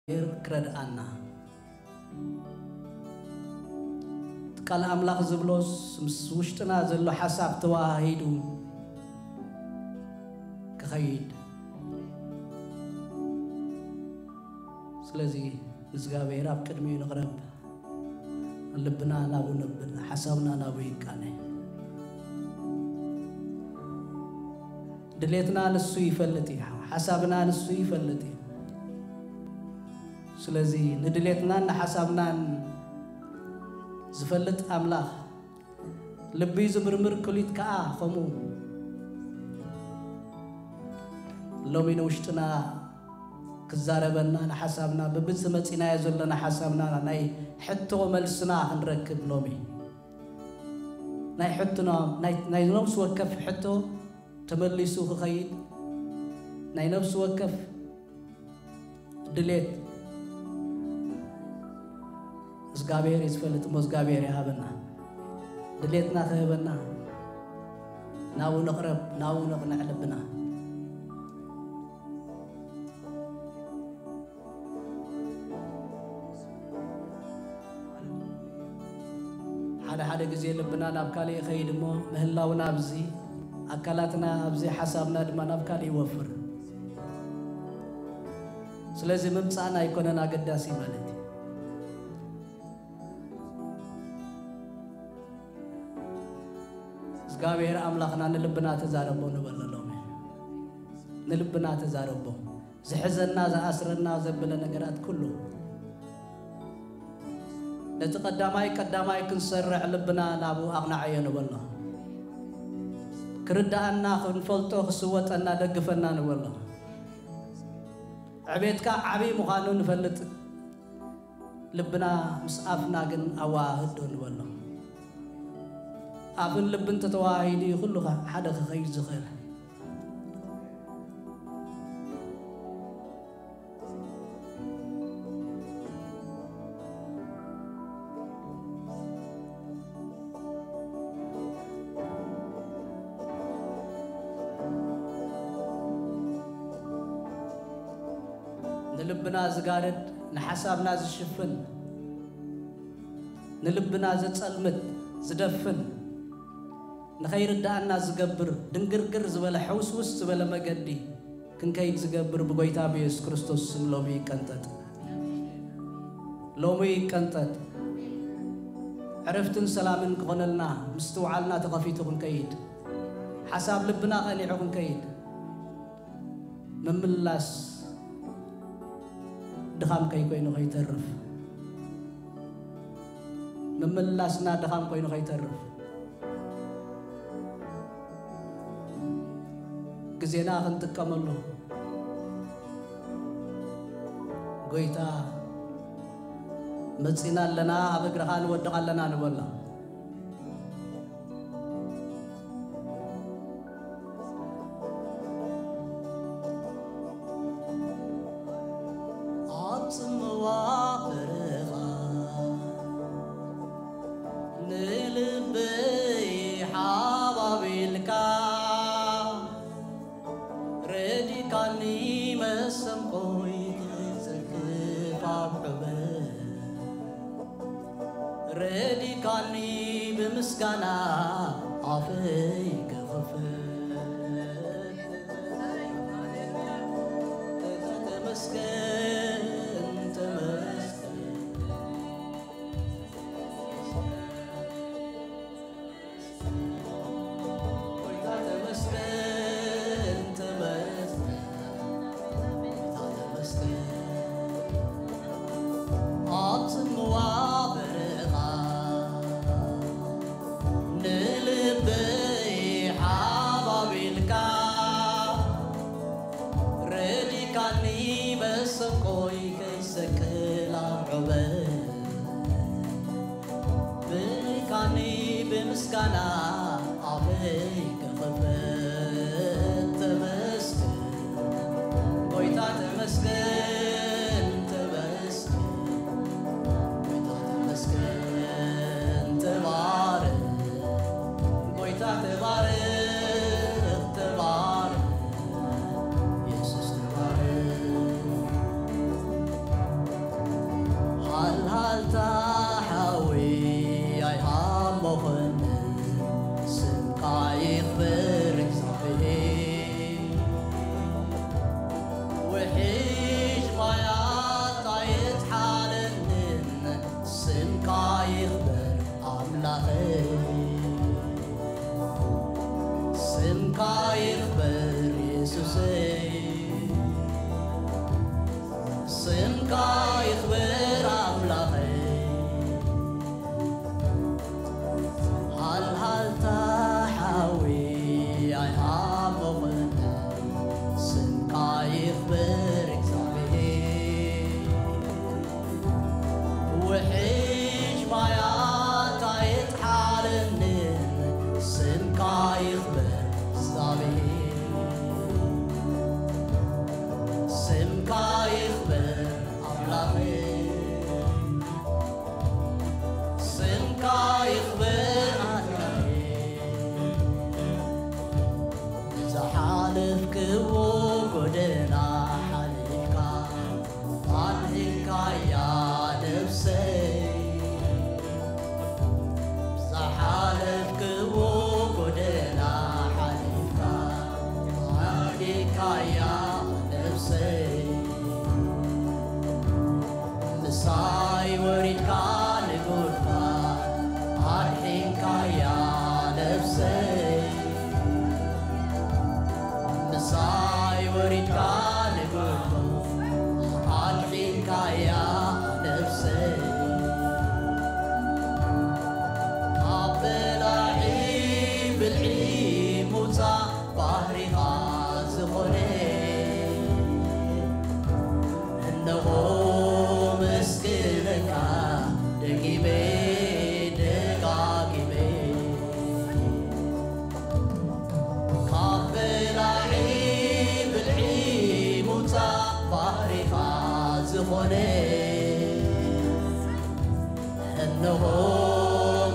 እግዚኣብሔር ክረድኣና፣ እቲ ቃል ኣምላኽ ዝብሎስ ምስ ውሽጥና ዘሎ ሓሳብ ተዋሃሂዱ ክኸይድ። ስለዚ ንእግዚኣብሔር ኣብ ቅድሚኡ ንቕረብ። ልብና ናብኡ ነብል፣ ሓሳብና ናብኡ ይቃነ። ድሌትና ንሱ ይፈልጥ እዩ፣ ሓሳብና ንሱ ይፈልጥ እዩ። ስለዚ ንድሌትናን ንሓሳብናን ዝፈልጥ ኣምላኽ፣ ልቢ ዝምርምር ክሊት ከኣ ከምኡ፣ ሎሚ ንውሽጥና ክዛረበና፣ ንሓሳብና፣ በብዚ መጺናዮ ዘለና ሓሳብና ናይ ሕቶ መልስና ክንረክብ፣ ሎሚ ናይ ሕቶና፣ ናይ፣ ናይ ነፍሲ ወከፍ ሕቶ ተመሊሱ ክኸይድ፣ ናይ ነፍሲ ወከፍ ድሌት እግዚኣብሔር እዩ ዝፈልጥ እሞ፣ እግዚኣብሔር ይሃበና። ድሌትና ክህበና፣ ናብኡ ንቕረብ፣ ናብኡ ነቕንዕ ልብና። ሓደ ሓደ ግዜ ልብና ናብ ካልእ ይኸይድ እሞ፣ ምህላውና ኣብዚ፣ ኣካላትና ኣብዚ፣ ሓሳብና ድማ ናብ ካልእ ይወፍር። ስለዚ ምምጻእና ኣይኮነን ኣገዳሲ ማለት እዩ። እግዚኣብሔር ኣምላኽና ንልብና ተዛረቦ ንበሎ ሎሚ። ንልብና ተዛረቦ። ዝሕዘና፣ ዝኣስረና ዘብለ ነገራት ኩሉ፣ ነቲ ቀዳማይ ቀዳማይ ክንሰርዕ ልብና ናብኡ ኣቕናዓዮ ንበሎ። ክርድኣና፣ ክንፈልጦ፣ ክስወጠና ደግፈና ንበሎ። ዕቤትካ ዓብዪ ምዃኑ ንፈልጥ፣ ልብና ምስ ኣፍና ግን ኣወሃህዶ ንበሎ። ኣፍን ልብን ተተዋሂዱ እዩ ኩሉ ሓደ ክኸይድ ዝኽእል። ንልብና ዝጋርድ፣ ንሓሳብና ዝሽፍን፣ ንልብና ዘጸልምት፣ ዝደፍን፣ ንኸይርድኣና ዝገብር፣ ድንግርግር ዝበለ፣ ሕውስውስ ዝበለ መገዲ ክንከይድ ዝገብር ብጎይታ ብየሱስ ክርስቶስ ስም ሎሚ ይቀንጠጥ። ሎሚ ይቀንጠጥ። ዕረፍትን ሰላምን ክኾነልና፣ ምስትውዓልና ተኸፊቱ ክንከይድ፣ ሓሳብ ልብና ቀኒዑ ክንከይድ፣ ምምላስ ድኻም ከይኮይኑ ከይተርፍ፣ ምምላስና ድኻም ኮይኑ ከይተርፍ፣ ግዜና ክንጥቀመሉ፣ ጎይታ፣ መጺና ኣለና፣ ኣብ እግርኻ ንወድቕ ኣለና ንበሎ። ኣብ ጽምዋ በረኻ ንልበይ ሓባቢልካ፣ ረዲካኒ መሰንቆይ ክጽፍፍ ኣብ ሑበ፣ ረዲካኒ ብምስጋና ኣፈይ ክኽፍት። ተመስገን፣ ተመስገን። ጎይታ ተመስገን፣ ተመስገን። ጎይታ ተመስገን። ኣብ ጽምዋ በረኻ ንልበይ ሓባቢልካ፣ ረዲካኒ መሰንቆይ ከይሰቅል ኣብ ዑበ፣ ብሪካኒ ብምስጋና ኣፈይ ክኽፈት። ተመስገን ጎይታ፣ ተመስገን፣ ተመስገን ጎይታ፣ ተመስገን። ተባረኽ ጎይታ፣ ተባረኽ፣ ተባረኽ የሱስ፣ ተባረኽ። ስምካ ይኽበር ኣምላኸይ፣ ስምካ ይኽበር የሱሰይ፣ ስምካ ይኽበር ኣምላኸይ። ሃልሃልታ ሓዊ ኣይሃመኹን፣ ስምካ ይኽበር እግዚኣብሔር። ውሕጅ ማያት ኣይጥሓለንን፣ ስምካ ይኽበር እግዚኣብሔር። ስምካ ይኽበር ኣምላኸይ፣ ስምካ ይኽበር ኣምላኸይ። ዝሓለፍክዎ ጎደና ሓሊፍካ ኣድሒንካያ ነፍሰይ። ዝሓለፍክዎ ጎደና ሓሊፍካ ኣድሒንካያ ነፍሰይ። ምሳይ ወሪድካ ንጉድፋ ኣድሒንካያ ነፍሰይ። ምሳይ ወሪድካ ንጉድፋ ኣድሒንካያ ነፍሰይ። ካብ በላዒ ብልዒ ሙጻ ባህሪኻ ዝኾነ እነሆ መስግነካ ደጊመ ደጋጊመ። ካብ በላዒ ብልዒ ሙጻ ባህሪኻ ዝኾነ እነሆ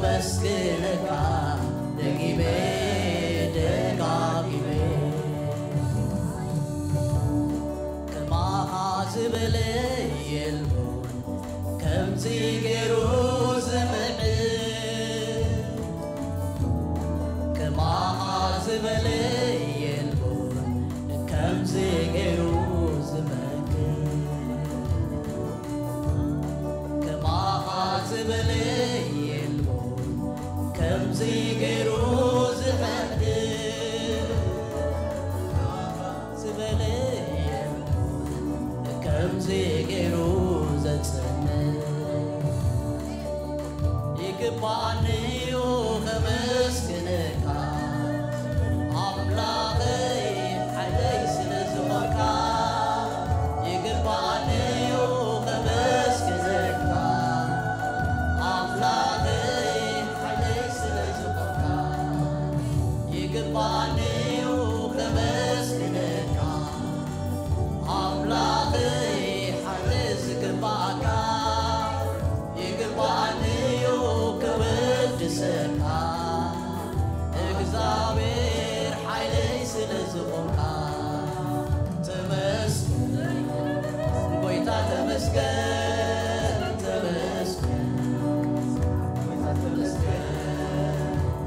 መስግነካ ደጊመ ደጋጊመ። ከማኻ ዝበለ የልቦን ከምዚ ገይሩ ዝምዕድ፣ ከማኻ ዝበለ የልቦን ከምዚ ገይሩ ዝመክር። ከማኻ ዝበለ የልቦን ከምዚ ገይሩ ዝሕድር። ዝበለ የልቦን ከምዚ ገይሩ ዘጽንዕ። ይግባኣኒ እዩ ከመስግነካ ኣምላኸይ ሓይለይ ስለ ዝኾንካ። ይግባኣኒ እዩ ከመስግነካ ኣምላኸይ ሓይለይ ስለ ዝኾንካ። ይግባኣኒ እዩ ከመስግነካ ኣምላኸይ ሓይለይ ዝግባኣካ። ይግባኣኒ እዩ ክወድሰካ እግዚኣብሔር ሓይለይ ስለ ዝኾንካ። ተመስገን ጎይታ ተመስገን፣ ተመስገን ጎይታ ተመስገን።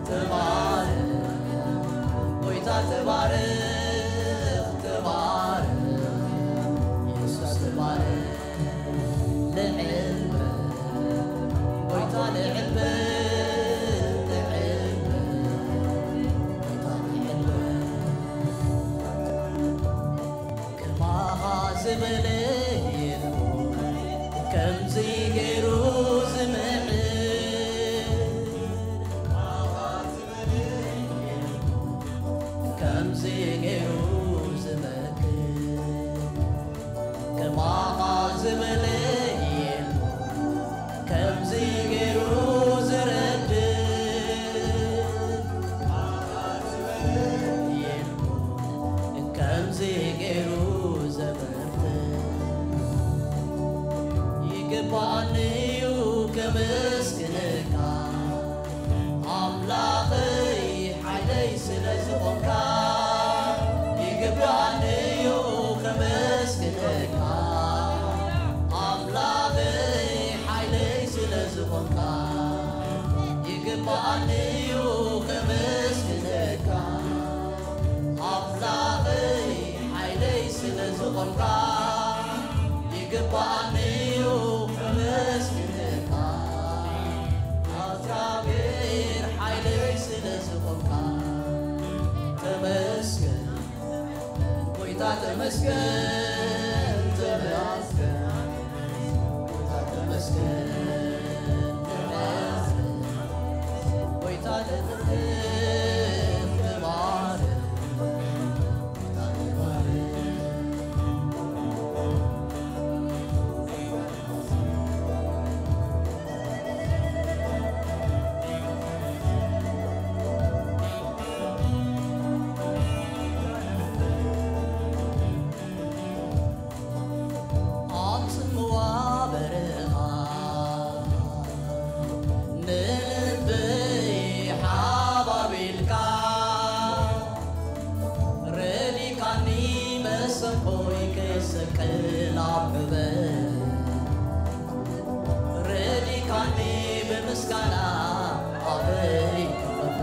ተባረኽ ጎይታ ተባረኽ፣ ተባረኽ የሱስ ተባረኽ። ልዕል በል ጎይታ ልዕል በል፣ ልዕል በል ጎይታ ልዕል በል። ከማኻ ዝበለ የልቦን ከምዚ ገይሩ ዝምዕድ፣ ከምዚ ገይሩ ዝመክር። ከማኻ ዝበለ የልቦን ከምዚ ገይሩ ዝረድእ፣ የልቦን ከምዚ ገይሩ ዘበርትዕ። ይግባኣኒ እዩ ከመስግነካ ኣምላኸይ ሓይለይ ስለ ዝኾንካ። ይግባኣኒ እዩ ከመስግነካ ኣምላኸይ ሓይለይ ስለ ዝኾንካ። ይግባኣኒ እዩ ከመስግነካ ኣምላኸይ ሓይለይ ስለ ዝኾንካ። ይግባኣኒ እዩ ከመስግነካ ተመስገን፣ ተመስገን፣ ተመስገን፣ ተመስገን። ጎይታ ተመስገን፣ ተባረክ፣ ጎይታ ተባረክ። ኣብ ጽምዋ በረኻ ንልበይ ሓባቢልካ ረዲካኒ መሰንቆይ ከይሰቅል ኣብ ዕበ ረዲካኒ ብምስጋና ኣበይ ክኸፍት?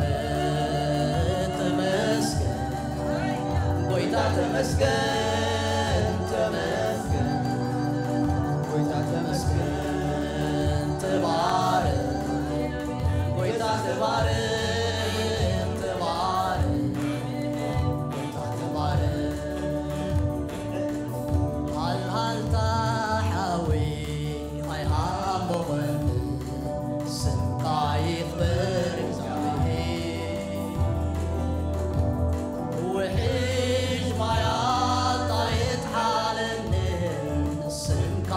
ተመስገን ጎይታ ተመስገን፣ ተመስገን ጎይታ ተመስገን፣ ተባረክ ጎይታ ተባረክ፣ ተባረክ ጎይታ ተባረክ። ሃልሃልታ ሓወይ ኣይሃሞቐኒ፣ ስምካ ይኽበር እግዚኣብሔር። ውሕጅ ማያት ኣይጥሓለኒ፣ ስምካ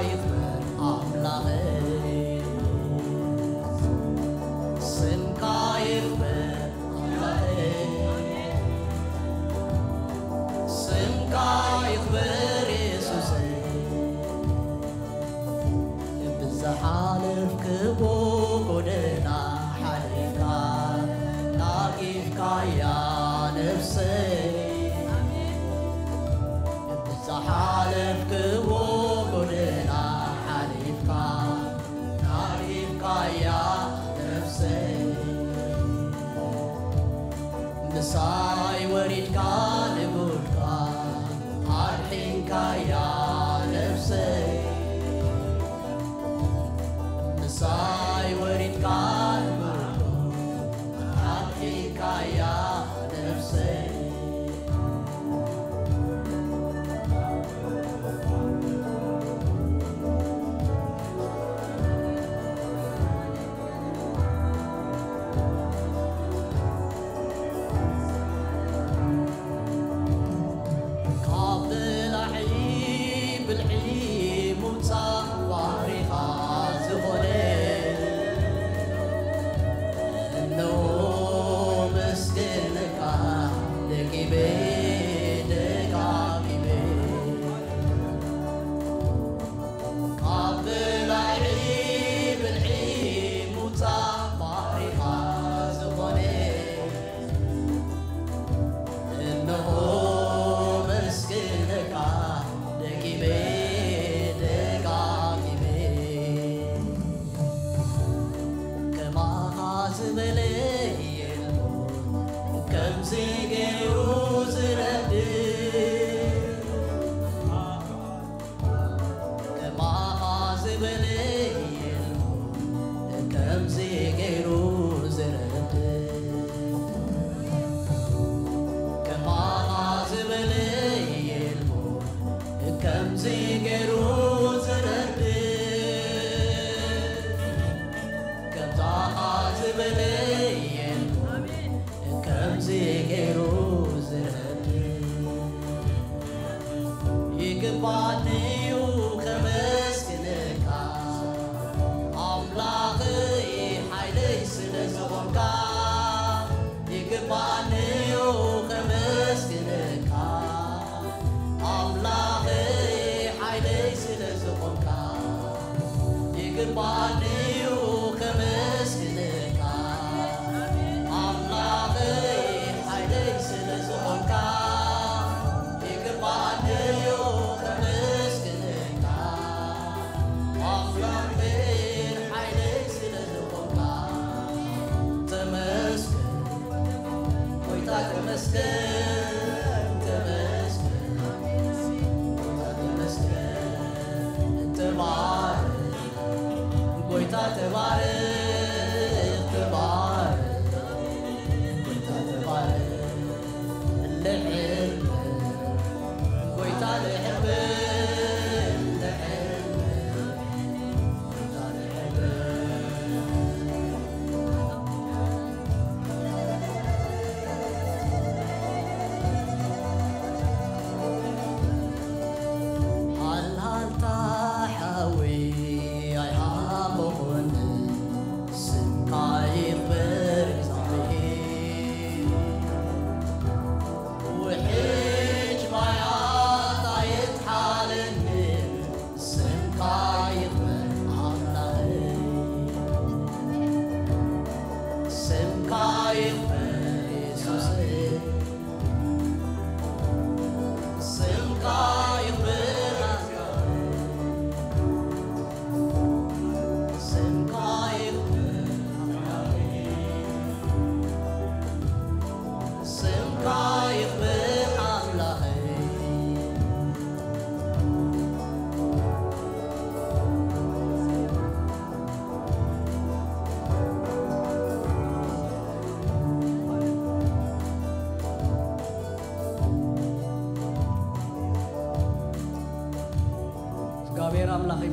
ይኽበር ኣምላኸይ። ስምካ ይኽበር ኣምላኸይ። ስምካ ይኽበር የሱሰይ። ብዝሓለፍክዎ ጎደና ሓሊፍካ ናጊፍካያ ነፍሰይ። ብዝሓለፍክዎ ጎደና ሓሊፍካ ናጊፍካያ ነፍሰይ። ምሳይ ወሪድካ ንጉድጓድ ኣድሒንካያ ነፍሰይ። ምሳይ ወሪድካ ንጉድጓድ ኣድሒንካያ ነፍሰይ። ካብ ብላዒ ብልዒ ምውጻእ ባህሪኻ ዝኾነ፣ እነሆ መስገነካ ደጊመ ደጋጊመ። ካብ ብላዒ ብልዒ ምውጻእ ባህሪኻ ዝኾነ፣ እነሆ መስግነካ ደጊመ ደጋጊመ። ከማኻ ዝበለ የልቦን፣ ከምዚ ገይሩ ዝረድእ። ከማኻ ዝበለ የልቦን፣ ከምዚ ገይሩ ዝረድእ። ከማኻ ዝበለ የልቦን፣ ከምዚ ገይሩ ዝረድእ። ከምታኻ ዝበለ የልቦን፣ ከምዚ ገይሩ ዝረድእ። ይግባኒ እዩ ከመስግነካ ኣምላኸይ፣ ሓይለይ ስለ ዝኾንካ። ይግባኒ እዩ ከመስግነካ ኣምላኸይ፣ ሓይለይ ስለ ዝኾንካ። ይግባኒ እዩ ከመስግነካ ኣምላኸይ፣ ሓይለይ ስለ ዝኾንካ። ይግባኒ እዩ ከመስግነካ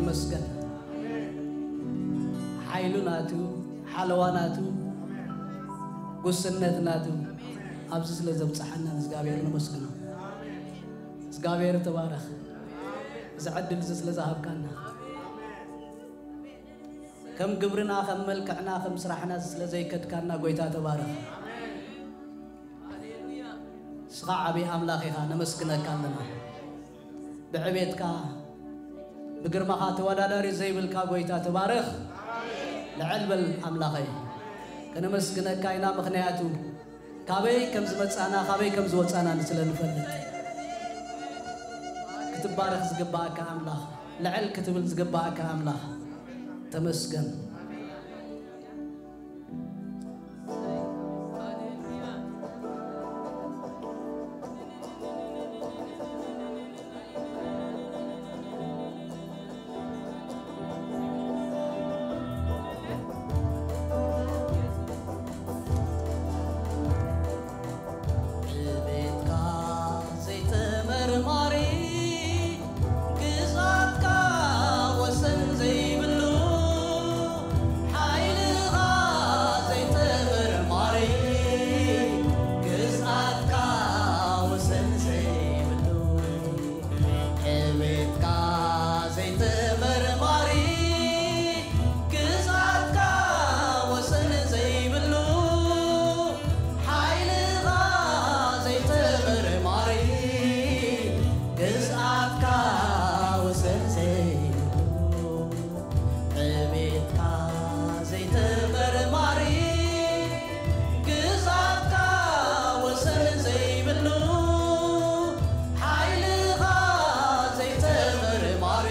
መስገን ሓይሉ ናቱ፣ ሓለዋ ናቱ፣ ጉስነት ናቱ፣ ኣብዚ ስለ ዘብጽሓና ንእግዚኣብሔር ነመስግኖ። እግዚኣብሔር ተባረኽ። እዚ ዕድል እዚ ስለ ዝሃብካና፣ ከም ግብርና፣ ከም መልክዕና፣ ከም ስራሕና ስለ ዘይከድካና ጎይታ ተባረኽ። ንስኻ ዓብዪ ኣምላኽ ኢኻ፣ ነመስግነካ ኣለና። ብዕቤትካ ብግርማኻ ተወዳዳሪ ዘይብልካ ጎይታ ተባረኽ። ልዕል በል ኣምላኸይ። ከነመስግነካ ኢና፣ ምኽንያቱ ካበይ ከም ዝመጻና፣ ካበይ ከም ዝወጻና ስለ ንፈልጥ። ክትባረኽ ዝግባኣካ ኣምላኽ፣ ልዕል ክትብል ዝግባኣካ ኣምላኽ፣ ተመስገን። ዕቤትካ ዘይተመርማሪ፣ ግዝኣትካ ወሰን ዘይብሉ፣ ሓይልኻ ዘይተመርማሪ፣ ግዝኣትካ ወሰን ዘይብሉ፣ ዕቤትካ ዘይተመርማሪ፣ ግዝኣትካ ወሰን ዘይብሉ፣ ሓይልኻ ዘይተመርማሪ፣ ግዝኣትካ ወሰን ዘይብሉ፣ ዕቤትካ ዘይተመርማሪ፣ ግዝኣትካ ወሰን ዘይብሉ፣ ሓይልኻ ዘይተመርማሪ፣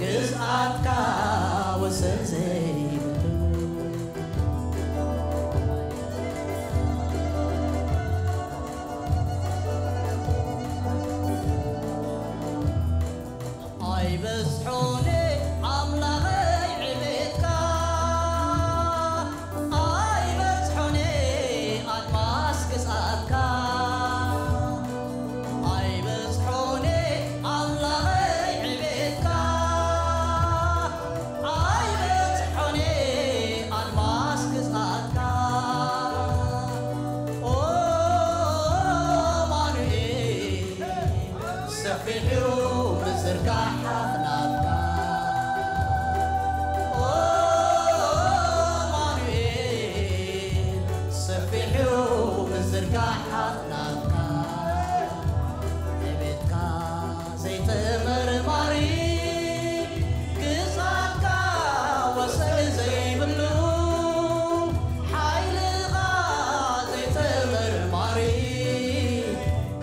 ግዝኣትካ ወሰን ዘይብሉ። ኣይበዝሖን ኣምላኸይ ዕቤትካ፣ ኣይበዝሖን ኣድማስ ግዝኣትካ። ኣይበዝሖን ኣምላኸይ ዕቤትካ፣ ኣይበዝሖን ኣድማስ ግዝኣትካ። ኦ ኣማኑኤል፣ ሰፊሑ ምዝርጋሕ ኣኽናፍካ። ኦ ኣማኑኤል፣ ሰፊሑ ምዝርጋሕ ኣኽናፍካ። ዕቤትካ ዘይተመርማሪ፣ ግዝኣትካ ወሰን ዘይብሉ፣ ሓይልኻ ዘይተመርማሪ፣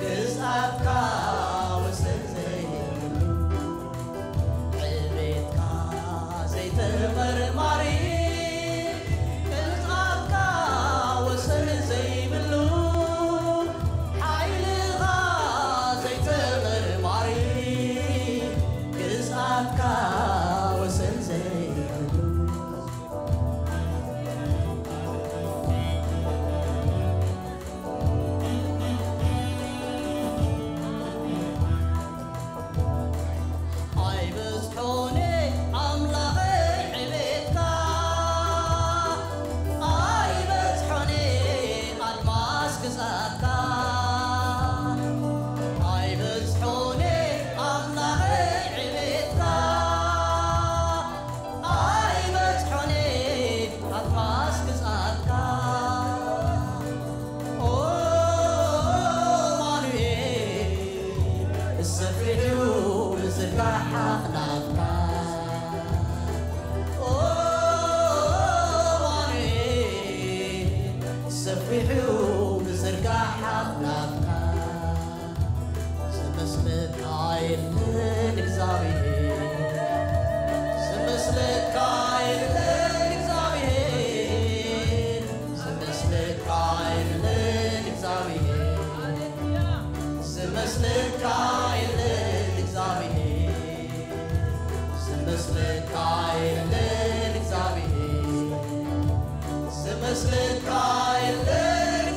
ግዝኣትካ ወሰን ዘይብሉ፣ ዕቤትካ ዘይተመርማሪ፣ ግዝኣትካ ወሰን ዘይብሉ፣ ሓይልኻ ዘይተመርማሪ፣ ግዝኣትካ ወሰን ዘይብሉ። ኣይበዝሖን ኣምላኸይ ዕቤትካ፣ ኣይበዝሖን ኣድማስ ግዝኣትካ። ኣይበዝሖን ኣምላኸይ ዕቤትካ፣ ኣይበዝሖን ኣድማስ ግዝኣትካ። ኦ ኣማኑኤል፣ ሰፊሑ ምዝርጋሕ ኣኽናፍካ። ኦ ኣማኑኤል፣ ሰፊሑ ምዝርጋሕ ኣኽናፍካ። ዝመስለካ የለን እግዚኣብሔር፣ ዝመስለካ የለን እግዚኣብሔር፣ ዝመስለካ የለን እግዚኣብሔር፣ ዝመስለካ የለን እግዚኣብሔር፣ ዝመስለካ የለን እግዚኣብሔር፣ ዝመስለካ የለን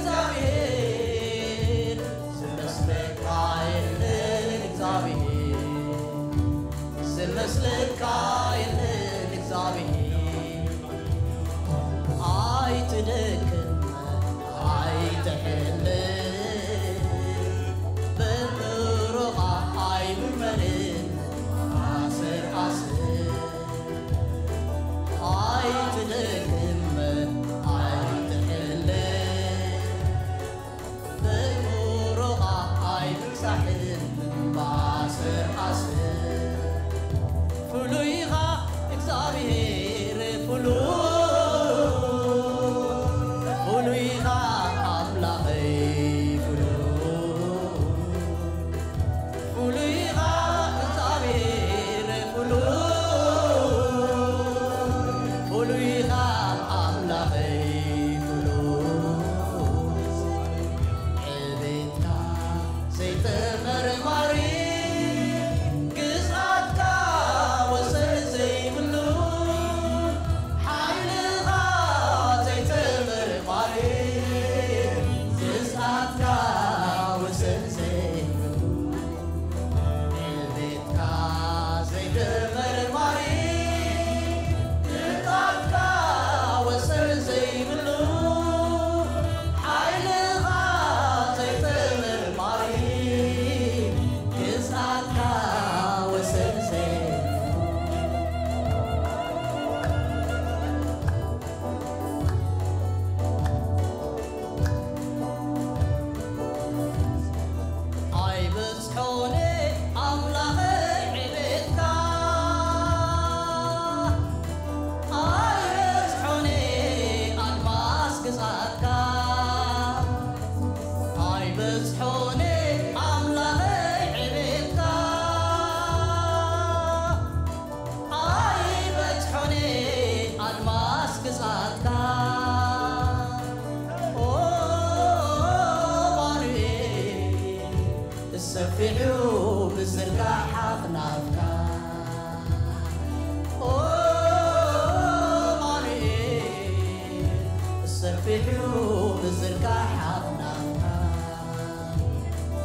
ብዝርጋሕ ኣፍናፍና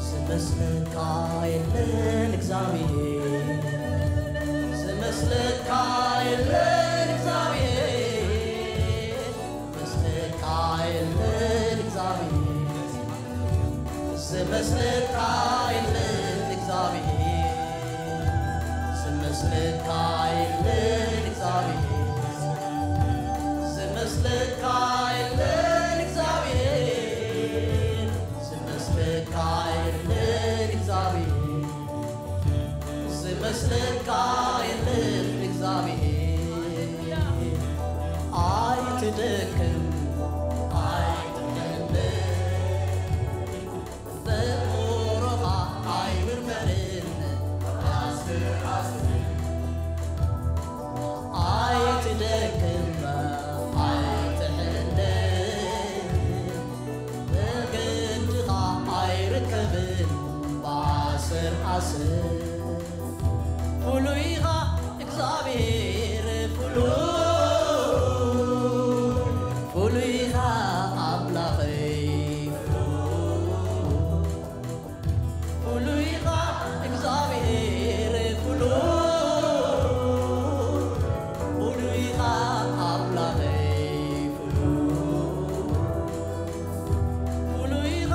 ዝመስለካ የለን እግዚኣብሔር፣ ዝመስለካ የለን እግዚኣብሔር፣ ዝመስለካ የለን እግዚኣብሔር፣ ዝመስለካ የለን እግዚኣብሔር፣ ዝመስለካ የለን እግዚኣብሔር፣ ዝመስለካ የለን እግዚኣብሔር፣ ዝመስለካ የለን እግዚኣብሔር፣ ዝመስለካ የለን እግዚኣብሔር። ኣይትደክም ኣይትሕመም፣ በእምሮኻ ኣይምርመርን። ኣይትደክም ኣይትሕመም፣ መገድኻ ኣይርከብን ብኣሰር ኣሰር። ፍሉይ ኢኻ እግዚኣብሔር ፍሉይ፣ ፍሉይ ኢኻ ኣምላኸይ ፍሉይ፣ ፍሉይ ኢኻ እግዚኣብሔር ፍሉይ፣ ፍሉይ ኢኻ ኣምላኸይ ፍሉይ፣ ፍሉይ ኢኻ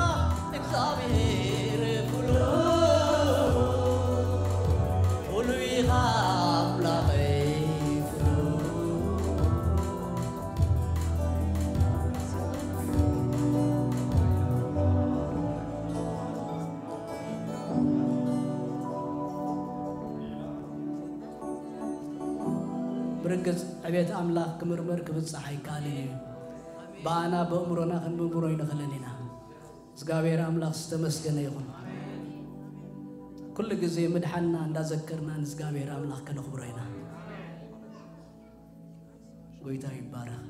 እግዚኣብሔር ፍሉይ፣ ፍሉይ ኢኻ ኣምላኸይ ፍሉይ። ብርግጽ ዕቤት ኣምላኽ ክምርመር ክብጻሕ ኣይከኣልን እዩ። ብኣና ብእምሮና ክንምርምሮ ኣይንኽእልን ኢና። እግዚኣብሔር ኣምላኽ ዝተመስገነ ይኹን። ኩሉ ግዜ ምድሓንና እንዳዘከርና ንእግዚኣብሔር ኣምላኽ ከነኽብሮ ኢና። ጎይታ ይባረኽ።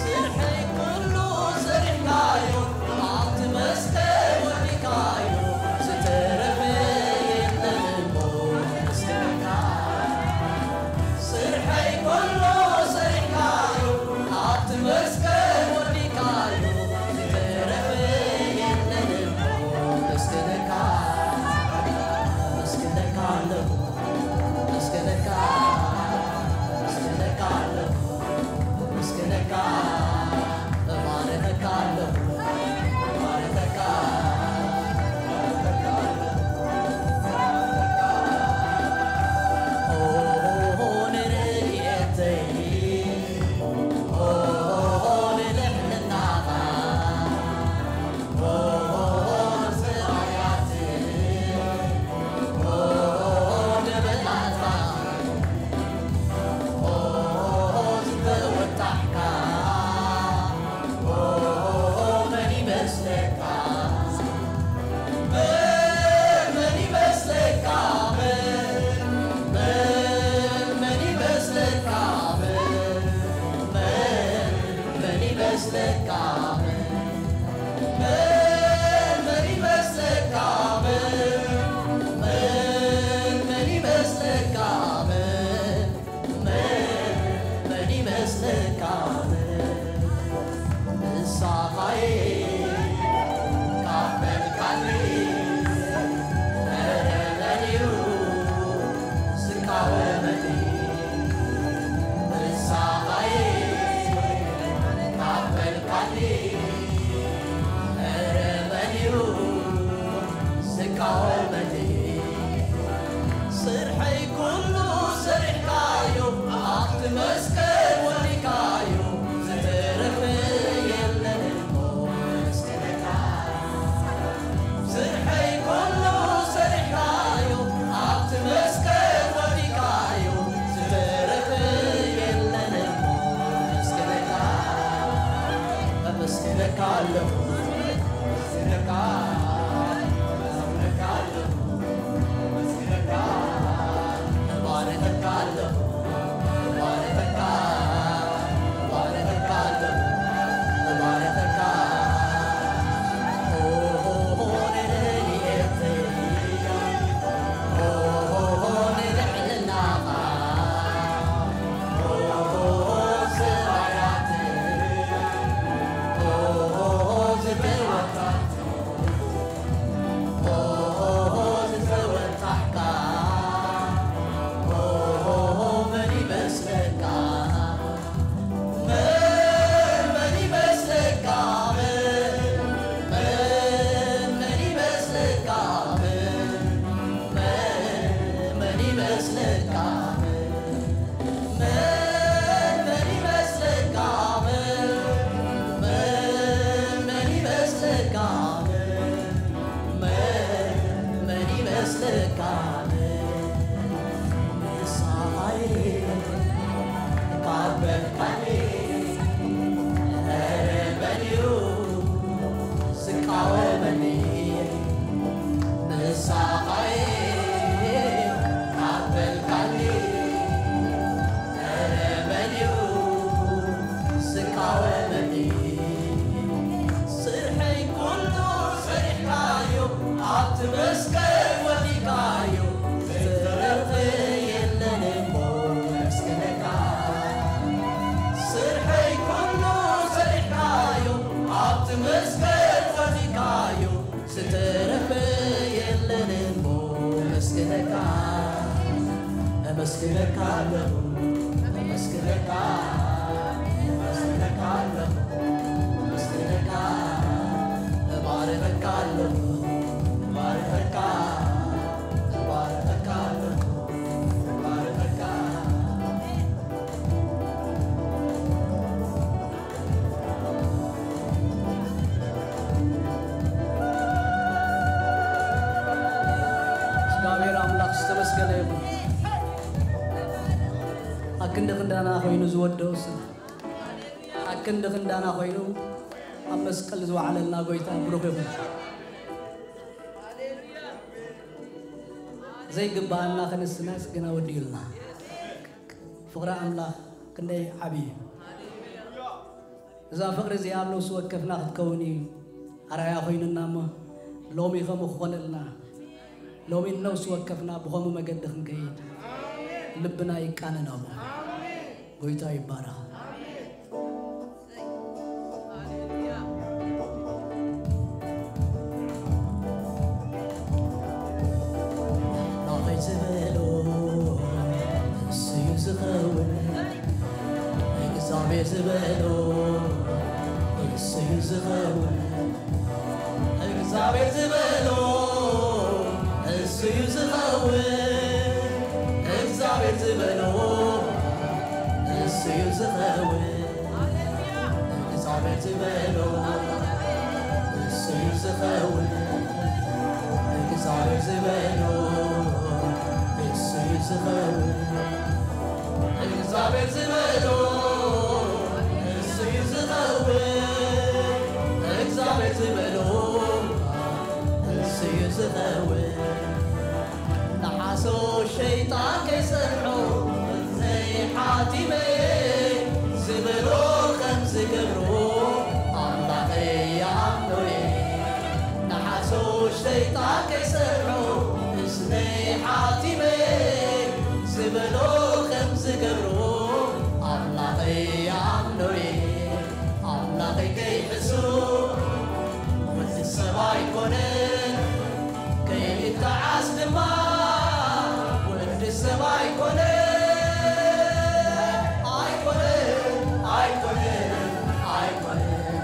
ስርሐይ ኩሉ ሰሪሕካዮ፣ ኣብቲ መስቀል ወዲእካዮ፣ ዝተረፈ የለን እሞ መስገንካ። ስርሐይ ኩሉ ሰሪሕካዮ፣ ኣብቲ መስቀል ወዲእካዮ፣ ዝተረፈ የለን እሞ መስገንካ። መስገንካ ኣለኹ። መስገነካ፣ መስገነካ ኣለኹ፣ መስገነካ፣ እባረከካ ኣለኹ፣ እባረከካ፣ እባረከካ ኣለኹ። ኦ፣ ንረድኤተይ፣ ኦ፣ ንልዕልናኻ፣ መን፣ መን ይመስለካ? መን፣ መን፣ መን ይመስለካ? መን፣ መን፣ መን ይመስለካ? መን፣ ንስኻ'የ ካብ በልካኒ፣ ኧረ መን እዩ ዝቃወመኒ? ንስኻ'የ ካብ በልካኒ፣ ኧረ መን እዩ ዝቃወመኒ? ስርሐይ ኩሉ ሰሪሕካዮ፣ ኣብቲ መስቀል ወዲእካዮ፣ ዝተረፈ የለን እሞ መስገነካ። ስርሐይ ኩሉ ሰሪሕካዮ፣ ኣብቲ መስቀል ወዲእካዮ፣ ዝተረፈ የለን እሞ መስገነካ። ኣመስግነካ ኣለኹ፣ ኣመስግነካ፣ ኣመስግነካ ኣለኹ፣ ኣመስግነካ፣ እባርኸካ ኣለኹ፣ እባርኸካ፣ እባርኸካ ኣለኹ፣ እባርኸካ። ኦ፣ ንረድኤተይ፣ ኦ፣ ንልዕልናኻ፣ ኦ፣ ሰማያት፣ ኦ፣ ዝተወጣ ዝተወጣሕካ፣ መን ይመስለካ? መን፣ መን ይመስለካ? መን፣ መን፣ መን ይመስለካ? መን፣ መን፣ መን ይመስለካ? መን፣ መን ይመስለካ? መን፣ መን፣ መን ይመስለካ? መን፣ መን፣ መን ይመስለካ? መን፣ ንስኻ'የ ካብ በልካኒ፣ ኧረ መን እዩ ዝቃወመኒ? ንስኻ'የ ካብ በልካኒ፣ ኧረ መን እዩ ዝቃወመኒ? ስርሐይ ኩሉ ሰሪሕካዮ፣ ኣብቲ መስቀል ወዲእካዮ፣ ዝተረፈ የለን እሞ መስገነካ። ስርሐይ ኩሉ ሰሪሕካዮ፣ ኣብቲ መስቀል ወዲእካዮ፣ ዝተረፈ የለን እሞ መስገነካ። ኣመስግነካ ኣለኹ፣ ኣመስግነካ፣ ኣመስግነካ ኣለኹ፣ ኣመስግነካ፣ እባርኸካ ኣለኹ፣ እባርኸካ፣ እባርኸካ ኣለኹ፣ እባርኸካ። እግዚኣብሔር ኣምላኽ ዝተመስገነ ይኹን። ኣክንዲ ክንዳና ኮይኑ ዝወደኦ ስም፣ ኣክንዲ ክንዳና ኮይኑ ኣብ መስቀል ዝወዓለልና ጎይታ ብሩኽ ይኹን። ዘይግባኣና ክንስናስ ግና ወዲኡልና። ፍቕሪ ኣምላኽ ክንደይ ዓብዪ እዩ። እዛ ፍቕሪ እዚኣ ኣብ ነፍሲ ወከፍና ክትከውን እዩ ኣርኣያ ኮይኑና እሞ፣ ሎሚ ከምኡ ክኾነልና፣ ሎሚ ነፍሲ ወከፍና ብኸምኡ መገዲ ክንከይድ ልብና ይቃነን። ኣቦ ጎይታ ይባረኽ። ናተይ ዝበሎ እሱ እዩ ዝኸውን፣ እግዚኣብሔር ዝበሎ እሱ እዩ ዝኸውን፣ እግዚኣብሔር ዝበሎ እሱ እዩ ዝኸውን፣ እግዚኣብሔር ዝበሎ እሱ እዩ ዝኸውን። እግዚኣብሔር ዝበሎ እሱ እዩ ዝኸውን። እግዚኣብሔር ዝበሎ እሱ እዩ ዝኸውን። እግዚኣብሔር ዝበሎ እሱ እዩ ዝኸውን። እግዚኣብሔር ዝበሎ እሱ እዩ ዝኸውን። ንሓሶ ሸይጣን ከይሰርሖ ዘይሓቲመ ዝበሎ ከም ዝገብሮ ኣምላኸይ ይኣምኖ እየ። ንሓሶ ሸይጣን ከይሰርሖ እዝነይ ሓቲመ ዝበሎ ከም ዝገብሮ ኣምላኸይ ይኣምኖ እየ። ኣምላኸይ ከይሕሱ ወዲ ሰብ ኣይኮነን፣ ከይተዓስ ድማ ወዲ ሰብ ኣይኮነን። ኣይኮነን፣ ኣይኮነን፣ ኣይኮነን፣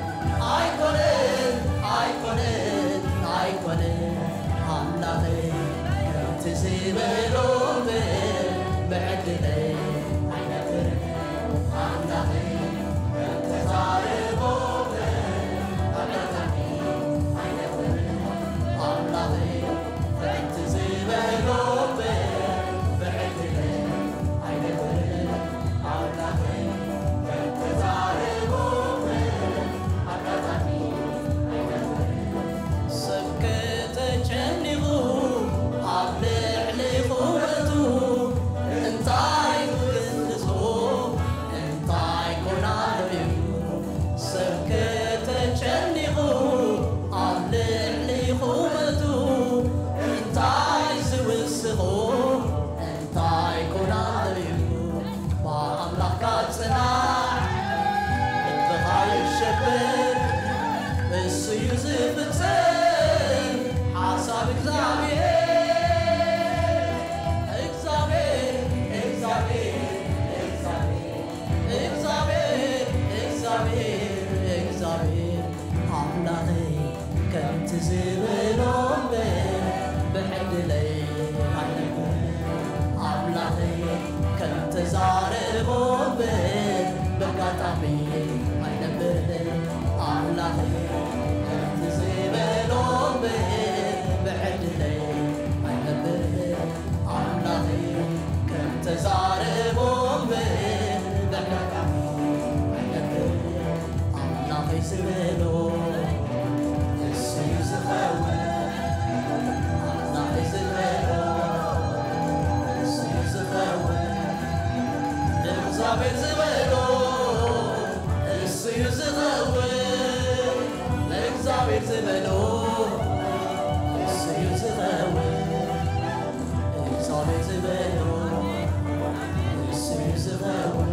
ኣይኮነን፣ ኣይኮነን፣ ኣይኮነን። ኣምላኸይ ከምቲ ዝበሎ እምበር ብዕድለይ ኣይነብርን። ኣምላኸይ ከምተዛረቦ እምበር ኣጋጣሚ ኣይነብርን። ኣምላኸይ ከምቲ ዝበሎ እምበር ብዕድለይ ኣይነብርን። ኣምላኸይ ከምተዛረቦ እምበር ኣጋጣሚ ኣይነብርን። ሰብ ከተጨኒቑ ኣብ ልዕሊ ቁመቱ እንታይ ክግዝኦ እንታይ ኮናሉ እዩ? ሰብ ከተጨኒቑ ኣብ ልዕሊ ቁመቱ እንታይ ዝውስኹ እንታይ ኮናሉ እዩ? ብኣምላኽካ ጽናዕ፣ ልብኻ ይሸበር፣ እሱ እዩ ዝፍጽም ሓሳብ እግዚኣብሔር። እግዚኣብሔር፣ እግዚኣብሔር፣ እግዚኣብሔር፣ እግዚኣብሔር፣ እግዚኣብሔር፣ እግዚኣብሔር ኣምላኸይ ከምቲ ዝበሎ እምበር ብዕድለይ ኣይነብርን። ኣምላኸይ ከምተዛረቦ እምበር በጋጣሚ ኣይነብርን። ኣምላኸይ ከምቲ ዝበሎ እምበር ብዕድለይ ኣይነብርን። ኣምላኸይ ከምተዛረቦ እምበር በጋጣሚ ኣይነብርን። ኣምላኸይ ዝበሎ እሱ እዩ ዝኸውን። ኣምላኸይ ዝበሎ እሱ እዩ ዝኸውን። እግዚኣብሔር ዝበሎ እሱ እዩ ዝኸውን። እግዚኣብሔር ዝበሎ እሱ እዩ ዝኸውን። እግዚኣብሔር ዝበሎ እሱ እዩ ዝኸውን።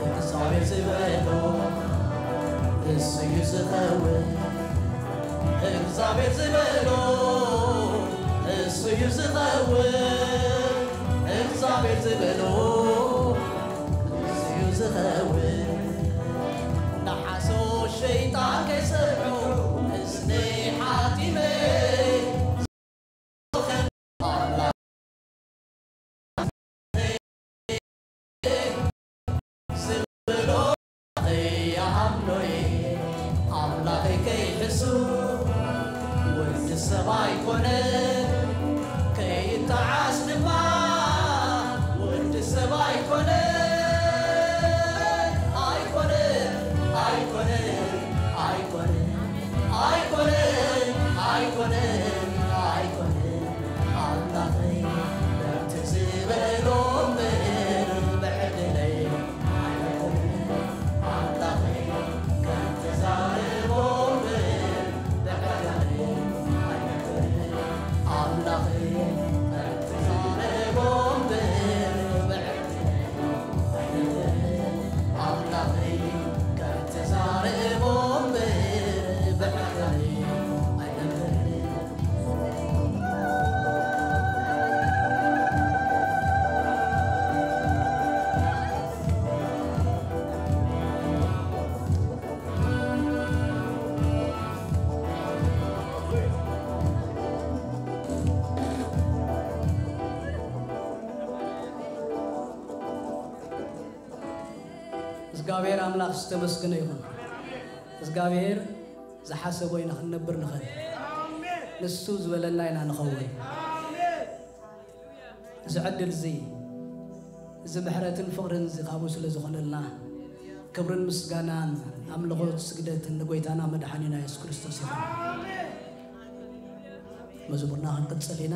እግዚኣብሔር ዝበሎ እሱ እዩ ዝኸውን። እግዚኣብሔር ዝበሎ እሱ እዩ ዝኸውን። እግዚኣብሔር ዝበሎ እሱ እዩ ዝኸውን። ንሓሶ ሸይጣን ከይሰርሑ እዝነይ ሓቲመ ዝብሎ ይኣምኖ እየ። ኣምላኸይ ከይሕሱ ወዲ ሰብ ኣይኮነን፣ ከይተዓስ ድማ ወዲ ሰብ ኣይኮነን። ኣይኮነን፣ ኣይኮነን፣ ኣይኮነን፣ ኣይኮነን፣ ኣይኮነን፣ ኣይኮነን። ኣምላኸይ ከምቲ ዝበሎ እምበር ብዕድለይ እግዚኣብሔር ኣምላኽ ዝተመስገነ ይኹን። እግዚኣብሔር ዝሓሰቦ ኢና ክንነብር ንኽእል። ንሱ ዝበለና ኢና ንኸውን። እዚ ዕድል እዚ፣ እዚ ምሕረትን ፍቕርን እዚ ካብኡ ስለ ዝኾነልና፣ ክብርን ምስጋናን ኣምልኾት ስግደትን ንጎይታና መድሓኒና የሱስ ክርስቶስ ይኹን። መዝሙርና ክንቅጽል ኢና።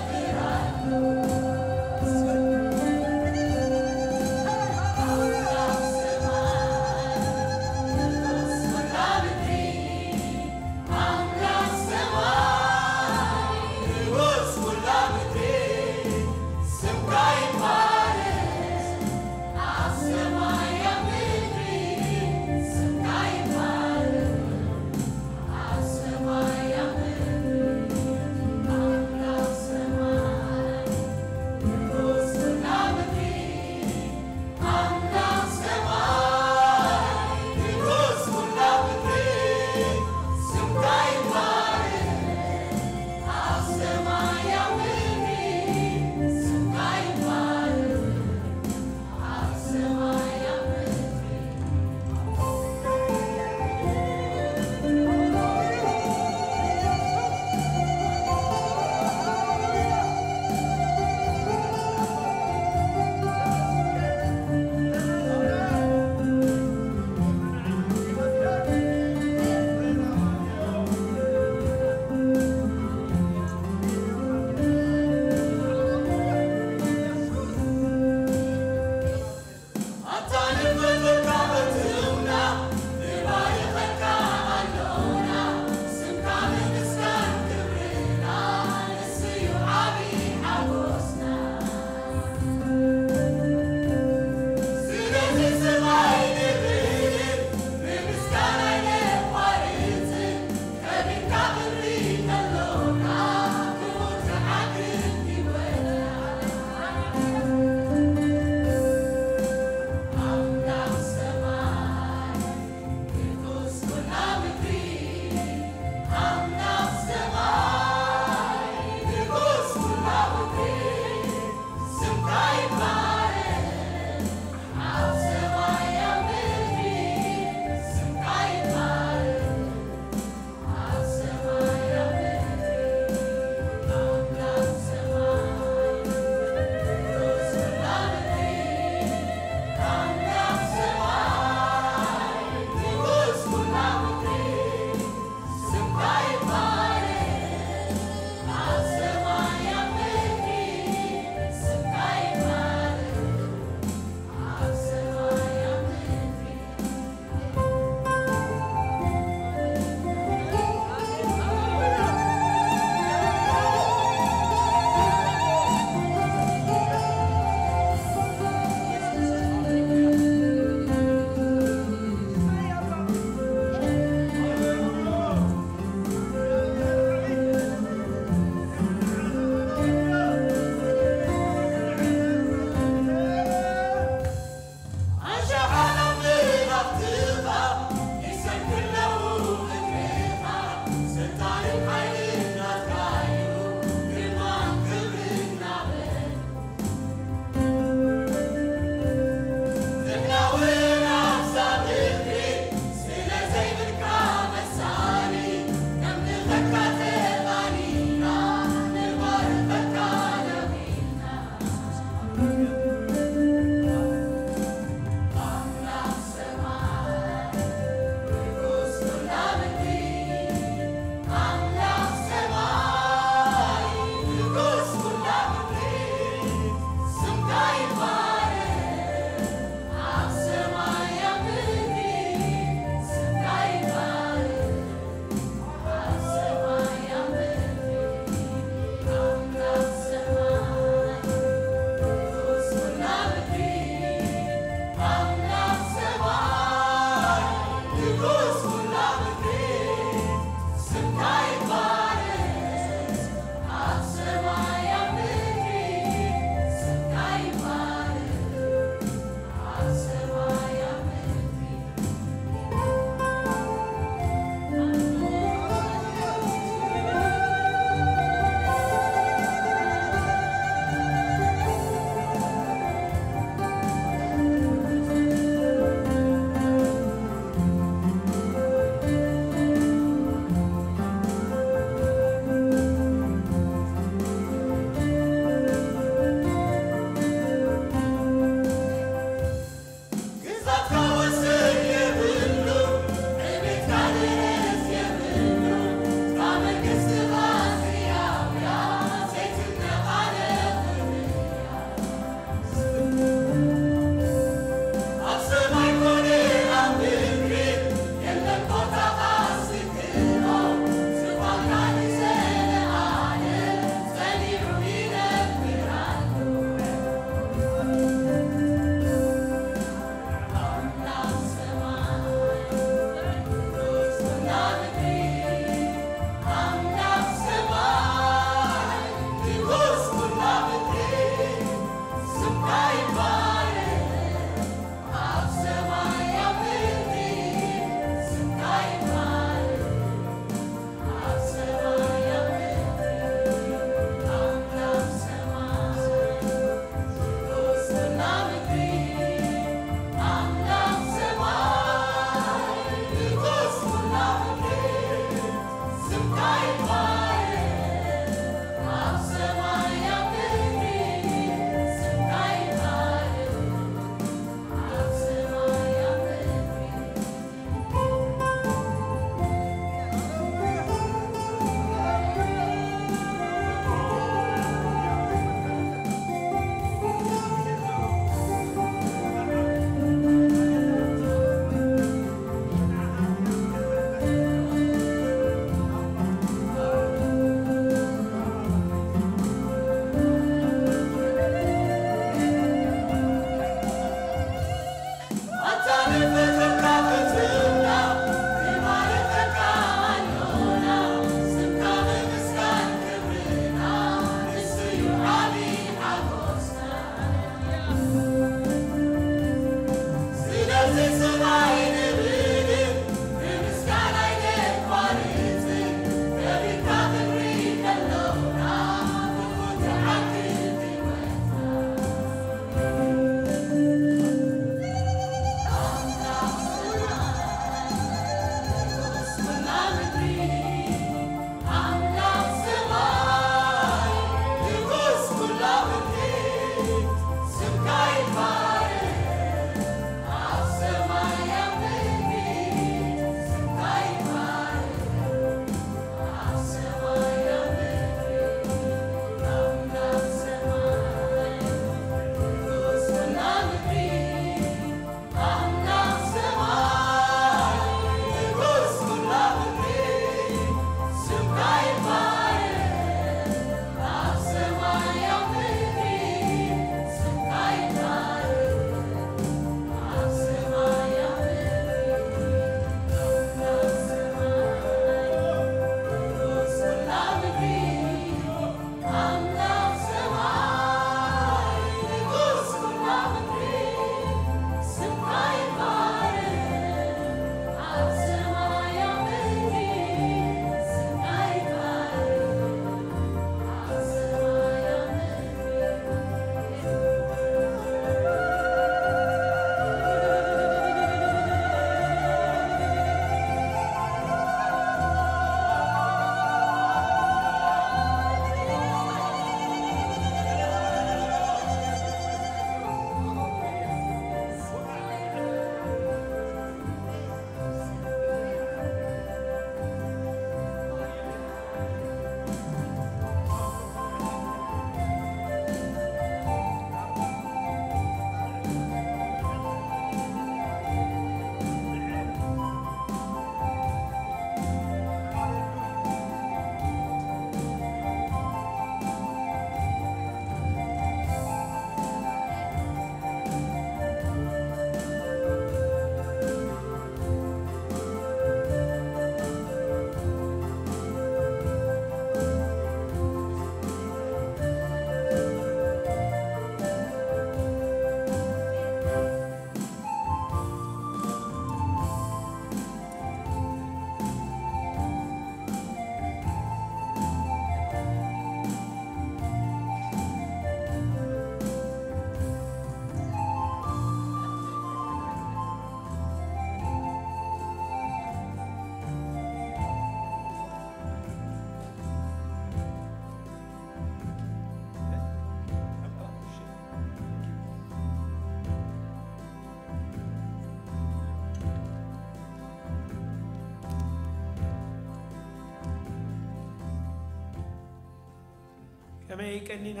ከመይ ቀኒና?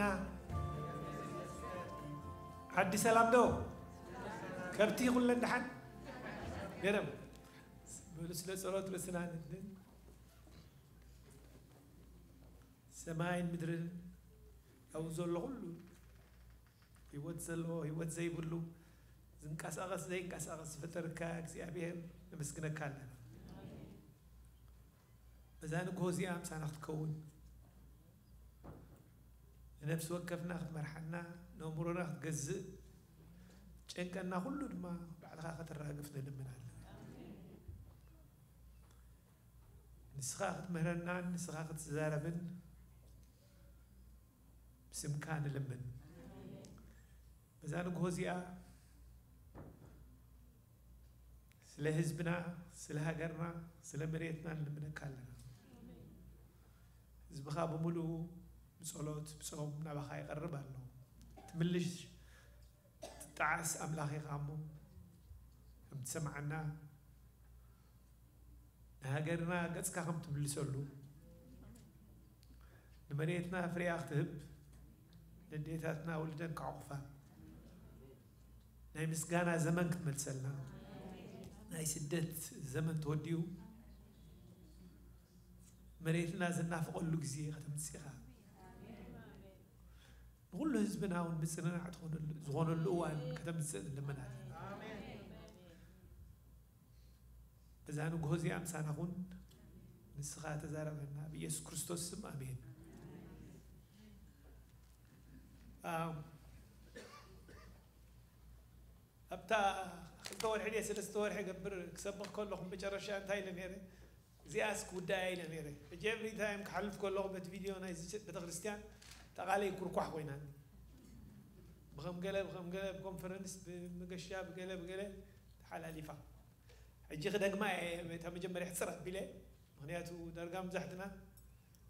ዓዲ ሰላም ዶ? ከብቲ ኩለን ደሓን? ገረም። በሉ፣ ስለ ጸሎት ርእስና ንድን። ሰማይን ምድርን፣ ኣብኡ ዘሎ ኩሉ፣ ህይወት ዘለዎ፣ ህይወት ዘይብሉ፣ ዝንቀሳቐስ ዘይንቀሳቐስ ዝፈጠርካ እግዚኣብሔር ነመስግነካ ኣለና። በዛ ንግሆ እዚኣ ምሳና ክትከውን፣ ንነፍሲ ወከፍና ክትመርሓና፣ ነእምሮና ክትገዝእ፣ ጨንቀና ኩሉ ድማ ባዕልኻ ከተራግፍ ንልምን ኣለና። ንስኻ ክትምህረናን ንስኻ ክትዛረብን ብስምካ ንልምን። በዛ ንግሆ እዚኣ ስለ ህዝብና፣ ስለ ሃገርና፣ ስለ መሬትና ንልምነካ ኣለና። ህዝብኻ ብምሉኡ ብጸሎት፣ ብጾም ናባኻ ይቐርብ ኣሎ። ትምልሽ፣ ትጠዓስ ኣምላኽ ኢኻ እሞ፣ ከም ትሰምዓና፣ ንሃገርና ገጽካ ከም ትምልሰሉ፣ ንመሬትና ፍሬኣ ክትህብ፣ ንዴታትና ወልደን ክዓቑፋ፣ ናይ ምስጋና ዘመን ክትመልሰልና፣ ናይ ስደት ዘመን ተወዲኡ፣ መሬትና ዝናፍቐሉ ግዜ ከተምጽእ ኢኻ። ንኹሉ ህዝብና እውን ምጽንናዕ ትኾነሉ-፣ ዝኾነሉ እዋን ከተምጽእ ንልምን ኣለና። በዛ ንግሆ እዚኣ ምሳና ኩን፣ ንስኻ ተዛረበና፣ ብኢየሱስ ክርስቶስ ስም፣ ኣሜን። ኣም፣ ኣብታ ክልተ ወርሒ ድየ ሰለስተ ወርሒ ገብር ክሰብኽ ከለኹ፣ መጨረሻ እንታይ ኢለ ነይረ? እዚኣስ ክውዳእ ኢለ ነይረ። ሕጂ ኤቭሪ ታይም ክሓልፍ ከለኹ በቲ ቪድዮ ናይዚ ቤተክርስትያን እታ ቃለይ ኩርኳሕ ኮይናኒ። ብኸም ገለ፣ ብኸም ገለ፣ ብኮንፈረንስ፣ ብመገሻ፣ ብገለ፣ ብገለ ተሓላሊፋ። ሕጂ ክደግማ እየ፣ እታ መጀመርያ ሕጽር ኣቢለ። ምኽንያቱ ዳርጋ መብዛሕትና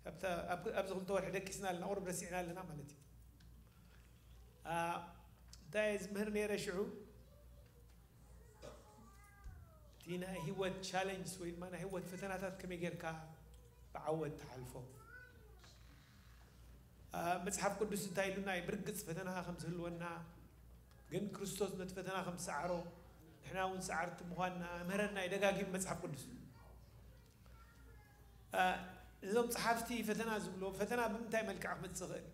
ካብታ፣ ኣብ፣ ኣብዚ ክልተ ወርሒ ደቂስና ኣለና፣ ቁሩብ ረሲዕና ኣለና ማለት እዩ። ኣ፣ እንታይ እየ ዝምህር ነይረ ሽዑ? እቲ ናይ ህይወት ቻለንጅስ ወይ ድማ ናይ ህይወት ፈተናታት ከመይ ጌርካ ብዓወት ትሓልፎ? ኣ፣ መጽሓፍ ቅዱስ እንታይ ኢሉና እዩ? ብርግጽ ፈተና ከም ዝህልወና፣ ግን ክርስቶስ ነቲ ፈተና ከም ዝሰዓሮ፣ ንሕና እውን ሰዓርቲ ምዃንና መህረና እዩ ደጋጊሙ መጽሓፍ ቅዱስ። ኣ፣ እዞም ጸሓፍቲ ፈተና ዝብሎ፣ ፈተና ብምንታይ መልክዕ ክመጽእ ይኽእል?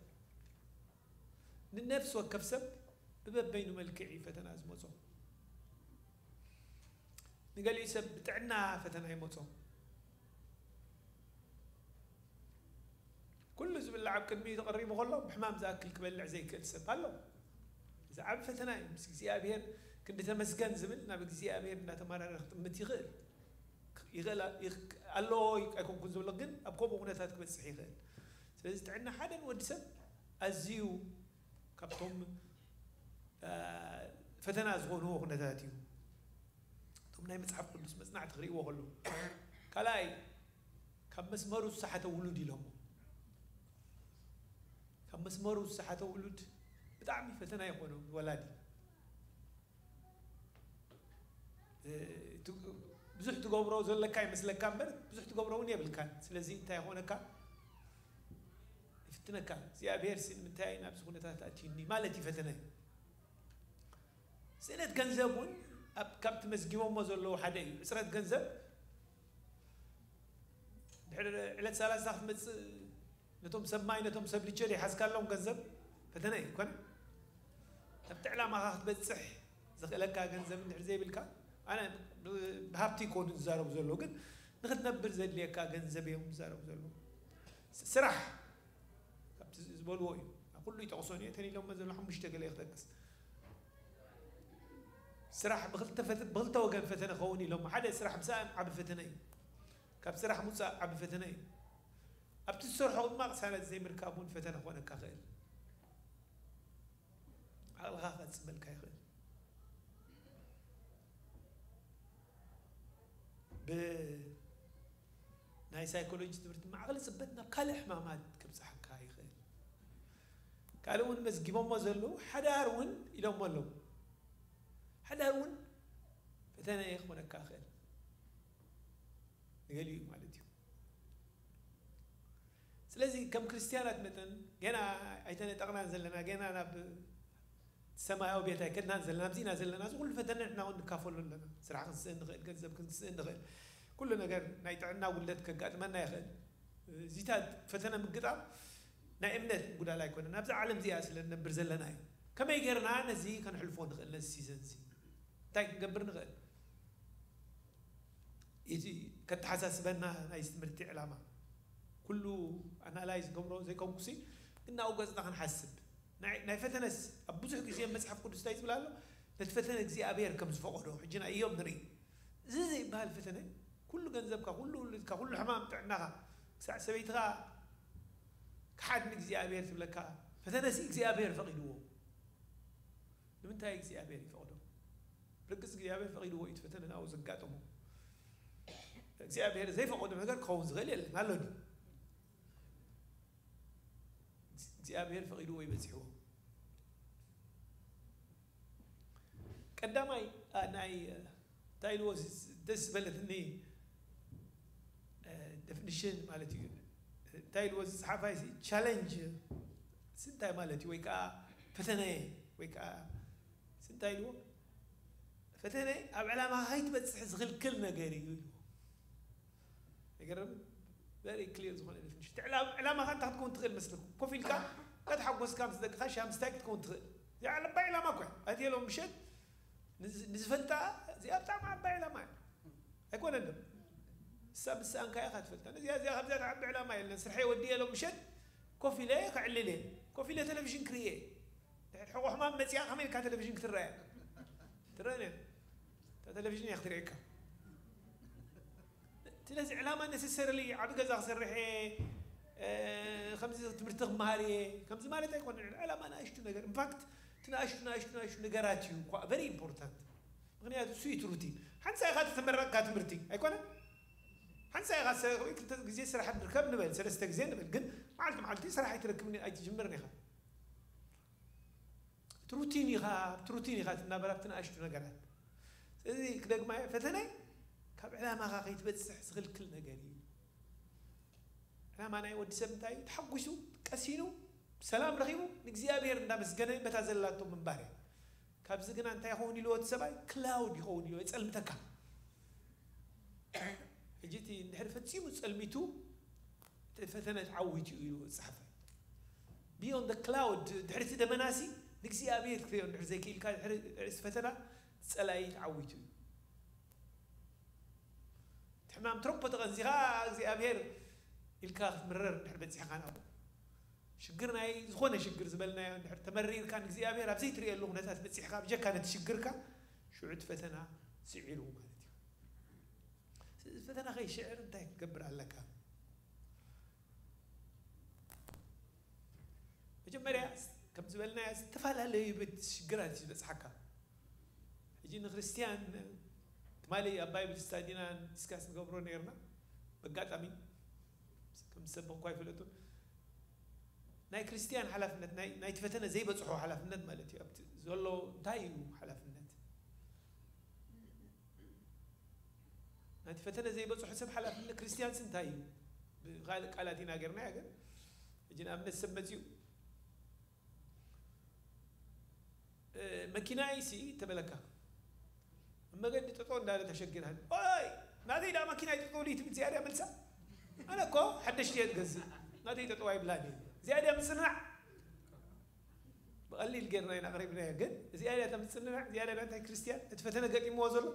ንነፍሲ ወከፍ ሰብ ብበበይኑ መልክዕ እዩ ፈተና ዝመጾ። ንገሊኡ ሰብ ብጥዕና ፈተና ይመጾ። ኩሉ ዝብላዕ ኣብ ቅድሚኡ ተቐሪቡ ከሎ፣ ብሕማም ዝኣክል ክበልዕ ዘይክእል ሰብ ኣሎ። እዚ ዓቢ ፈተና እዩ። ምስ እግዚኣብሔር ክንዲ ተመስገን ዝብል፣ ናብ እግዚኣብሔር እንዳተመራረ ክጥምት ይኽእል። ይኽእል፣ ይኽ-፣ ኣለዎ ኣይኮንኩን ዝብሎ፣ ግን ኣብ ከምኡ ኩነታት ክበጽሕ ይኽእል። ስለዚ ጥዕና ሓደ ንወዲ ሰብ ኣዝዩ ካብቶም፣ አ፣ ፈተና ዝኾንዎ ኩነታት እዩ። እቶም ናይ መጽሓፍ ቅዱስ መጽናዕቲ ክርእይዎ ከለዉ፣ ካልኣይ፣ ካብ መስመሩ ዝሰሓተ ውሉድ ኢሎሞ። ካብ መስመሩ ዝሰሓተ ውሉድ ብጣዕሚ ፈተና ይኾኖ ንወላዲ። እ፣ ት-፣ ብዙሕ ትገብሮ ዘለካ ይመስለካ እምበር፣ ብዙሕ ትገብሮ እውን የብልካን። ስለዚ እንታይ ይኾነካ? ይፍትነካ። እግዚኣብሔር ሲ ንምንታይ ናብዚ ኩነታት ኣእትዩኒ ማለት እዩ ፈተነ። ስእነት ገንዘብ እውን ኣብ፣ ካብቲ መዝጊቦሞ ዘለዉ ሓደ እዩ። ሕጽረት ገንዘብ ድሕሪ ዕለት ሰላሳ ክትመጽእ ነቶም ሰብ ማይ፣ ነቶም ሰብ ልቸ ዘይሓዝካሎም ገንዘብ ፈተነ እዩ፣ ኮነ? ኣብቲ ዕላማኻ ክትበጽሕ ዘኽእለካ ገንዘብ እንድሕር ዘይብልካ፣ ኣነ ብ-፣ ብሃብቲ ይኮኑ ዝዛረቡ ዘለዉ፣ ግን ንኽትነብር ዘድልየካ ገንዘብ እዮም ዝዛረቡ ዘለዉ። ስ-፣ ስራሕ ካብቲ ዝ-፣ ዝበልዎ እዩ። ኣብ ኩሉ ይጠቕሶን እየ፣ ተን ኢሎሞ ዘለዉ ሓሙሽተ ገለ ክጠቅስ። ስራሕ ብኽልተ ፈተ-፣ ብኽልተ ወገን ፈተነ ክኸውን ኢሎሞ። ሓደ ስራሕ ምስኣን ዓቢ ፈተነ እዩ። ካብ ስራሕ ምውጻእ ዓቢ ፈተነ እዩ። ኣብቲ ዝሰርሖ ድማ ቅሳነት ዘይምርካብ እውን ፈተነ ክኾነካ ይኽእል። ዓቕልኻ ከጽበልካ ይኽእል። ብ-፣ ናይ ሳይኮሎጂ ትምህርቲ ማዕቕሊ ጽበት ናብ ካልእ ሕማማት ክብጽሓካ ይኽእል። ካልእ እውን መዝጊቦሞ ዘለዉ ሓዳር እውን ኢሎሞ ኣለዉ። ሓዳር እውን ፈተነ ክኾነካ ይኽእል። ንገሊኡ ማለት እዩ። ስለዚ ከም ክርስትያናት መጠን ገና ኣይተነጠቕናን ዘለና፣ ገና ናብ ሰማያዊ ቤት ኣይከድናን ዘለና፣ ኣብዚ ኢና ዘለና። እዚ ኩሉ ፈተነ ንሕና እውን ንካፈሎ ኣለና። ስራሕ ክንስእን ንኽእል፣ ገንዘብ ክንስእን ንኽእል፣ ኩሉ ነገር፣ ናይ ጥዕና ጉድለት ከጋጥመና ይኽእል። እዚታት ፈተነ ምግጣም ናይ እምነት ጉዳል ኣይኮነን። ኣብዛ ዓለም እዚኣ ስለ ንነብር ዘለና እዩ። ከመይ ጌርና ነዚ ከነሕልፎ ንኽእል? ነዚ ሲዘን እዚ እንታይ ክንገብር ንኽእል? እቲ ከተሓሳስበና ናይ ትምህርቲ ዕላማ፣ ኩሉ ኣናላይዝ ገብሮ ዘይኮንኩሲ፣ ግን ናብኡ ገጽና ክንሓስብ። ናይ ናይ ፈተነስ ኣብ ብዙሕ ግዜ መጽሓፍ ቅዱስ እንታይ ዝብል ኣሎ? ነቲ ፈተነ እግዚኣብሔር ከም ዝፈቐዶ ሕጂ ናይ እዮም ንርኢ። እዚ ዘይበሃል ፈተነ፣ ኩሉ ገንዘብካ፣ ኩሉ ውሉድካ፣ ኩሉ ሕማም ጥዕናኻ፣ ክሳዕ ሰበይትኻ ክሓድ ንእግዚኣብሔር ትብለካ፣ ፈተነሲ እግዚኣብሔር ፈቒድዎ። ንምንታይ እግዚኣብሔር ይፈቕዶ? ርግጽ እግዚኣብሔር ፈቒድዎ እዩ እቲ ፈተነ ናብኡ ዘጋጠሞ። እግዚኣብሔር ዘይፈቐዶ ነገር ክኸውን ዝኽእል የለን። ኣሎ ድዩ? እግዚኣብሔር ፈቒድዎ እዩ በጺሕዎ። ቀዳማይ፣ ኣ፣ ናይ፣ እ፣ እንታይ ኢልዎ ዝ-፣ ዝ-፣ ደስ ዝበለትኒ፣ እ፣ ደፊኒሽን ማለት እዩ። እንታይ ኢልዎ ዝጸሓፋይ ሲ፣ ቻለንጅ ሲ እንታይ ማለት እዩ? ወይ ከኣ ፈተነ፣ ወይ ከኣ ሲ እንታይ ኢልዎ? ፈተነ ኣብ ዕላማ ከይትበጽሕ ዝኽልክል ነገር እዩ ኢልዎ። ኣይገርምን? ቨሪ ክሊር ዝኾነ ዴፊኒሽን። እቲ ዕላ-፣ ዕላማኻ እንታይ ክትከውን ትኽእል መስለኩም? ኮፍ ኢልካ እናተሓጎስካ ምስ ደቅኻ ሻሂ ምስታይ ክትከውን ትኽእል። እዚኣ ዓባይ ዕላማ እኮ እያ። ኣትየ ሎም ምሸት ንዝ-፣ ንዝፈልጣ እዚኣ ብጣዕሚ ዓባይ ዕላማ እያ። ኣይኮነን ዶ? ንሳ ምስ ሰኣንካ ኢኻ ትፈልጣ። ነዚኣ እዚኣ ካብዚኣ ትዓቢ ዕላማ የለን። ስርሐይ ወዲየ ሎም ምሸት ኮፍ ኢለ ከዕልል እየ። ኮፍ ኢለ ቴሌቪዥን ክርኢ እየ። ድሕሪ ሕቖ ሕማም መጺኣ ከመይ ኢልካ ቴሌቪዥን ክትረኣያ? ትረኣን እያ። እታ ቴሌቪዥን እያ ክትርእየካ። ስለዚ ዕላማ ነሰሰርሊ ዓቢ ገዛ ክሰርሕ እየ፣ እ፣ ከምዚ ትምህርቲ ክመሃር እየ፣ ከምዚ ማለት ኣይኮነን። ዕላማ ንኣሽቱ ነገር፣ ኢንፋክት እቲ ንኣሽቱ፣ ንኣሽቱ፣ ንኣሽቱ ነገራት እዩ እኳ ቨሪ ኢምፖርታንት። ምኽንያቱ እሱ እዩ እቲ ሩቲን። ሓንሳእ ኢኻ ተመረቕካ ትምህርቲ ኣይኮነን? ሓንሳእ ኢኻ ሰ-፣ ወይ ክልተ ግዜ ስራሕ ንርከብ ንበል፣ ሰለስተ ግዜ ንበል፣ ግን መዓልቲ መዓልቲ ስራሕ ኣይትረክብን፣ ኣይትጅምርን ኢኻ። እቲ ሩቲን ኢኻ፣ ኣብቲ ሩቲን ኢኻ ትናበር፣ ኣብቲ ንኣሽቱ ነገራት። ስለዚ ክደግማ እየ፣ ፈተነ ካብ ዕላማኻ ከይትበጽሕ ዝኽልክል ነገር እዩ። ዕላማ ናይ ወዲ ሰብ እንታይ እዩ? ተሓጒሱ፣ ቀሲኑ፣ ሰላም ረኺቡ፣ ንእግዚኣብሔር እንዳመስገነ በታ ዘላቶ ምንባር እያ። ካብዚ ግና እንታይ ይኸውን ኢልዎ እቲ ሰብኣይ? ክላውድ ይኸውን ኢልዎ፣ የጸልምተካ። ሕጂ እቲ እንድሕር ፈጺሙ ጸልሚቱ፣ እቲ ፈተነ ተዓዊቱ እዩ ኢልዎ ዝጸሓፈ። Beyond the cloud፣ ድሕሪ እቲ ደመናሲ ንእግዚኣብሔር ክትሪኦ እንድሕር ዘይክኢልካ፣ ድሕሪ፣ ድሕሪ እቲ ፈተና ጸላኢ ተዓዊቱ እዩ። እቲ ሕማም ትረፖ ተቐንዚኻ እግዚኣብሔር ኢልካ ክትምረር እንድሕር በጺሕካ ናብኡ። ሽግር ናይ ዝኾነ ሽግር ዝበልናዮ እንድሕር ተመሪርካ ንእግዚኣብሔር ኣብ ዘይትርእየሉ ኩነታት በጺሕካ ብጀካ ነቲ ሽግርካ ሽዑ እቲ ፈተና ስዒሩ ማለት እዩ። ስለዚ ፈተና ከይስዕር እንታይ ክትገብር ኣለካ? መጀመርያ ከም ዝበልናዮ ዝተፈላለዩ ብት-፣ ሽግራት እዩ ዝበጽሓካ። ሕጂ ንክርስትያን ትማሊ ኣብ ባይብል ስታዲና ዲስካስ ንገብሮ ነርና። በጋጣሚ ከም ዝሰበኽኳ ኣይፈለጡን። ናይ ክርስትያን ሓላፍነት፣ ናይ፣ ናይቲ ፈተነ ዘይበጽሖ ሓላፍነት ማለት እዩ። ኣብቲ ዘሎ እንታይ እዩ ሓላፍነት? ናይቲ ፈተነ ዘይበጽሖ ሰብ ሓላፍነት ክርስትያንስ እንታይ እዩ? ብኻልእ ቃላት ኢና ጌርናዮ፣ ግን ሕጂ ንኣብነት ሰብ መጺኡ፣ "እ፣ መኪናይሲ" ተበለካ፣ ኣብ መገዲ ጠጠው እንዳለ ተሸጊራ፣ "ኦይ፣ ናተይ ደኣ መኪናይ ጠጠው ድዩ?" ትብል፣ እዚኣ ድያ መልሳ? ኣነ እኮ ሓደሽቲ እየ ዝገዝእ፣ ናተይ ጠጠው ኣይብላን እየ። እዚኣ ድያ ምጽንናዕ? ብቐሊል ጌርና ኢና ኣቕሪብናዮ፣ ግን እዚኣ ድያ እታ ምጽንናዕ? እዚኣ ድያ እንታይ ክርስትያን እቲ ፈተነ ገጢምዎ ዘሎ?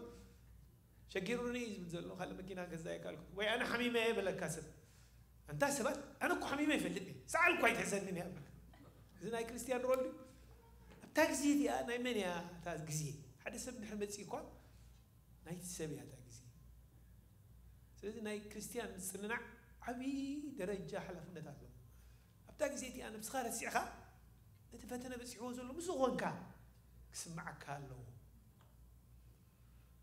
"ሸጊሩኒ" እዩ ዝብል ዘሎ፣ ካልእ መኪና ገዛእካ ኣልኩ። ወይ "ኣነ ሓሚመ እየ" በለካ ሰብ። ኣንታ ሰባት፣ "ኣነ እኮ ሓሚመ ይፈልጥ እየ፣ ሰዓል እኮ ኣይትሕዘንን እያ" በለካ። እዚ ናይ ክርስትያን ሮል ድዩ? ኣብታ ግዜ እቲኣ ናይ መን እያ እታ ግዜ? ሓደ ሰብ እንድሕር መጺኡ እኳ ናይቲ ሰብ እያ እታ ግዜ። ስለዚ ናይ ክርስትያን ምጽንናዕ ዓብዪ ደረጃ ሓላፍነት ኣለዎ። ኣብታ ግዜ እቲኣ ነብስኻ ረሲዕኻ ነቲ ፈተነ በጺሕዎ ዘሎ ምስ ዝኾንካ ክስምዓካ ኣለዎ።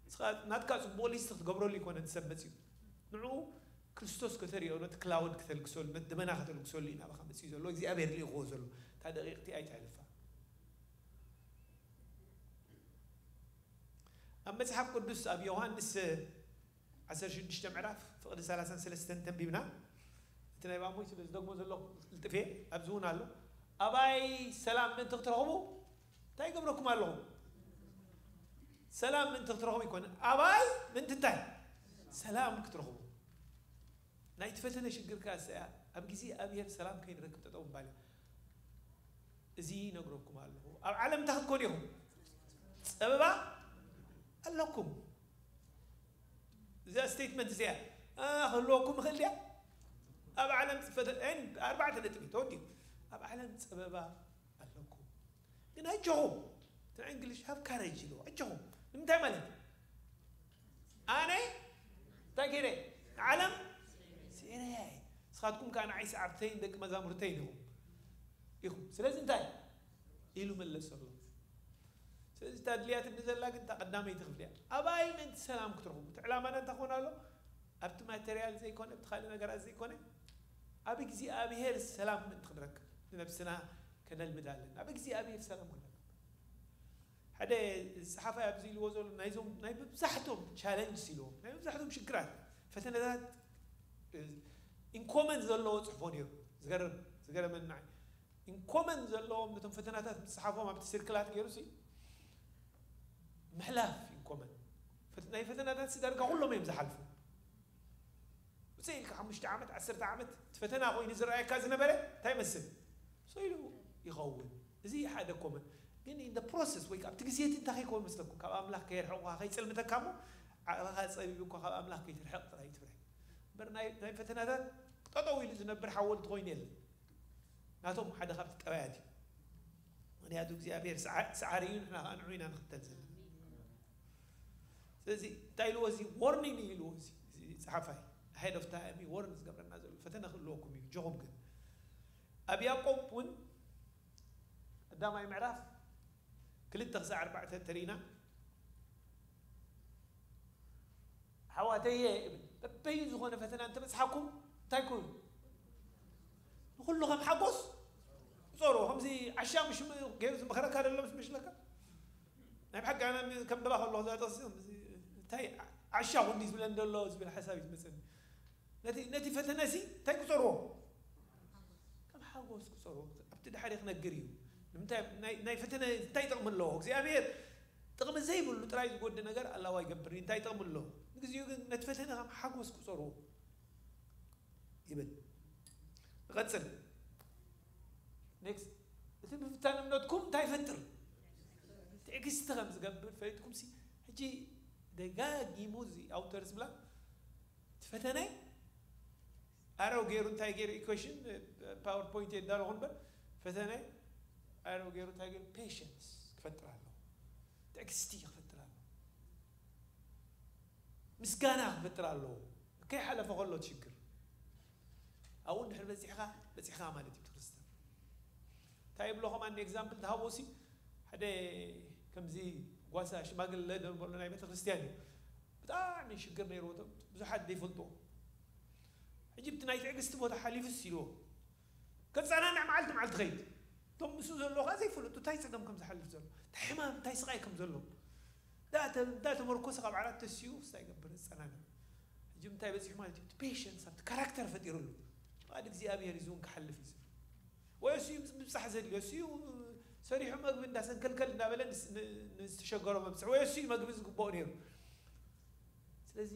ንስኻ ናትካ ጽቡቕ ሊስት ክትገብረሉ ይኮነ እቲ ሰብ መጺኡ። ንዕኡ ክርስቶስ ከተርእዮ፣ ነቲ ክላውድ ከተልግሰሉ፣ ነቲ ደመና ከተልግሰሉ እዩ ናባኻ መጺኡ ዘሎ፣ እግዚኣብሔር ልኢኽዎ ዘሎ። እታ ደቂቕ እቲኣ ኣይተሕልፋ። ኣብ መጽሓፍ ቅዱስ ኣብ ዮሃንስ ዓሰርተ ሽዱሽተ ምዕራፍ ፍቕዲ ሰላሳን ሰለስተን ተንቢብና፣ እቲ ናይ ባሞይ ስለ ዝደግሞ ዘለኹ ልጥፌ ኣብዚ እውን ኣሎ። ኣባይ ሰላም ምእንቲ ክትረኽቡ እንታይ ይገብረኩም ኣለኹ? ሰላም ምእንቲ ክትረኽቡ ይኮነ፣ ኣባይ ምእንቲ እንታይ? ሰላም ክትረኽቡ። ናይ ትፈተነ ሽግር ከኣ እያ ኣብ ግዜ ኣብሔር ሰላም ከይንረክብ ጠጠው ምባል። እዚ ነግረኩም ኣለኹ። ኣብ ዓለም እንታይ ክትኮኑ ኢኹም? ጸበባ ኣለኩም። እዚኣ ስቴትመንት እዚኣ ክህልወኩም ይኽእል ድያ? ኣብ ዓለም ኣርባዕተ ነጥቢ ተወዲኡ። ኣብ ዓለም ጸበባ ኣለኩም። ግን ኣጆኹም፣ እቲ እንግሊሽ ሃብ ካረጅ ኢሉ ኣጆኹም። ንምንታይ ማለት? ኣነ እንታይ ገይረ? ዓለም ስዒረያ እየ። ንስኻትኩም ከኣ ንዓይ ሰዓብተይን ደቂ መዛሙርተይን ኢኹም። ኢኹም። ስለዚ እንታይ? ኢሉ መለሰሎም። ስለዚ እታ ድልያትኒ ዘላ ግን እታ ቀዳመይቲ ክፍሊ እያ። ኣባይ ምእንቲ ሰላም ክትረኽቡ። እቲ ዕላማና እንታይ ክኾን ኣሎ? ኣብቲ ማቴርያል ዘይኮነ፣ ኣብቲ ካልእ ነገራት ዘይኮነ፣ ኣብ እግዚኣብሔር ሰላም ምእንቲ ክንረክብ ንነብስና ከነልምድ ኣለና። ኣብ እግዚኣብሔር ሰላም ክንረክብ። ሓደ ጸሓፋይ ኣብዚ ኢልዎ ዘሎ ናይዞም ናይ መብዛሕቶም ቻለንጅስ ኢልዎም ናይ መብዛሕቶም ሽግራት ፈተነታት ኢንኮመን ዘለዎ ጽሕፎ ነይሩ። ዝገርም ዝገረመኒ ንዓይ ኢንኮመን ዘለዎም ነቶም ፈተናታት ምጽሓፎም ኣብቲ ስርክላት ገይሩ ሲ ምሕላፍ ኢንኮመን ናይ ፈተናታት ሲ ዳርጋ ኩሎም እዮም ዝሓልፉ። ውፅእ ኢልካ ሓሙሽተ ዓመት ዓሰርተ ዓመት እቲ ፈተና ኮይኑ ዝረኣየካ ዝነበረ እንታይ መስል ሰው ኢሉ ይኸውን። እዚ ሓደ ኮመን ግን ኢን ፕሮሰስ ወይ ኣብቲ ግዜ እቲ እንታይ ከይከውን መስለኩም ካብ ኣምላኽ ከየርሕቑካ ከይፅልምተካ እሞ ዓቕልኻ ፀቢቡ እኳ ካብ ኣምላኽ ከይትርሕቕ ጥራይ ትፍረ እምበር ናይ ናይ ፈተናታት ጠጠው ኢሉ ዝነብር ሓወልቲ ኮይኑ የለን። ናቶም ሓደ ካብቲ ጠባያት እዩ። ምክንያቱ እግዚኣብሔር ሰዓ- ሰዓሪ እዩ፣ ንሕና ከዓ ንዑ ኢና ንኽተል ዘለና። ስለዚ እንታይ ኢልዎ እዚ ዋርኒንግ እዩ ኢልዎ እዚ እዚ ፀሓፋይ ኣሄድ ኦፍ ታይም እዩ ዋርን ዝገብረና ዘሎ ፈተነ ክህልወኩም እዩ ጆኹም ግን ኣብ ያዕቆብ እውን ቀዳማይ ምዕራፍ ክልተ ክሳዕ ኣርባዕተ ተሪእና ሓዋተየ እብል በበይ ዝኾነ ፈተና እንተበፅሓኩም እንታይ ኩኑ ንኩሉ ከም ሓጎስ ቁፀርዎ ከምዚ ዓሻ ምሽ ገይሩ ዝመኸረካ ደሎ ምስ መሽለካ ናይ ብሓቂ ኣነ ከንብባ ከለኹ እዛ ጥቕሲ እንታይ ዓሻ ኩኒ ዝብለን ደሎ ዝብል ሓሳብ እዩ ዝመፀኒ ነቲ ነቲ ፈተነ ሲ እንታይ ቁፀርዎ ከም ሓጎስ ቁፀርዎ ኣብቲ ድሓሪ ክነግር እዩ ንምንታይ ናይ ፈተነ እንታይ ጥቕሚ ኣለዎ እግዚኣብሔር ጥቕሚ ዘይብሉ ጥራይ ዝጎዲ ነገር ኣላዋ ይገብር እንታይ ጥቕሚ ኣለዎ ንግዚኡ ግን ነቲ ፈተነ ከም ሓጎስ ቁፀርዎ ይብል ንቐፅል ኔክስት እቲ ምፍታን እምነትኩም እንታይ ይፈጥር ትዕግስቲ ከም ዝገብር ፈሊጥኩም ሲ ሕጂ ደጋጊሙ እዚ ኣውተር ዝብላ እቲ ፈተነ ኣረው ገይሩ እንታይ ገይሩ ኢኩዌሽን ፓወርፖይንት የዳለኹ እምበር ፈተነ ኣረው ገይሩ እንታይ ገይሩ ፔሽንስ ክፈጥር ኣለዎ ትዕግስቲ ክፈጥር ኣለዎ ምስጋና ክፈጥር ኣለዎ ከይሓለፈ ከሎ ትሽግር ኣብኡ እንድሕር በፂሕካ በፂሕካ ማለት እዩ ክርስትያን እንታይ ይብሎ ከማን ኤግዛምፕል ዝሃቦ ሲ ሓደ ከምዚ ጓሳ ሽማግለ ደንበሎ ናይ ቤተክርስትያን እዩ ብጣዕሚ ሽግር ነይርዎ ብዙሓት ዘይፈልጥዎ ሕጂ ብቲ ናይ ትዕግስቲ ቦታ ሓሊፉስ ኢልዎ ከፀናንዕ መዓልቲ መዓልቲ ኸይድ እቶም ምስኡ ዘለዉ ከዓ ዘይፈልጡ እንታይ ፀገም ከም ዝሓልፍ ዘሎ እንታይ ሕማም እንታይ ስቃይ ከም ዘሎ እንዳተመርኮሰ ካብ ዓራት ተሲኡ ስታ ይገብር ዝፀናንዕ ሕጂ ምንታይ በፂሑ ማለት እዩ ፔሽንስ ኣብቲ ካራክተር ፈጢሩሉ ፍቃድ እግዚኣብሔር እዩ እውን ክሓልፍ እዩ ወይ እሱ እዩ ምብፃሕ ዘድልዮ እሱ እዩ ሰሪሑ መግቢ እንዳሰንከልከል እንዳበለ ንዝተሸገሮ መብፅሕ ወይ እሱ እዩ መግቢ ዝግብኦ ነይሩ ስለዚ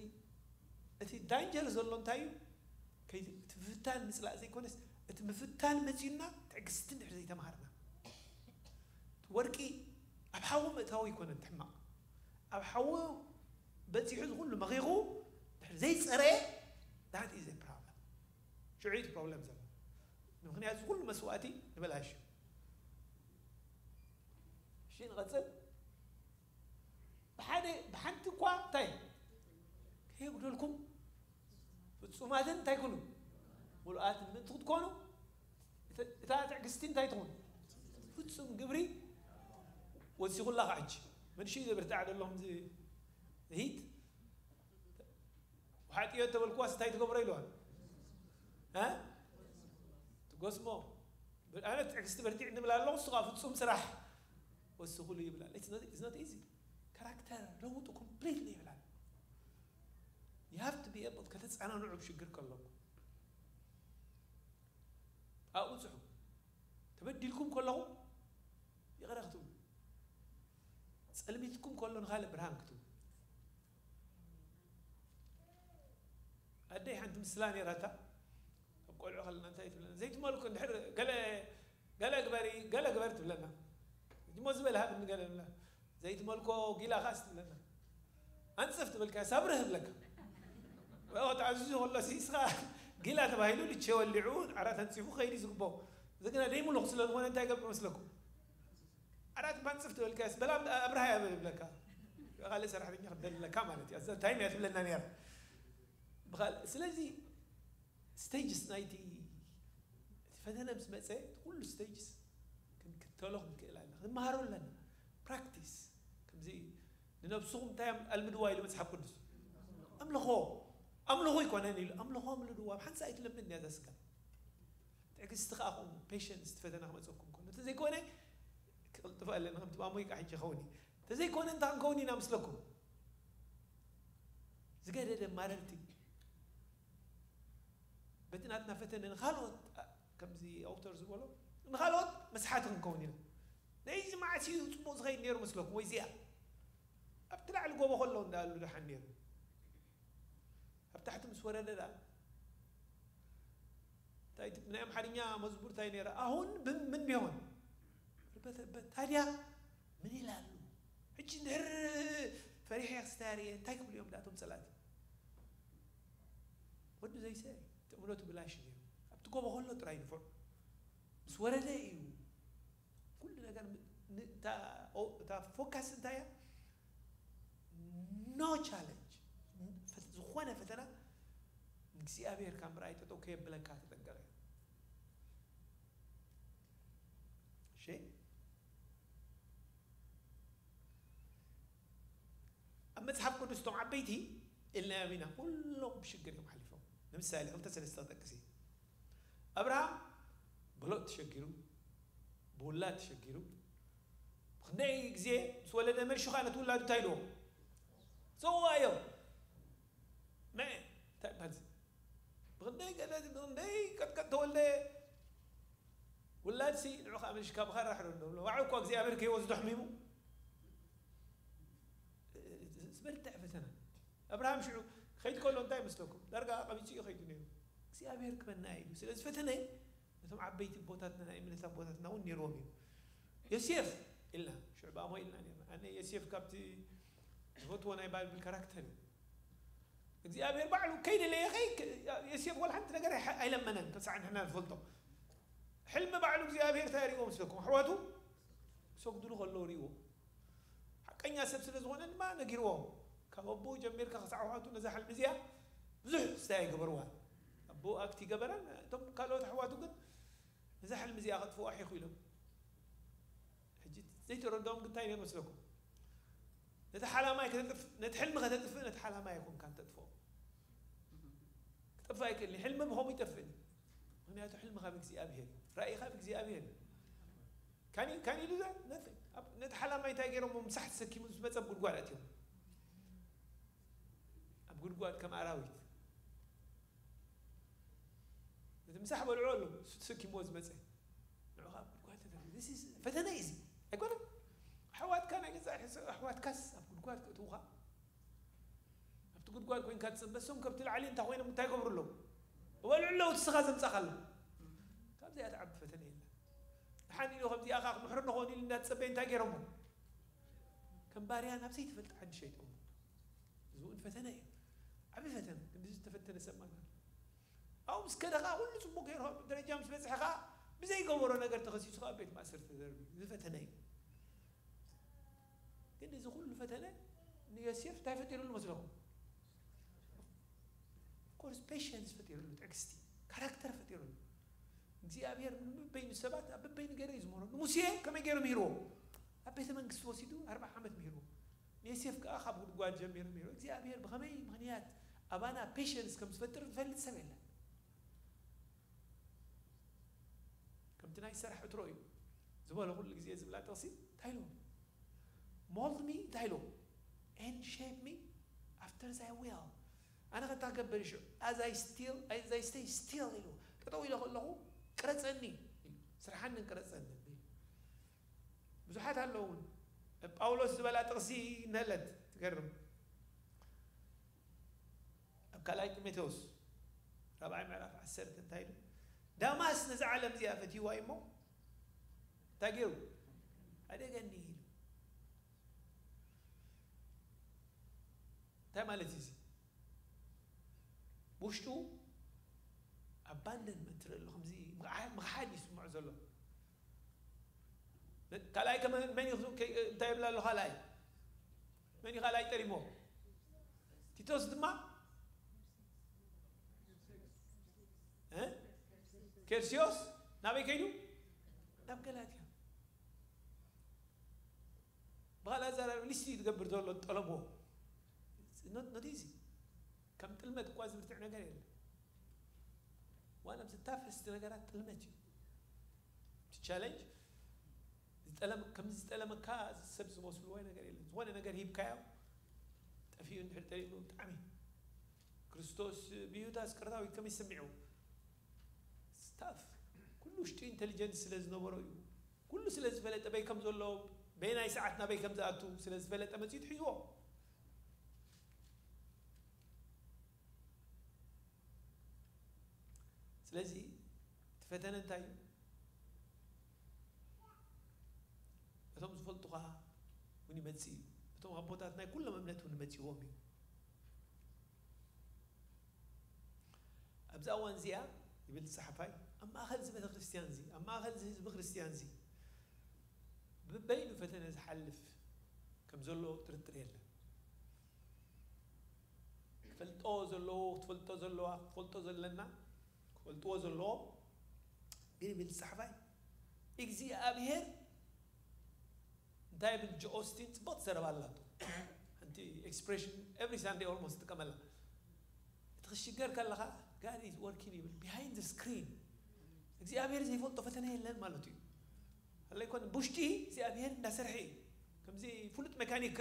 እቲ ዳንጀር ዘሎ እንታይ እዩ እቲ ምፍታን ምፅላእ ዘይኮነስ እቲ ምፍታን መፅዩና ትዕግስቲ እንድሕር ዘይተምሃርና ወርቂ ኣብ ሓዊ ምእታዊ ይኮነን ሕማቕ ኣብ ሓዊ በፂሑ ዝኩሉ መኺኹ ድሕር ዘይፀረየ that is problem ሽዑ እቲ problem ዘሎ ምክንያቱ ዝኩሉ መስዋእቲ ንበላሽ እሺ ንቐፅል ብሓደ ብሓንቲ እኳ እንታይ ከየጉደልኩም ፍፁማትን እንታይ ኩኑ ሙሉኣትን ምእንቲ ክትኮኑ እታ ትዕግስቲ እንታይ ትኹን ፍፁም ግብሪ ወሲኹላ ከዓ ሕጂ መንሽዩ ዘብርትዕ ደሎም ሂት ሓጥዮ ተበልክዋስ እንታይ ትገብሮ ኢልዋ ትጎስሞ ኣነ ትዕግስቲ በርቲዕ ንብል ኣለኹ እሱ ከዓ ፍፁም ስራሕ ወስኹሉ ይብላል ኢዝ ኖት ኢዚ ካራክተር ለውጡ ኮምፕሊትሊ ይብላል you have to be able ከተፀናንዑ ብሽግር ከለኩም ኣብኡ ጽሑ። ተበዲልኩም ከለኹም ይቕረ ክትብሉ፣ ጸልሚትኩም ከሎ ንኻልእ ብርሃን ክትብሉ። ኣደይ ሓንቲ ምስላ ነይራታ። ኣብ ቆልዑ ከለና እንታይ ትብለና? ዘይትመልኩ እንድሕር ገለ፣ ገለ ግበሪ፣ ገለ ግበር ትብለና። እሞ ዝበለ ሃብኒ ገለ ንብላ። ዘይትመልኮ ጊላ ኻስ ትብለና። ኣንጽፍ ትብልካ፣ ሳብርህ ትብለካ። ወይ ተኣዚዙ ከሎ ሲስኻ ጊላ ተባሂሉ ልቼ ወሊዑ ዓራት ኣንጺፉ ኸይዲ ዝግቦ። እዚ ግና ደይምልኹ ስለ ዝኾነ እንታይ ገብር መስለኩም? ዓራት ባንጽፍ ትበልካስ በላ ኣብርሃ እያ በል ይብለካ። ካልእ ሰራሕተኛ ክትደልለካ ማለት እዩ። እዛ ታይም እያ ትብለና ነይራ። ብኻል-፣ ስለዚ ስቴጅስ ናይቲ እቲ ፈተነ ምስ መጸ፣ እቲ ኩሉ ስቴጅስ ክንክተሎ ክንክእል ኣለና። ክንመሃሮ ኣለና። ፕራክቲስ። ከምዚ ንነብስኹም እንታይ ኣም-፣ ኣልምድዋ ኢሉ መጽሓፍ ቅዱስ? ኣምልኾ። ኣምልኾ ኣይኮነን ኢሉ። ኣምልኾ ኣምልድዋ። ኣብ ሓንሳእ ኣይትለምድን እያ እዛ ስጋ። ትዕግስቲ ከኣ ኹን፣ ፔሸንስ፣ እቲ ፈተና ክመጸኩም ከሎ። እንተዘይኮነ፣ ክቕልጥፍ ኣለና፣ ከምቲ ባሞይ ከዓ ሕጂ ይኸውን እዩ። እንተዘይኮነ፣ እንታይ ክንከውን ኢና ምስለኩም? ዝገደደ ማረርቲ። በቲ ናትና ፈተነ ንኻልኦት፣ ኣ፣ ከምዚ ኣውተር ዝበሎ፣ ንኻልኦት መስሓቲ ክንከውን ኢና። ነይዚ መዓስ እዩ ጽቡቕ ዝኸይድ ነይሩ መስለኩም? ወይ እዚኣ? ኣብቲ ላዕሊ ጎቦ ከሎ እንዳኣሉ ደሓን ነይሩ። ኣብ ታሕቲ ምስ ወረደ ደኣ፣ እንታይ እቲ ናይ ኣምሓርኛ መዝሙር እንታይ ነይረ? ኣሁን ብ-፣ ምን ቢሆን? በተ-፣ በ-፣ ታዲያ ምን ይላሉ? ሕጂ እንድሕር ፈሪሐ ክስታይ ኣርእየ እንታይ ክብሉ እዮም ደኣ እቶም ጸላእቲ? ወዲ ዘይሰ እቲ እምነቱ ብላሽ ነይሩ። ኣብቲ ጎቦ ከሎ ጥራይ ንፉዕ። ምስ ወረደ እዩ ኩሉ ነገር ም-፣ ን-፣ እታ፣ ኦ-፣ እታ ፎካስ እንታይ እያ? ኖ ቻለንጅ። ፈት-፣ ዝኾነ ፈተና እግዚኣብሔር ካብ ምርኣይ ጠጠው ከየብለካ ተጠንቀቕ እያ። እሺ? ኣብ መጽሓፍ ቅዱስ እቶም ዓበይቲ ኢልናዮም ኢና፣ ኩሎም ብሽግር እዮም ሓሊፎም። ንምሳሌ፣ ክልተ ሰለስተ ክጠቅስ እየ። ኣብርሃም ብሎጥ ተሸጊሩ፣ ብውላድ ተሸጊሩ፣ ብኽንደይ ግዜ ምስ ወለደ መሊሹ ኸኣ ነቲ ውላዱ እንታይ ኢልዎ? ሰውኣዮ። መ-፣ እንታይ ይበሃል እዚ? ብኽንደይ ገለ፣ ብኽንደይ ቀጥቀጥ ተወልደ፣ ውላድሲ ንዑ ኸኣ መሊሽካ ብኻራ ሕረዶ ብሎ። ዋዕው እኳ እግዚኣብሔር ከይወስዶ ሕሚሙ። ዝበርትዕ ፈተና። ኣብርሃም ሽዑ ክኸይድ ከሎ እንታይ ይመስለኩም? ዳርጋ ቀቢጹ እዩ ኸይዱ ነይሩ። እግዚኣብሔር ክበና ኢሉ ስለ ዝፈተነ፣ ነቶም ዓበይቲ ኣቦታትና፣ ናይ እምነት ኣቦታትና እውን ነይርዎም እዩ። ዮሴፍ ኢልና፣ ሽዑ ብኣሞ ኢልና ነይርና። ኣነ ዮሴፍ ካብቲ ዝፈትዎ ናይ ባይብል ካራክተር እዩ። እግዚኣብሔር ባዕሉ ከይደለየ ኸይ-፣ ዮሴፍ ወላ ሓንቲ ነገር ኣይሓ-፣ ኣይለመነን፣ ክሳዕ ንሕና ንፈልጦ። ሕልሚ ባዕሉ እግዚኣብሔር እንታይ ሪእዎ ምስለኩም? ኣሕዋቱ ክሰግድሉ ከለዉ ሪእዎ። ሓቀኛ ሰብ ስለ ዝኾነ ድማ ነጊርዎም። ካብ ኣቦኡ ጀሚርካ ክሳዕ ኣሕዋቱ ነዛ ሕልሚ እዚኣ ብዙሕ ስታይ ኣይገበርዋን። ኣቦኡ ኣክት ይገበራን፣ እቶም ካልኦት ኣሕዋቱ ግን ነዛ ሕልሚ እዚኣ ከጥፍዋ ሒኹ ኢሎም። ሕጂ ዘይተረድኦም ግን እንታይ ነይሩ መስለኩም? ነቲ ሓላማይ ከተጥፍ-፣ ነቲ ሕልሚ ከተጥፍእ፣ ነቲ ሓላማይ ኣይኮንካን ተጥፍኦ። ክጠፍእ ኣይክእልን እዩ። ሕልሚ ብኸምኡ ይጠፍእ እዩ። ምኽንያቱ ሕልሚ ካብ እግዚኣብሔር እዩ። ራእይ ካብ እግዚኣብሔር እዩ። ካን ዩ-፣ ካን ዩ ዱ ዛት? ነቲንግ። ኣብ-፣ ነቲ ሓላማይ እንታይ ገይሮሞ? ምሳሕ ተሰኪሙ ዝመጸ ኣብ ጉድጓድ ኣትዮም። ኣብ ጉድጓድ ከም ኣራዊት። ነቲ ምሳሕ በልዖ ኣሎ፣ እሱ ተሰኪምዎ ዝመጸ። ንዑ ካብ ጉድጓድ ተተርፈ። This is ፈተነ እዩ እዚ። ኣይኮነን? ኣሕዋትካ ናይ ገዛእ ሕሰ-፣ ኣሕዋትካስ ኣብ ጉድጓድ ከእትዉኻ? ኣብቲ ጉድጓድ ኮይንካ ትጽበ፣ እሶም ከብቲ ላዕሊ እንታይ ኮይኖም እንታይ ይገብሩ ኣለዉ? ይበልዑ ኣለዉ፣ እቲ ስኻ ዘምጻኻ ኣሎ። ካብዚኣ ትዓቢ ፈተነ የለን። ደሓን ኢሉ ከምዚኣ ኸኣ ክምሕሩ ንኾን ኢሉ እንዳተጸበየ እንታይ ገይሮሞ? ከም ባርያ ናብ ዘይትፈልጥ ዓዲ ሸይጦሞ። እዚ እውን ፈተነ እዩ። ዓቢ ፈተነ። ክንዲ ዝተፈተነ ሰብ ማን ኣሎ? ኣብኡ ምስ ከደ ኸኣ ኩሉ ጽቡቕ ገይሩ ደረጃ ምስ በጽሐ ኸኣ ብዘይገበሮ ነገር ተኸሲሱ ኸኣ ቤት ማእሰርቲ ተደርብዩ። እዚ ፈተነ እዩ። ግን እዚ ኩሉ ፈተነ ንዮሴፍ እንታይ ፈጢሩሉ መስለኹም? ኦፍኮርስ ፔሸንስ ፈጢሩሉ፣ ትዕግስቲ፣ ካራክተር ፈጢሩሉ። እግዚኣብሔር ንበበይኑ ሰባት ኣብ በበይኑ ገይሩ እዩ ዝምህሮ። ንሙሴ ከመይ ገይሩ ምሂርዎ? ኣብ ቤተ መንግስቲ ወሲዱ ኣርብዓ ዓመት ምሂርዎ። ንዮሴፍ ከኣ ካብ ጉድጓድ ጀሚሩ ምሂርዎ። እግዚኣብሔር ብኸመይ ምኽንያት ኣባና ፔሸንስ ከም ዝፈጥር ዝፈልጥ ሰብ የለን። ከምቲ ናይ ሰራሕ ዕትሮ እዩ ዝበሎ ኩሉ ግዜ ዝብላ ጥቕሲ እንታይ ኢልዎ? Mold me እንታይ ኢልዎ? And shape me after thy will። ኣነ ከታ ገበር ይሽዑ as I still, as I stay still ኢልዎ። ጠጠው ኢለ ከለኹ ቅረጸኒ፣ ስርሓንን ቅረጸኒ። ብዙሓት ኣለዉ። ጳውሎስ ዝበላ ጥቕሲ ነለት ትገርም። ኣብ ካልኣይ ጢሞቴዎስ ራብዓይ ምዕራፍ ዓሰርተ እንታይ ኢሉ? ዳማስ ነዛ ዓለም እዚኣ ፈትይዋ እዩ እሞ እንታይ ገይሩ? ኣደገኒ ኢሉ። እንታይ ማለት እዩ እዚ? ውሽጡ ኣባንደን ትርኢ ኣሎ። ከምዚ ምኽሓድ ይስምዖ ዘሎ። ካልኣይ ከመ መን እዩ እንታይ ይብላ ኣሎ? ካልኣይ መን እዩ ካልኣይ ጠሪሞ? ቲቶስ ድማ እ ኬርሲዮስ ናበይ ከይዱ? ናብ ገላትያ። ብኻልእ ኣዘራርባ ሊስት እዩ ዝገብር ዘሎ ጠለቦ። ኖት ኢዚ። ከም ጥልመት እኳ ዝብርትዕ ነገር የለን። ዋን ኦፍ ታፈስት ነገራት ጥልመት እዩ። እቲ ቻለንጅ ከምዚ ዝጠለመካ ሰብ ዝመስልዎ ነገር የለን። ዝኾነ ነገር ሂብካዮ ጠፊኡ እንድሕር ጠሊሙ ብጣዕሚ ክርስቶስ ብይሁዳ ስቅርታዊት ከመይ ሰሚዑ? ስታፍ ኩሉ ውሽጡ ኢንቴሊጀንስ ስለ ዝነበሮ እዩ። ኩሉ ስለ ዝፈለጠ በይ ከም ዘሎ በየናይ ሰዓት ናበይ ከም ዝኣቱ ስለ ዝፈለጠ መፅኡ ትሒዝዎ። ስለዚ እቲ ፈተነ እንታይ እዩ? እቶም ዝፈልጡኻ እውን ይመፅእ እዩ። እቶም ኣቦታት ናይ ኩሎም እምነት እውን ይመፅእዎም እዩ። ኣብዛ እዋን እዚኣ ይብል ጸሓፋይ፣ ኣብ ማእከል እዚ ቤተ ክርስቲያን እዚ፣ ኣብ ማእከል እዚ ህዝቢ ክርስቲያን እዚ ብበይኑ ፈተነ ዝሓልፍ ከም ዘሎ ጥርጥር የለን። ክፈልጦ ዘለዎ፣ ክትፈልጦ ዘለዋ፣ ክፈልጦ ዘለና፣ ክፈልጥዎ ዘለዎ ግን ይብል ጸሓፋይ እግዚኣብሔር እንታይ ብል ጆ ኦስቲን ጽቡቕ ዘረባ ኣላቶ። ሓንቲ ኤክስፕሬሽን ኤቭሪ ሳንዴ ኦልሞስት ትጥቀመላ። እቲ ክሽገር ከለኻ God is working ይብል behind the screen። እግዚኣብሔር ዘይፈልጦ ፈተነ የለን ማለት እዩ። ኣለ ይኮን ብውሽጢ እግዚኣብሔር እንዳሰርሐ እዩ። ከምዚ ፍሉጥ ሜካኒክ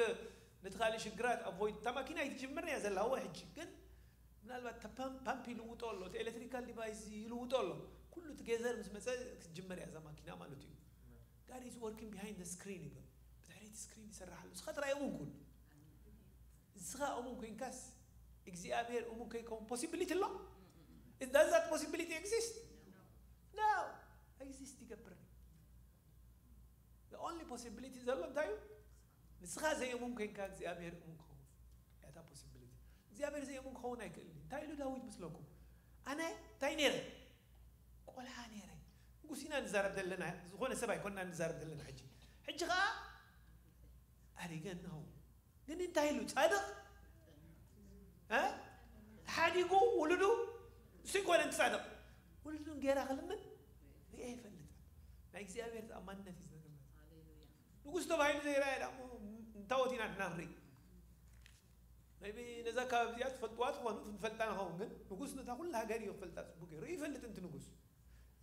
ነቲ ካልእ ሽግራት ኣቮይድ እታ ማኪና ኣይትጅምር እያ ዘላ ወይ ሕጂ ግን ምናልባት ፓምፕ ይልውጦ ኣሎ፣ እቲ ኤሌክትሪካል ዲቫይስ ይልውጦ ኣሎ። ኩሉ ቱጌዘር ምስ መፀ ክትጅመር እያ እዛ ማኪና ማለት እዩ። God is working behind the screen ይብል። ብድሕሪት ስክሪን ይሰርሕ ኣሎ። ንስኻ ጥራይ እሙን ኩን። ንስኻ እሙን ኮይንካስ እግዚኣብሔር እሙን ከይከውን possibility ኣሎ? Does that possibility exist? No. ኤግዚስት ይገብር። The only possibility ዘሎ እንታይ እዩ? ንስኻ ዘይእሙን ኮይንካ እግዚኣብሔር እሙን ክኸውን እያ እታ possibility። እግዚኣብሔር ዘይእሙን ክኸውን ኣይክእልን እዩ። እንታይ ኢሉ ዳዊት ምስለኩም? ኣነ እንታይ ነይረ? ቆልዓ ነይረ። ንጉስ ኢና ንዛረብ ዘለና፣ ዝኾነ ሰብ ኣይኮንና ንዛረብ ዘለና ሕጂ። ሕጂ ኸዓ ኣሪገ እንሆ። ግን እንታይ ኢሉ? ጻድቕ እ ሓዲጉ ውሉዱ እሱ ይኮነ ጻድቕ ውሉዱ እንጌራ ክልምን ርኤ ይፈልጥ። ናይ እግዚኣብሔር ተኣማንነት እዩ ዝነግርና። ንጉስ ተባሂሉ ዘይረኣየ ዳሞ እንታወት ኢና ንሕና ንርኢ። maybe ነዛ ከባቢ እዚኣ ትፈልጥዋ ትኾኑ፣ ንፈልጣ ንኸውን፣ ግን ንጉስ ነታ ኩላ ሃገር እዩ ክፈልጣ ጽቡቅ ገይሩ ይፈልጥ። እንት ንጉስ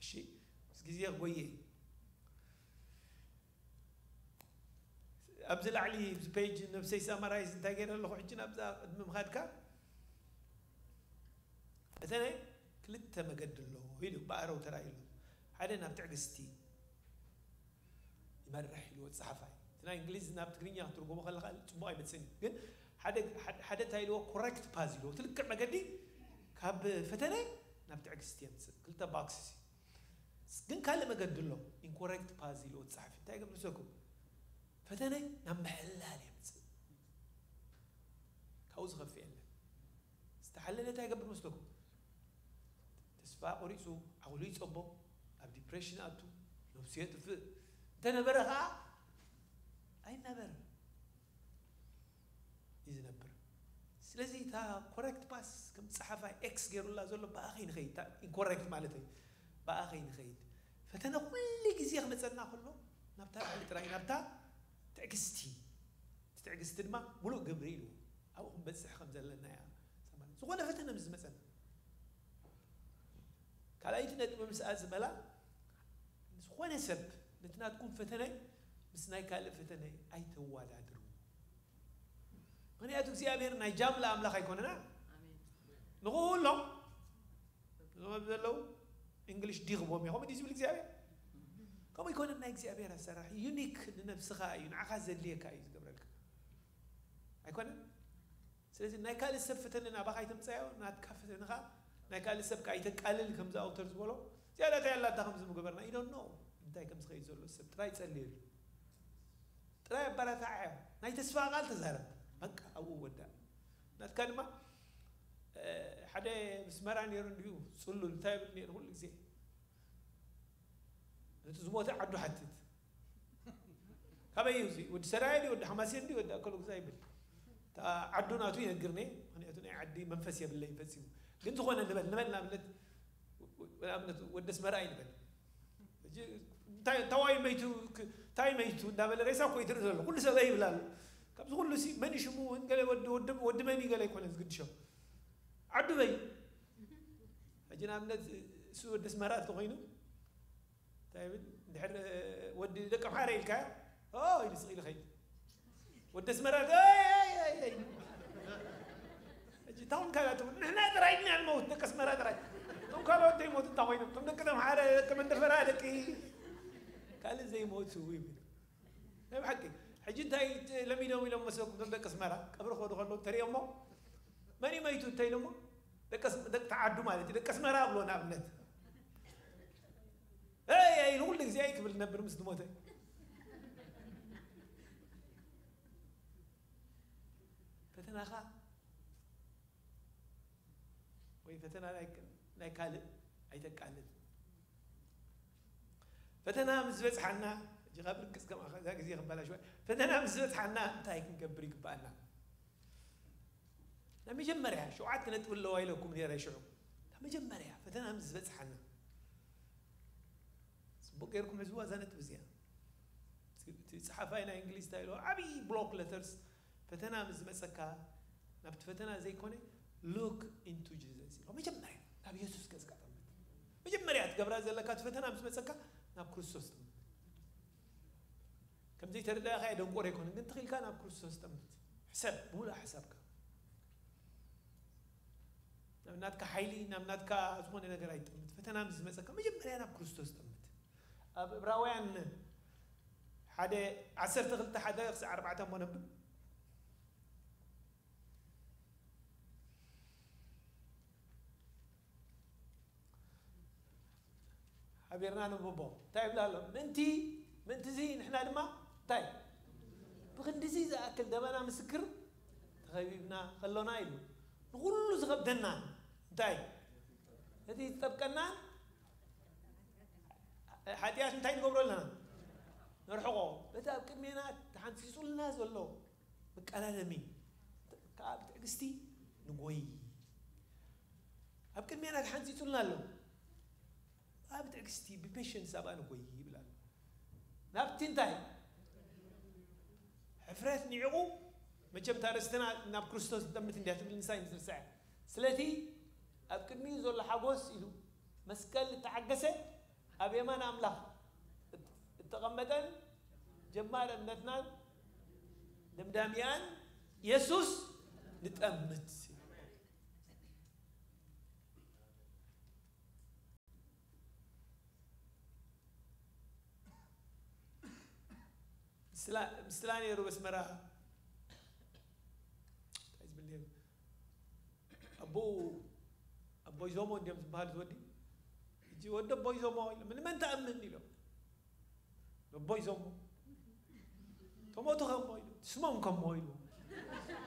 እሺ፣ ምስ ግዜ ክጎየ ኣብዚ ላዕሊ ኣብዚ ፔጅ ነብሰይ ሳማራይዝ እንታይ ገይረ ኣለኹ? ሕጂ ናብዛ ቅድሚ ምኻድካ እተነ ክልተ መገዲ ኣሎ ኢሉ ብኣረው ተራእዩ ኣሎ። ሓደ ናብ ትዕግስቲ ይመርሕ ኢልዎ ጸሓፋይ። እቲ ናይ እንግሊዝ ናብ ትግርኛ ክትርጎሞ ከለኻ ጽቡቕ ኣይመጽእን እዩ። ግን ሓደ ሓደ እንታይ ኢልዎ ኮረክት ፓዝ ኢልዎ ትልክዕ መገዲ ካብ ፈተነ ናብ ትዕግስቲ የምጽእ። ክልተ ባክስ ግን ካልእ መገዲ ኣሎ። ኢንኮረክት ፓዝ ኢልዎ ጸሓፊ እንታይ ገብር ሰኩም ፈተነ ናብ ምሕላል የምጽእ። ካብኡ ዝኸፍእ የለን። ዝተሓለለ እንታይ ይገብር መስለኩም? ተስፋ ቆሪጹ፣ ዓቕሉ ይጸቦ፣ ኣብ ዲፕሬሽን ኣቱ፣ ነብሱ የጥፍእ። እንተነበረ ኸዓ ኣይናበርን እዩ ዝነብር። ስለዚ እታ ኮረክት ፓስ ከም ጸሓፋይ ኤክስ ገይሩላ ዘሎ ብኣ ከይንኸይድ፣ እታ ኢንኮረክት ማለት እዩ፣ ብኣ ከይንኸይድ። ፈተነ ኩሉ ግዜ ክመጸና ከሎ ናብታ ላዕሊ ጥራይ፣ ናብታ ትዕግስቲ። እቲ ትዕግስቲ ድማ ምሉእ ግብሪ ኢሉ ኣብኡ ክንበጽሕ ከም ዘለና እያ። ዝኾነ ፈተነ ምስ ዝመጸና ካልኣይቲ ነጥቢ ምስኣ ዝበላ ዝኾነ ሰብ ነቲ ናትኩም ፈተነ ምስ ናይ ካልእ ፈተነ ኣይተዋዳድሩ። ምክንያቱ እግዚኣብሔር ናይ ጃምላ ኣምላኽ ኣይኮነና። ንኩሎም እዞም ኣብ ዘለዉ እንግሊሽ ዲኽቦም እዮም። ከምኡ ድዩ ዝብል እግዚኣብሔር? ከምኡ ኣይኮነን። ናይ እግዚኣብሔር ኣሰራርሓ ዩኒክ ንነብስኻ እዩ፣ ንዓኻ ዘድልየካ እዩ ዝገብረልካ። ኣይኮነን? ስለዚ ናይ ካልእ ሰብ ፈተነ ናባኻ ኣይተምጻዮ፣ ናትካ ፈተነኻ ናይ ካልእ ሰብ ከኣ ኣይተቃልል፣ ከምዚ ኣውተር ዝበሎ። ዝያዳ እንታይ ኣላታ ከምዚ ምገበርና? You don't know እንታይ ከም ዝኸይድ ዘሎ ሰብ ጥራይ ጸልየሉ። ጥራይ ኣበረታዓዮ። ናይ ተስፋ ቃል ተዛረብ። በቃ ኣብኡ ወዳእ። ናትካ ድማ፣ እ፣ ሓደ ምስመራ ነይሩ እንዲሁ ጽሉል እንታይ ይብል ነይሩ ኩሉ ግዜ? ነቲ ዝሞተ ዓዱ ሓትት። ካበይ እዩ እዚ? ወዲ ሰራየ ድዩ? ወዲ ሓማሴን ድዩ? ወዲ ኣከሉ ግዛ ይብል። እታ ዓዱ ናቱ ይነግርኒ፣ ምኽንያቱ ናይ ዓዲ መንፈስ የብለይ ፈጺሙ። ግን ዝኾነ ንበል፣ ንበል ንኣብነት፣ ንኣብነት ወዲ ኣስመራ እዩ ንበል። ሕጂ እንታይ፣ እንታይ መይቱ፣ እንታይ መይቱ እንዳበለ ሬሳ እኮ ይትርኢ ዘሎ። ኩሉ ሰብ ይብል ኣሎ። ካብዚ ኩሉ ሲ መን እዩ ሽሙ? ገለ ወዲ፣ ወዲ፣ ወዲ መን እዩ ገለ ኣይኮነን ዝግድሾ። ዓዱ በይ። ሕጂ ንኣብነት እሱ ወዲ ኣስመራ እንተኾይኑ እንታይ ይብል? እንድሕር፣ እ፣ ወዲ ደቂ ኣምሓረ ኢልካዮ፣ ኦ ኢሉ ስቕ ኢሉ ኸይድ። ወዲ ኣስመራ፣ ኣይ፣ ኣይ፣ ኣይ፣ ኣይ። ሕጂ እታ እውን ካልኣት እውን፣ ንሕና ጥራይ ኢና ንመውት፣ ደቂ ኣስመራ ጥራይ። እቶም ካልኦት ዘይሞቱ እንታይ ኮይኖም? እቶም ደቂ ኣምሓረ፣ ደቂ መንደፈራ፣ ደቂ ካልእ ዘይሞቱ ይብል። ናይ ብሓቂ። ሕጂ እንታይ ለሚዶም ኢሎም መስለኩም? እቶም ደቂ ኣስመራ ቀብሪ ክኸዱ ከለዉ እንተሪኦሞ፣ መን እዩ መይቱ እንተኢሎሞ፣ ደቂ ኣስ-፣ ደቂ ተዓዱ ማለት እዩ። ደቂ ኣስመራ ብሎ ንኣብነት። "ኤይ፣ ኤይ" ኢሉ ኩሉ ግዜ "ኤይ" ክብል ዝነብር ምስ ዝሞተ። ፈተናኻ ወይ ፈተና ናይ፣ ናይ ካልእ ኣይተቃልል። ፈተና ምስ ዝበጽሓና፣ ሕጂ ካብ ርግጽ ከም እዛ ግዜ ክበላሽ፣ ፈተና ምስ ዝበጽሓና እንታይ ክንገብር ይግብኣና? ናይ መጀመርያ ሸውዓተ ነጥቢ ኣለዋ ኢለኩም ነይረ ሽዑ። ናይ መጀመርያ ፈተና ምስ ዝበጽሓና፣ ጽቡቕ ጌርኩም ሕዝዋ እዛ ነጥቢ እዚኣ። እቲ፣ እቲ ጸሓፋይ ናይ እንግሊዝ እንታይ ኢልዎ? ዓብዪ ብሎክ ሌተርስ፣ ፈተና ምስ ዝመጸካ፣ ናብቲ ፈተና ዘይኮነ፣ look into Jesus ኢልዎ። መጀመርያ ናብ የሱስ ገጽካ ጠምት። መጀመርያ ትገብራ ዘለካ፣ እቲ ፈተና ምስ መጸካ፣ ናብ ክርስቶስ ጠምት። ከም ዘይተረዳእካዮ ደንቆሮ ኣይኮነን፣ ግን ትኽኢልካ ናብ ክርስቶስ ጠምት። ሕሰብ፣ ብምሉእ ሓሳብካ። ናብ ናትካ ሓይሊ፣ ናብ ናትካ ዝኾነ ነገር ኣይጠምት። ፈተና ምስ ዝመጸካ፣ መጀመርያ ናብ ክርስቶስ ጠምት። ኣብ ዕብራውያን ሓደ ዓሰርተ ክልተ ሓደ ክሳዕ ኣርባዕተ እሞ ነንብብ። ሓቢርና ንንብቦ። እንታይ ይብል ኣሎ? ምእንቲ፣ ምእንቲ እዚ ንሕና ድማ እንታይ? ብኽንድዚ ዝኣክል ደበና ምስክር ተኸቢብና ከሎና ኢሉ። ንኹሉ ዝኸብደና እንታይ? እቲ ዝጠብቀና ሓጢኣት እንታይ ንገብሮ ኣለና? ነርሕቖ። በቲ ኣብ ቅድሜና ተሓንጺጹልና ዘሎ መቃላለሚ ከኣ ብትዕግስቲ ንጎይ። ኣብ ቅድሜና ተሓንጺጹልና ኣሎ። ኣብ ትዕግስቲ፣ ብፔሸንስ ኣብኣ ንጎይ ይብል ኣሎ። ናብቲ እንታይ? ሕፍረት ንዒቑ፣ መቸም እታ ርእስትና ናብ ክርስቶስ ንጠምት እንድያ ትብል ንሳ እዩ ዝርስዐ። ስለቲ ኣብ ቅድሚኡ ዘሎ ሓጎስ ኢሉ መስቀል እተዓገሰ፣ ኣብ የማን ኣምላኽ እተቐመጠን ጀማሪ እምነትናን ደምዳሚኣን የሱስ ንጠምት። ምስላ፣ ምስላ ነይሩ በስመራ። እንታይ ዝብል ነይሩ? ኣቦኡ፣ ኣቦይ ዞሞ እንዲዮም ዝበሃሉ፣ ወዲ። ሕጂ ወዲ ኣቦይ ዞሞ ኢሎም፣ "ንመን ትኣምን?" ኢሎም። "ኣቦይ ዞሞ። ተሞቱ ከሞ?" ኢሉ፣ "ስሞም ከሞ?" ኢሉ።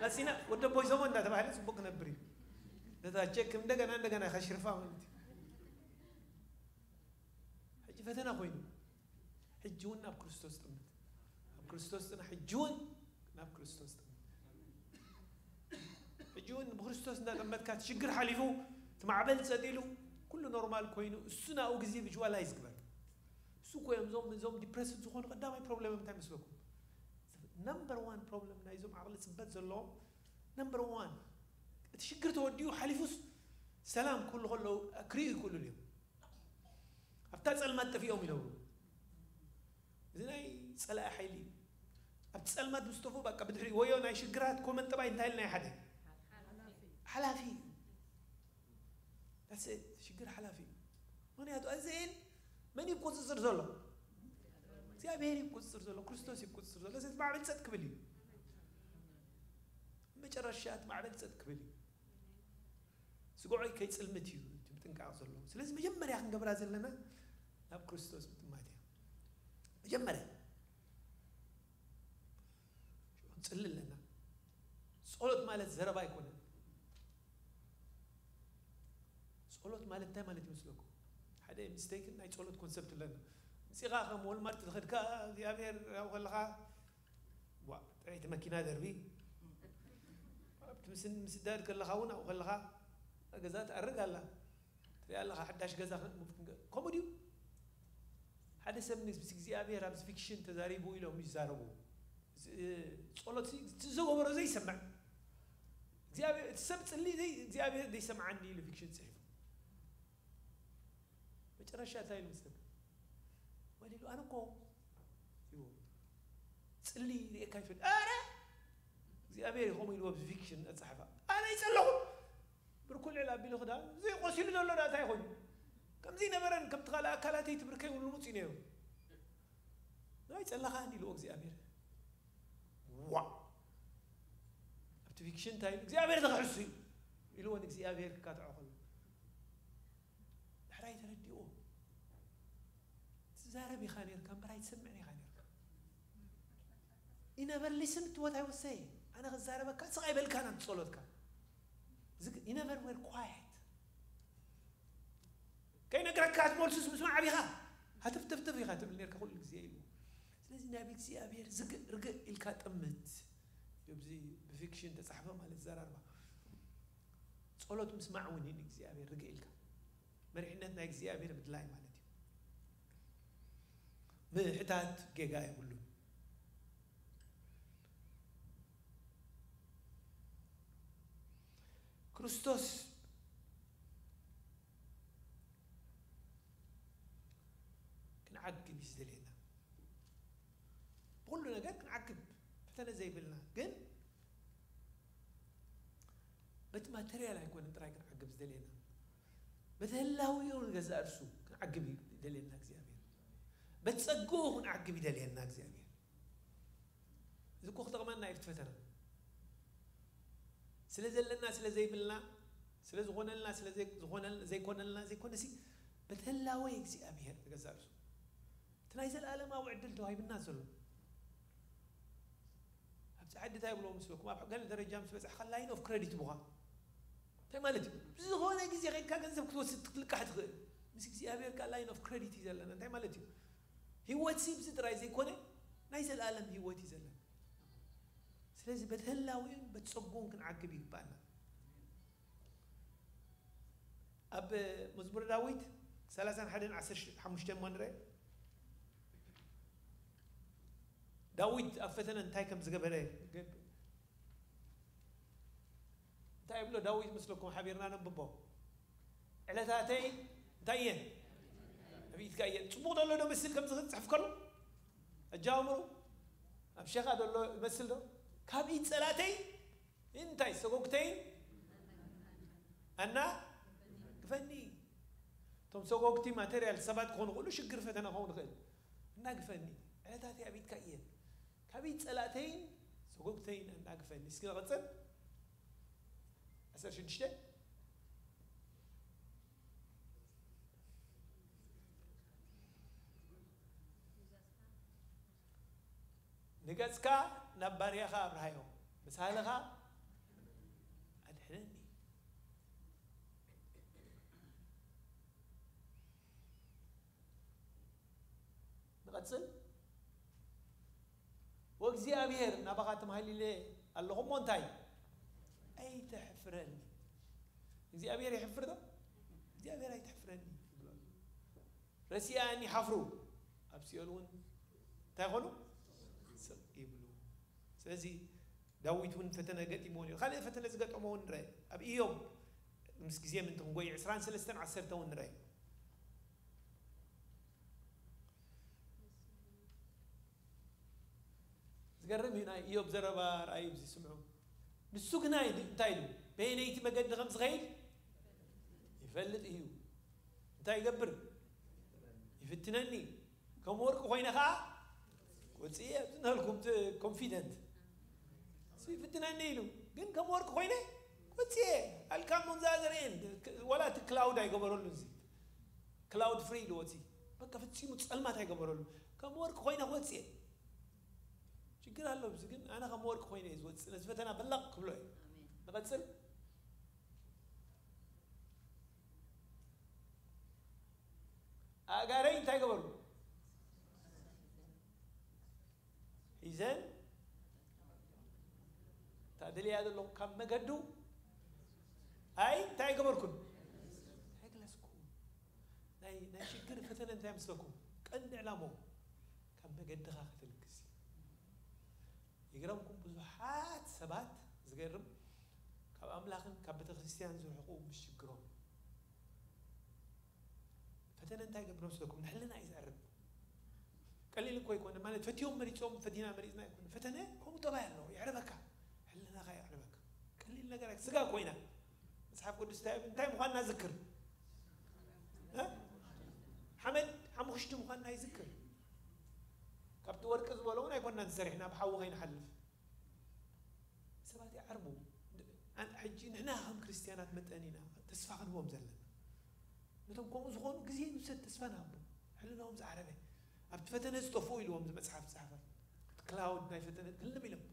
ናሲና ወዲ ኣቦይ ዞሞ እንዳተባህለ ጽቡቅ ክነብር እዩ። ነታ ቼክ እንደገና እንደገና ከሽርፋ ማለት እዩ። ሕጂ ፈተና ኮይኑ፣ ሕጂ እውን ናብ ክርስቶስ ጥምት። ኣብ ክርስቶስ ጽናሕ፣ ሕጂ እውን ናብ ክርስቶስ ጥምት። ሕጂ እውን ብክርስቶስ እንዳጠመትካ፣ እቲ ሽግር ሓሊፉ፣ እቲ ማዕበል ጸጥ ኢሉ፣ ኩሉ ኖርማል ኮይኑ፣ እሱ ናብኡ ግዜ ቪዥዋላይዝ ግበር። እሱ እኮ እዮም እዞም፣ እዞም ዲፕረስድ ዝኾኑ ቀዳማይ ፕሮብለም እንታይ መስለኩም? ነምበር ዋን ፕሮብለም ናይዞም ዓቕሊ ጽበት ዘለዎም፣ ነምበር ዋን፣ እቲ ሽግር ተወዲኡ ሓሊፉስ ሰላም ክህሉ ከለዉ ክርእዩ ይክእሉ እዮም። ኣብታ ጸልማት ጠፊኦም ይነብሩ። እዚ ናይ ጸላኢ ሓይሊ እዩ። ኣብቲ ጸልማት ምስ ጠፍኡ፣ በቃ፣ ብድሕሪ ወዮ ናይ ሽግራት ኮመን ጠባይ እንታይ ኢልና እዩ ሓደ? ሓላፊ እዩ። That's it። ሽግር ሓላፊ እዩ። ምክንያቱ እዚኤን መን እዩ ቁፅፅር ዘሎ? እግዚኣብሔር እዩ ቁፅፅር ዘሎ፣ ክርስቶስ እዩ ቁፅፅር ዘሎ። ስለዚ ማዕበል ፀጥ ክብል እዩ። መጨረሻ እቲ ማዕበል ፀጥ ክብል እዩ። ስጉዐይ ከይፅልምት እዩ እቲ ምጥንቃቕ ዘሎ። ስለዚ መጀመርያ ክንገብራ ዘለና ናብ ክርስቶስ ምጥማት እያ። መጀመርያ ክንፅሊ ኣለና። ጸሎት ማለት ዘረባ ኣይኮነን። ጸሎት ማለት እንታይ ማለት ይመስለኩም? ሓደ ሚስቴክን ናይ ጸሎት ኮንሰፕት ኣለና። ምጺኻ ከም ወልማርት ዝኸድካ እግዚኣብሔር ያው ከለኻ ዋ ጥዕይቲ መኪና ደርቢ ኣብቲ ምስን ምስዳድ ከለኻ እውን ኣብኡ ከለኻ ገዛ ትኣርግ ኣላ። ትሪኣ ኣለኻ ሓዳሽ ገዛ ከ- ሙቭ ክንገ- ከምኡ ድዩ? ሓደ ሰብ ምስ እግዚኣብሔር ኣብዚ ፊክሽን ተዛሪቡ ኢሎም ይዛረቡ። እዚ- ጸሎት ሲ- እቲ ዝገበሮ ዘይሰምዕ እግዚኣብሔር እቲ ሰብ ጽሊ ዘይ እግዚኣብሔር ዘይሰምዓኒ ኢሉ ፊክሽን ጽሒፉ። መጨረሻ እንታይ ኢሉ መስለካ? ወሊሉ ኣነ እኮ ይዎ ጽሊ ሪኤካ ይፈልጥ ኣረ እግዚኣብሔር ይኸሙ ኢልዎ ኣብዚ ፊክሽን ኣጻሕፋ ኣነ ይጸለኹ ብርኩ ልዕል ኣቢሉ ክዳ እዚ ቆሲሉ ዘሎ ዳ እንታይ ኮይኑ ከምዚ ነበረን ከምቲ ካልእ ኣካላተይ ትብርከይ እውን ልሙፅ እዩ ነይሩ ናይ ጸላኻን ኢልዎ እግዚኣብሔር ዋ ኣብቲ ፊክሽን እንታይ ኢሉ እግዚኣብሔር ዝኽሕሱ እዩ ኢልዎ ንእግዚኣብሔር ክካትዖ ከሎ ድሕራይ ተረዲእዎ ትዛረብ ኢኻ ነርካ እምበር ኣይትሰምዕን ኢኻ ነርካ You never listen to what I was saying ኣነ ክዛረበካ ስቕ ኣይበልካን ኣብ ጸሎትካ ዝግ- you never were quiet ከይነግረካ ትመልሱስ ምስማዕ ኣቢኻ ሃተፍተፍተፍ ኢኻ ትብል ነርካ ኩሉ ግዜ ኢሉ ስለዚ ናብ እግዚኣብሔር ዝግእ ርግእ ኢልካ ጥምት እዚ ብፊክሽን ተጻሕፈ ማለት ዘራርባ ጸሎት ምስማዕ እውን እዩ እግዚኣብሔር ርግእ ኢልካ መሪሕነት ናይ እግዚኣብሔር ምድላይ ማለት እዩ ምሕታት ጌጋ የብሉን ክርስቶስ ክንዓግብ እዩ ዝደልየና ብኩሉ ነገር ክንዓግብ ፈተነ ዘይብልና ግን በቲ ማተርያል ኣይኮነን ጥራይ ክንዓግብ ዝደልየና በቲ ህላዊኡ ንገዛእ እርሱ ክንዓግብ ይደልየና እግዚኣብሔር በቲ ጸግኡ ክንዓግብ ይደልየና እግዚኣብሔር እዚ እኮ ክጠቕመና እዩ ፈተና ስለ ዘለና ስለ ዘይብልና ስለ ዝኾነልና ስለ ዘይኮነልና ዘይኮነ ሲ በተላወ እግዚኣብሔር ንገዛእ ርእሱ እቲ ናይ ዘለኣለማዊ ዕድል ተዋሂብና ዘሎ ኣብ ፀዓዲ እንታይ ብሎ ምስለኩም ኣብ ገለ ደረጃ ምስ በፃሕካ line of credit ምዃን እንታይ ማለት እዩ ብዝኾነ ግዜ ከድካ ገንዘብ ክትወስድ ክትልቃሕ ትኽእል ምስ እግዚኣብሔር ካ line of credit እዩ ዘለና እንታይ ማለት እዩ ህይወት ሲ ብዚ ጥራይ ዘይኮነ ናይ ዘለኣለም ህይወት እዩ ዘለና ስለዚ በቲ ህላዊኡን በቲ ጸጉኡን ክንዓግብ ይግባኣና። ኣብ መዝሙረ ዳዊት ሰላሳን ሓደን ዓሰርተ ሓሙሽተን እሞ ንርአ። ዳዊት ኣብ ፈተነ እንታይ ከም ዝገበረ እንታይ ይብሎ ዳዊት መስለኩም ሓቢርና ነንብቦ። ዕለታተይ እንታይ እየን? ኣብ ኢድካ እየን። ጽቡቕ ዘሎ ዶ መስል ከምዚ ክጽሕፍ ከሎ? ኣጃምሩ ኣብ ሸኻ ዘሎ ይመስል ዶ? ካብ ኢድ ጸላተይ እንታይ ሰጎግተይን ኣና ግፈኒ። እቶም ሰጎግቲ ማቴሪያል ሰባት ክኾኑ ክእሉ ሽግር ፈተነ ክኸውን ይኽእል። እና ግፈኒ። ዕለታተይ ኣብ ኢድካ እየን። ካብ ኢድ ጸላእተይን ሰጎግተይን ኣና ግፈኒ። እስኪ ንቐጽል። ዓሰርተ ሽዱሽተ ንገጽካ ናብ ባርያኻ ኣብርሃዮ፣ መሳልኻ ኣድሕነኒ። ንቐጽል። ወእግዚኣብሔር ናባኻ ተማህሊለ ኣለኹ እሞ እንታይ ኣይተሕፍረኒ እግዚኣብሔር ይሕፍር ዶ እግዚኣብሔር ኣይተሕፍረኒ ረሲኣኒ ሓፍሩ ኣብ ሲኦል እውን እንታይ ኾኑ ስቕ ይብሉ ስለዚ ዳዊት እውን ፈተነ ገጢሞ ነሩ ካልእ ፈተነ ዝገጠሞ እውን ንረ ኣብ እዮም ምስ ግዜ ምንቲ ክንጎይ ዕስራን ሰለስተን ዓሰርተ እውን ንረ ዝገርም እዩ ናይ እዮብ ዘረባ ርኣዩ እዚ ስምዑ ንሱ ግና እንታይ ኢሉ በየነይቲ መገዲ ከም ዝኸይድ ይፈልጥ እዩ እንታይ ይገብር ፍትነኒ ከም ወርቂ ኮይነ ከዓ ወፅየ ዝነልኩም ኮንፊደንት ፍትነኒ ኢሉ ግን ከም ወርቂ ኮይነ ወፅየ ኣልካ ሞንዛ ዘርእን ወላ እቲ ክላውድ ኣይገበረሉ እዚ ክላውድ ፍሪ ኢሉ ወፂ በቃ ፍፂሙ ፀልማት ኣይገበረሉ ከም ወርቂ ኮይነ ወፅየ ችግር ኣለብዚ ግን ኣነ ከም ወርቂ ኮይነ እዩ ዝወፅእ ነዚ ፈተና በላቕ ክብሎ እዩ ንቐፅል ኣእጋረይ እንታይ ገበሩ ሒዘን ታደልያ ዘለኹ ካብ መገዱ ኣይ እንታይ ገበርኩን ኣይግለስኩ ናይ ናይ ሽግር ፈተነ እንታይ ምስለኩም ቀንዲ ዕላሞ ካብ መገድኻ ከተልግስ ይግረምኩም ብዙሓት ሰባት ዝገርም ካብ ኣምላኽን ካብ ቤተክርስትያን ዝርሕቁ ምስ ሽግሮም ፈተነ እንታይ ገብር መስለኩም ንሕልና እዩ ዘዕርብ ቀሊል እኮ ይኮነ ማለት ፈትዮም መሪፆም ፈቲና መሪፅና ይኮነ ፈተነ ከምኡ ጠባይ ኣለዎ የዕርበካ ሕልናኻ የዕርበካ ቀሊል ነገር ስጋ ኮይና መፅሓፍ ቅዱስ እንታይ እንታይ ምኳንና ዝክር ሓመድ ሓሙክሽቲ ምኳንና ይዝክር ካብቲ ወርቂ ዝበሎ እውን ኣይኮንና ዝሰሪሕና ብሓዊ ከይንሓልፍ ሰባት ይዓርቡ ሕጂ ንሕና ከም ክርስትያናት መጠን ኢና ተስፋ ክንቦም ዘለና ነቶም ከምኡ ዝኾኑ ግዜ ንውሰድ ተስፋ ንሃቦ ሕልናኦም ዝዓረበ ኣብቲ ፈተነ ዝጠፍኡ ኢልዎም ዝመፅሓፍ ዝፃሓፈ ክላውድ ናይ ፈተነ ክልም ኢሎም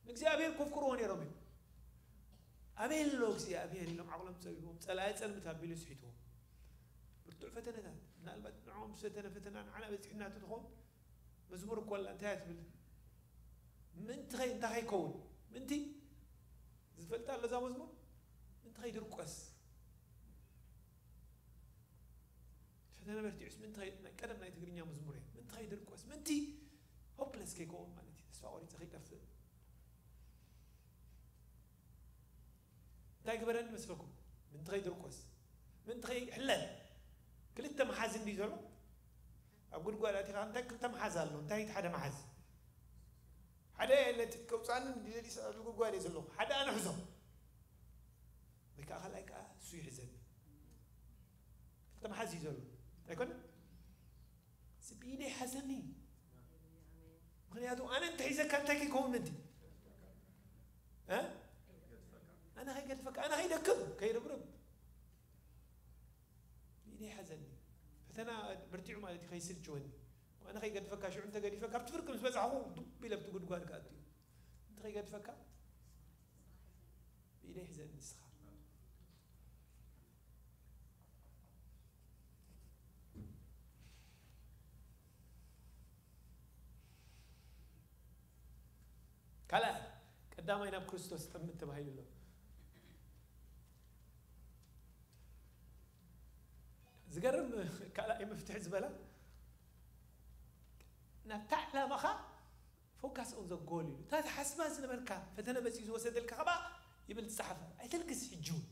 ንእግዚኣብሔር ከፍቅርዎ ነይሮም እዮም ኣበይ ኣሎ እግዚኣብሔር ኢሎም ዓቕሎም ፀቢቦም ፀላኢ ፀልምት ኣቢሉ ስሒትዎም ብርቱዕ ፈተነታት ምናልባት ንዕኦም ዝፈተነ ፈተና ንዓና በፂሕና ትትኾን መዝሙር እኮ ኣላ እንታይ ትብል ምንቲ ኸይ እንታይ ከይከውን ምንቲ ዝፈልጣ ኣሎ እዛ መዝሙር ምንቲ ኸይድርቆስ ፈተነ በርቲዑስ ምንቲ ኸይ ናይ ቀደም ናይ ትግርኛ መዝሙር እየ ምንቲ ኸይድርቆስ ምንቲ ሆፕለስ ከይከውን ማለት እዩ ተስፋ ቆሪፀ ከይጠፍእ እንታይ ግበረኒ መስለኩም ምንቲ ኸይድርቆስ ምንቲ ኸይሕለል ክልተ መሓዝ እንዲ ዘሎ ኣብ ጉድጓድ ኣቲኻ እንታይ ክልተ መሓዝ ኣሎ እንታይ ሓደ መሓዝ ሓደ ነቲ ከውፃኒ ንደሊ ሰኣሉ ጉድጓድ እየ ዘለኹ ሓደ ኣነ ሕዞ ወይ ከዓ ካልኣይ ከዓ እሱ ይሕዘኒ ክልተ መሓዝ እዩ ዘሎ ኣይኮነ እዚ ብኢደይ ሓዘኒ ምክንያቱ ኣነ እንተ ሒዘካ እንታይ ከይከውን ምንቲ ኣነ ከይገድፈካ ኣነ ከይደክም ከይርብርብ ኢደይ ሓዘኒ ፈተና ብርቲዑ ማለት እዩ ከይስልችወኒ ኣነ ከይገድፈካ ሽዑ እንተገዲፈ ካብቲ ፍርቂ ምስ በፃሕኹ ዱብ ኢለ ብቲ ጉድጓድ ክኣቱ እዩ እንተ ከይገድፈካ ብኢደይ ሕዘኒ ንስኻ ካልኣይ ቀዳማይ ናብ ክርስቶስ ጠምት ተባሂሉ ኣሎ ዝገርም ካልኣይ መፍትሒ ዝበላ ናብታ ዕላማኻ focus on the goal ኢሉ እታ ትሓስባ ዝነበርካ ፈተነ መፂኡ ዝወሰደልካ ከባ ይብል ዝፀሓፈ ኣይተልግስ ሕጂ እውን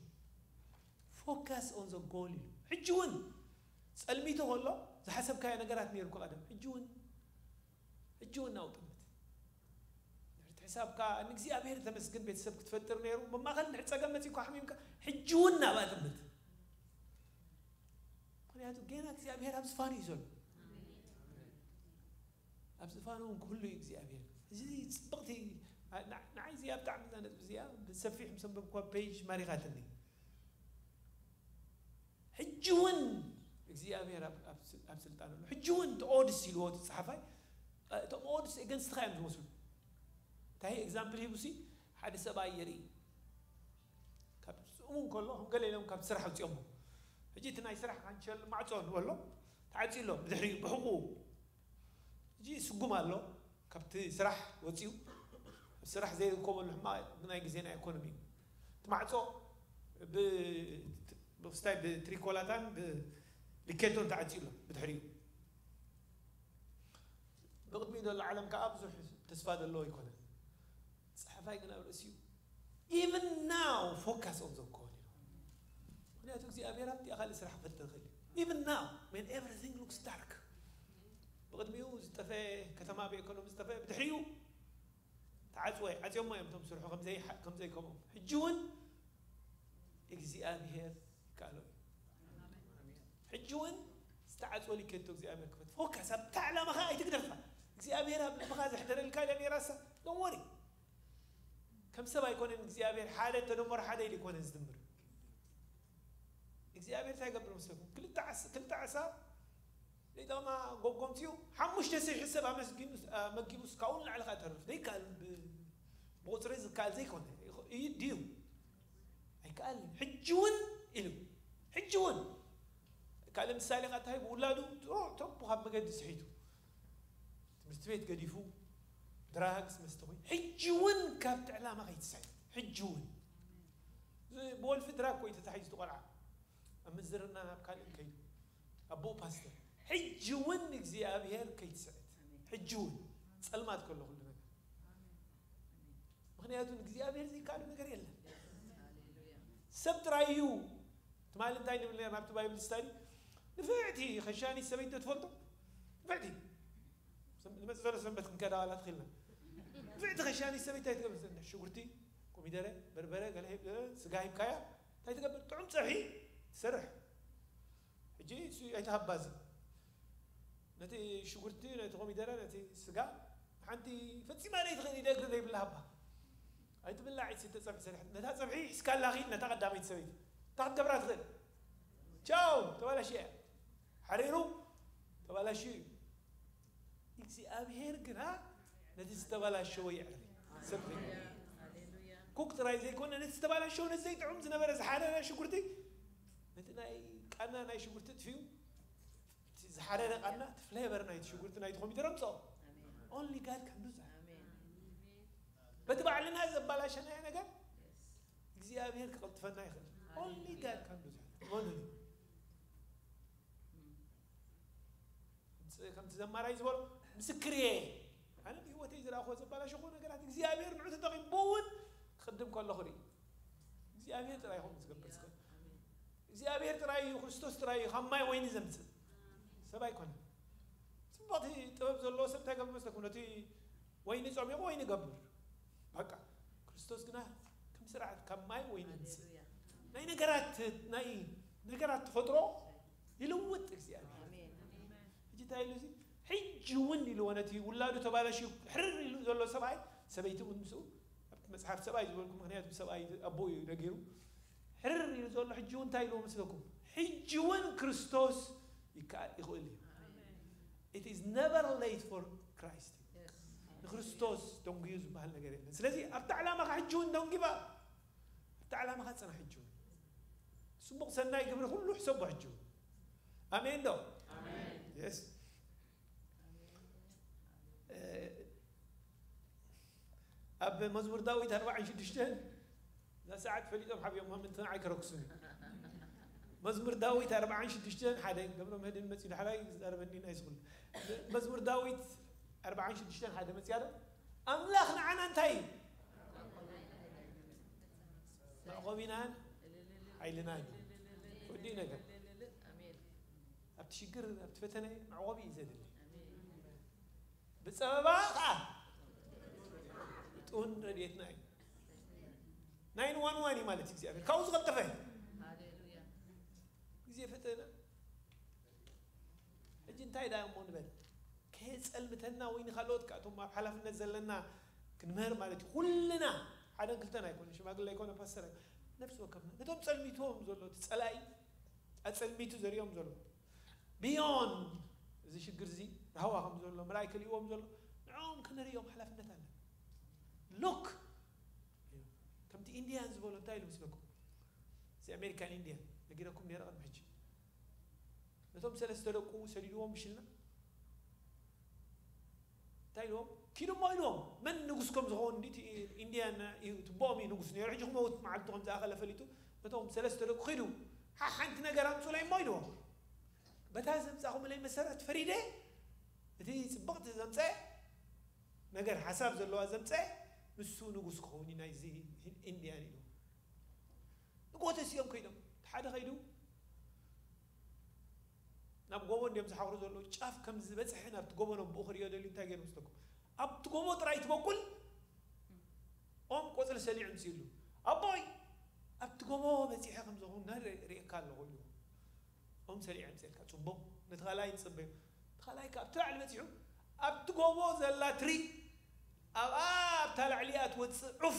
focus on the goal ኢሉ ሕጂ እውን ፀልሚቱ ከሎ ዝሓሰብካዮ ነገራት ነይሩ ቀደም ሕጂ እውን ሕጂ እውን ናውጥምት ድሕርቲ ሕሳብካ ንእግዚኣብሔር ተመስግን ቤተሰብ ክትፈጥር ነይሩ መማኸል ድሕሪ ፀገም መፂእኳ ሓሚምካ ሕጂ እውን ናብኣ ጥምት ምክንያቱ ጌና እግዚኣብሔር ኣብ ዝፋኑ እዩ ዘሎ ኣብ ዝፋኑ እውን ክህሉ እዩ እግዚኣብሔር እዚ ፅብቕቲ ንዓይ እዚኣ ብጣዕሚ እዛ ነጥቢ እዚኣ ብሰፊሕ ምስ ኣንበብኳ ፔጅ ማሪኻትኒ ሕጂ እውን እግዚኣብሔር ኣብ ስልጣን ኣሎ ሕጂ እውን እቲ ኦድስ ኢልዎ እቲ ፀሓፋይ እቶም ኦድስ ኤገንስትኻ እዮም ዝመስሉ እንታይ ኤግዛምፕል ሂቡሲ ሓደ ሰብኣይ የርኢ ካብ ስእሙን ከሎ ከም ገለ ኢሎም ካብ ስራሕ ኣውፅኦሞ ሕጂ እቲ ናይ ስራሕ ካንቸል ማዕፆ ንበሎ ተዓፂ ኣሎ ብድሕሪ ብሕቁ ሕጂ ስጉም ኣሎ ካብቲ ስራሕ ወፂኡ ስራሕ ዘይርከበሉ ሕማቕ ናይ ግዜና ኢኮኖሚ እዩ እቲ ማዕፆ ብስታይ ብትሪኮላታን ብሊኬቶን ተዓፂ ኣሎ ብድሕሪኡ ብቕድሚኡ ዘሎ ዓለም ከዓ ብዙሕ ተስፋ ዘለዎ ኣይኮነን ፀሓፋይ ግን ኣብ ርእሲኡ even now focus on the goal ምክንያቱ እግዚኣብሔር ኣብቲ ካልእ ስራሕ ክፈጥር ይኽእል እዩ even now when everything looks dark ብቕድሚኡ ዝጠፈ ከተማ ብኢኮኖሚ ዝጠፈ ብድሕሪኡ ተዓፅወ ዓፅዮሞ እዮም ቶም ስርሑ ከምዘይከምኦም ሕጂ እውን እግዚኣብሔር ይከኣሎ እዩ ሕጂ እውን ዝተዓ ኣጽወሊ ከቶ እግዚኣብሔር ክፈት ፎካስ ኣብታ ዕላማኻ ኣይትግደፋ። እግዚኣብሔር ኣብ ልብኻ ዘሕደረልካ ኢለ ነራሳ። ዶሞሪ ከም ሰብ ኣይኮነን እግዚኣብሔር ሓደ ተደመሮ ሓደ ኢሉ ኣይኮነን ዝድምር። እግዚኣብሔር እንታይ ይገብር መስለኩም? ክልተ ዓሳ ዘይጠቕማ ጎጎምቲ እዩ። ሓሙሽተ ሽሕ ሰብ ኣመስጊኑ መጊቡስ ካብኡ ንላዕሊ ከዓ ተርፍ ዘይከኣል። ብቁፅሪ ዝከኣል ዘይኮነ እዩ ድዩ? ኣይከኣልን። ሕጂ እውን ኢሉ ሕጂ እውን ካልእ ምሳሌ ካ እንታይ ብውላዱ ትሮፖ ካብ መገዲ ስሒቱ ትምህርቲ ቤት ገዲፉ ድራግስ መስተ ኮይኑ ሕጂ እውን ካብቲ ዕላማ ከይትስሕት ሕጂ እውን ብወልፊ ድራግ ኮይ ተታሒዙ ትቆልዓ ኣብ ምዝርና ናብ ካልእ ከይዱ ኣቦ ፓስተር ሕጂ እውን እግዚኣብሔር ከይትስዕት ሕጂ እውን ጸልማት ከሎ ኩሉ ነገር ምክንያቱ እግዚኣብሔር ዘይከኣሉ ነገር የለን። ሰብ ጥራይ እዩ። ትማሊ እንታይ ንብል ነርና ኣብቲ ባይብል ስታዲ ንፍዕቲ ከሻኒት ሰበይቲ ትፈልጡ? ንፍዕቲ ዝመፅእ ዘሎ ሰንበት ክንከዳ ዋላ ትኽእልና ንፍዕቲ ከሻኒት ሰበይቲ ኣይትገብር ዘለ ሽጉርቲ ኮሚደረ በርበረ ገለ ስጋ ሂብካያ እንታይ ትገብር ጥዑም ፀብሒ ትሰርሕ ሕጂ ኣይተሃባዚ ነቲ ሽጉርቲ ነቲ ኮሚደረ ነቲ ስጋ ሓንቲ ፈፂማ ደይ ትኽእል ኢደ እግሪ ዘይብላ ሃባ ኣይትብላዕ ኢት ስተ ፀብሒ ሰሪሕ ነታ ፀብሒ ሒዝካ ኣላኺ ነታ ቀዳመይቲ ሰበይቲ እንታይ ክትገብራ ትኽእል ቻው ተባላሽ እያ ሓሪሩ ተባላሽ እዩ እግዚኣብሔር ግና ነቲ ዝተባላሸወ ይዕሪ ሰብ ኩክ ጥራይ ዘይኮነ ነቲ ዝተባላሸወ ነቲ ዘይጥዑም ዝነበረ ዝሓረረ ሽጉርቲ ነቲ ናይ ቃና ናይ ሽጉርቲ ጥፊኡ ዝሓረረ ቃና እቲ ፍሌቨር ናይቲ ሽጉርቲ ናይቲ ኮሚደረ ምፅኦ only God can do that በቲ ባዕልና ዘባላሸናዮ ነገር እግዚኣብሔር ክቕልጥፈና ይኽእል only God can do that መኑኒ ከምቲ ዘማራይ ዝበሎ ምስክር እየ ኣነ ብህይወተይ ዝረኣኹዎ ዘባላሸኹ ነገራት እግዚኣብሔር ንዑ ተጠቒምቦ እውን ክቕድም ከለኹ ርኢ እግዚኣብሔር ጥራይ ይኸውን ዝገብር ዝኽእል እግዚኣብሔር ጥራይ እዩ ክርስቶስ ጥራይ እዩ ካብ ማይ ወይኒ ዘምፅእ ሰብ ኣይኮነ ፅቡቕቲ ጥበብ ዘለዎ ሰብ እንታይ ገብር መስለኩም ነቲ ወይኒ ጸሚቑ ወይኒ ገብር በቃ ክርስቶስ ግና ከም ስርዓት ካብ ማይ ወይኒ ምጽእ ናይ ነገራት ናይ ነገራት ተፈጥሮ ይልውጥ እግዚኣብሔር ሕጂ እንታይ ኢሉ እዚ ሕጂ እውን ኢልዎ ነቲ ውላዱ ተባላሽዩ ሕርር ኢሉ ዘሎ ሰብኣይ ሰበይቲ እውን ምስኡ ኣብቲ መፅሓፍ ሰብኣይ ዝበልኩ ምክንያቱ ሰብኣይ ኣቦ እዩ ነጊሩ ሕርር ኢሉ ዘሎ ሕጂ እውን እንታይ ኢልዎ መስለኩም ሕጂ እውን ክርስቶስ ይከኣል ይኽእል እዩ It is never late for Christ. ንክርስቶስ ደንጉዩ ዝበሃል ነገር የለን። ስለዚ ኣብቲ ዕላማኻ ሕጂ እውን ደንጊባ ኣብቲ ዕላማኻ ፅና ሕጂ እውን ፅቡቕ ሰናይ ግብሪ ኩሉ ሕሰቦ ሕጂ እውን ኣሜን ዶ? የስ ኣብ መዝሙር ዳዊት ኣርባዓን ሽዱሽተን እዛ ሰዓት ፈሊጦም ሓብዮም ምንትና ኣይከረክሱን እዩ መዝሙር ዳዊት ኣርባዓን ሽዱሽተን ሓደ ገብረ ምህድን መፅኡ ዳሕራይ ዝዛረበኒ ናይ ዝኽሉ መዝሙር ዳዊት ኣርባዓን ሽዱሽተን ሓደ መፅያ ዶ ኣምላኽ ንዓና እንታይ እዩ መዕቆቢናን ሓይልናን እዩ ወዲ ነገር ኣብቲ ሽግር ኣብቲ ፈተነ መዕቆቢ እዩ ዘድሊ ብፀበባ ከዓ ጥውን ረድኤትና እዩ ናይን ዋን ዋን እዩ ማለት እግዚኣብሔር ካብኡ ዝቐልጠፈ ግዜ ፈተና ሕጂ እንታይ ዳ እሞ ንበል ከየፀልምተና ወይ ንካልኦት ከኣቶም ኣብ ሓላፍነት ዘለና ክንምህር ማለት እዩ ኩልና ሓደን ክልተን ኣይኮነ ሽማግለ ኣይኮነ ፓስተር ነፍሲ ወከፍና ነቶም ፀልሚትዎም ዘሎ እቲ ፀላኢ ኣፀልሚቱ ዘሪኦም ዘሎ ብዮን እዚ ሽግር እዚ ራህዋ ከም ዘሎ ምርኣይ ክልእዎም ዘሎ ንዕኦም ክነርእዮም ሓላፍነት ኣለን ሉክ ከምቲ ኢንድያን ዝበሎ እንታይ ኢሉ ምስለኩም እዚ ኣሜሪካን ኢንድያን ነጊረኩም ነረ ቅድሚ ሕጂ ነቶም ሰለስተ ደቁ ሰዲድዎም ምሽልና እንታይ ኢልዎም ኪዱ እሞ ኢልዎም መን ንጉስ ከም ዝኸውን እንዲ ኢንድያን እዩ ትቦኦም እዩ ንጉስ ነይሩ ሕጂ ክመውት መዓልቱ ከም ዝኣኸለ ፈሊጡ ነቶም ሰለስተ ደቁ ኪዱ ሓንቲ ነገር ኣምፁለይ እሞ ኢልዎም በታ ዘምፃኹምለይ መሰረት ፈሪደ እቲ ፅብቕቲ ዘምፀ ነገር ሓሳብ ዘለዋ ዘምፀ ንሱ ንጉስ ክኸውን እዩ ናይዚ ኢንድያን ኢሉ ንጎተስ እዮም ከይዶም ሓደ ከይዱ ናብ ጎቦ እንዲዮም ዝሓኽሩ ዘለዉ ጫፍ ከም ዝበፅሐ ናብቲ ጎቦ ነብኡ ክሪኦ ደልዩ እንታይ ገይሩ ምስለኩም ኣብቲ ጎቦ ጥራይ ትበኩል ኦም ቆፅሊ ሰሊዑ ምፅሉ ኣቦይ ኣብቲ ጎቦ በፂሐ ከም ዝኾን ሪእካ ኣለኹ ኢሉ ኦም ሰሪዐ ምፅልካ ፅቡቕ። ነቲ ካልኣይ ንፅበዮ። እቲ ካልኣይ ካብ ትላዕሊ በፂሑ ኣብቲ ጎቦ ዘላ ትሪ ኣብኣ ኣብታ ላዕሊኣ ትወፅእ ዑፍ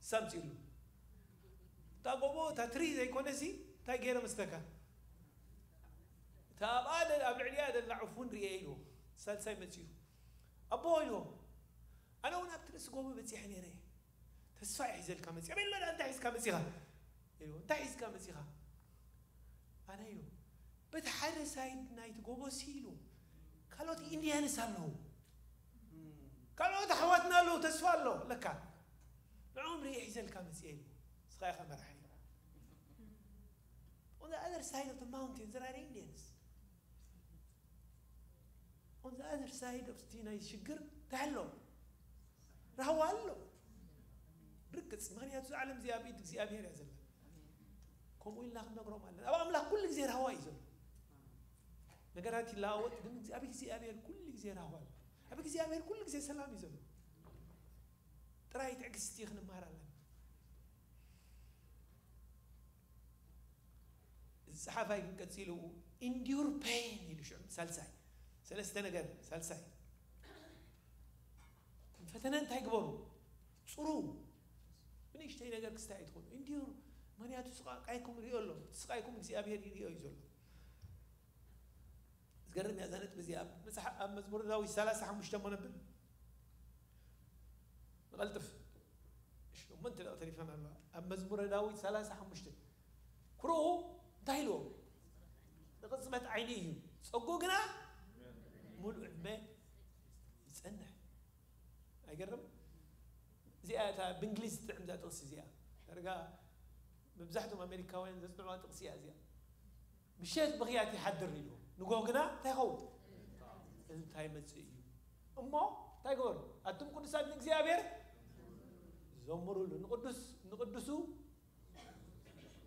ሳምፅእሉ። እታ ጎቦ እታ ትሪ ዘይኮነሲ እንታይ ገይረ መስተካ? እታ ኣብኣ ደ- ኣብ ልዕሊኣ ደላ ዑፍ እውን ርየ ኢልዎ። ሳልሳይ መፂኡ ኣቦ ኢልዎ ኣነ እውን ኣብቲ ርእሲ ጎቦ በፂሐ ነይረ እየ። ተስፋ እየ ሒዘልካ መፂኣ። ቤሎ ዳ እንታይ ሒዝካ መፂኻ? ኢልዎ እንታይ ሒዝካ መፂኻ? ኣነ ኢሉ በቲ ሓደ ሳይድ ናይቲ ጎቦ ሲ ኢሉ ካልኦት ኢንዲያንስ ኣለዉ። ካልኦት ኣሕዋትና ኣለዉ ተስፋ ኣሎ ለካ። ንዕኦም ርኢ ሒዘልካ መፅአ ኢሉ። ንስኻ ኢኻ መራሒ። On the other side of the mountain there are Indians. On the other side of እቲ ናይ ሽግር እንታይ ኣሎ? ራህዋ ኣሎ። ርግፅ ምክንያቱ እዛ ዓለም እዚኣ ኣብ ኢድ እግዚኣብሔር እያ ዘላ። ከምኡ ኢልና ክንነግሮም ኣለና። ኣብ ኣምላኽ ኩሉ ግዜ ራህዋ እዩ ዘሎ። ነገራት ይለዋወጥ ግን ኣብ እግዚኣብሔር ኩሉ ግዜ ራህዋ ኣሎ። ኣብ እግዚኣብሔር ኩሉ ግዜ ሰላም እዩ ዘሎ። ጥራይ ትዕግስቲ ክንመሃር ኣለና። እዚ ጸሓፋይ ግን ቀጺሉ endure pain ኢሉ ሽዑ ሳልሳይ ሰለስተ ነገር ሳልሳይ ፈተነ እንታይ ግበሩ? ጽሩ። ብንእሽተይ ነገር ክስታይ ኣይትኾኑ። Endure ምክንያቱ ስቃይኩም ይሪኦ ኣሎ። እቲ ስቃይኩም እግዚኣብሔር ይሪኦ እዩ ዘሎ። ዝገርም እያ እዛ ነጥቢ እዚኣ። ኣብ መጽሓ- ኣብ መዝሙረ ዳዊት ሰላሳ ሓሙሽተ እሞ ነብል ንቐልጥፍ። ሸሞንተ ደቂቕ ተሪፈና ኣለዋ። ኣብ መዝሙረ ዳዊት ሰላሳ ሓሙሽተ ኩርኡ እንታይ ኢልዎ? ንቕጽበት ዓይኒ እዩ፣ ጸጉኡ ግና ሙሉእ ዕድመ ይጸንሕ። ኣይገርም? እዚኣ እታ ብእንግሊዝ ትጥዕም እዛ ጥቕሲ እዚኣ። ዳርጋ መብዛሕትኦም ኣሜሪካውያን ዘጽንዑዋ ጥቕሲ እያ እዚኣ። ምሸት ብኽያት ይሓድር ኢሉ ንጎ ግና እንታይ ይኸውን? እልልታ ይመጽእ እዩ። እሞ እንታይ ገበሩ? ኣቱም ቅዱሳት ንእግዚኣብሔር ዘምሩሉ። ንቅዱስ ንቅዱሱ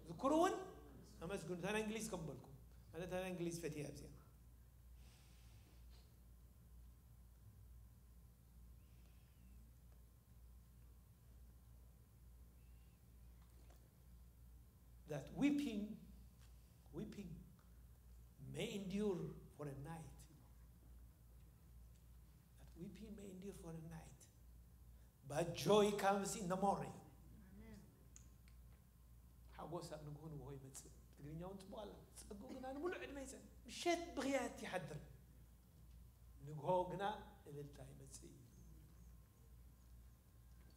ዝክሩ እውን ኣመስግኑ። እታ ናይ እንግሊዝ ከም በልኩ ኣነ እታ ናይ እንግሊዝ ፈትያ ኣብዚኣ that weeping, weeping may endure for a night. That weeping may endure for a night, but joy comes in the morning. ሓጎስ ኣብ ንግሆ ንግሆ ይመጽእ። ብትግርኛ እውን ጽቡቕ ኣላ። ጸግኡ ግና ንምሉእ ዕድመ ይጸን። ምሸት ብኽያት ይሓድር፣ ንግሆ ግና እልልታ ይመጽእ እዩ።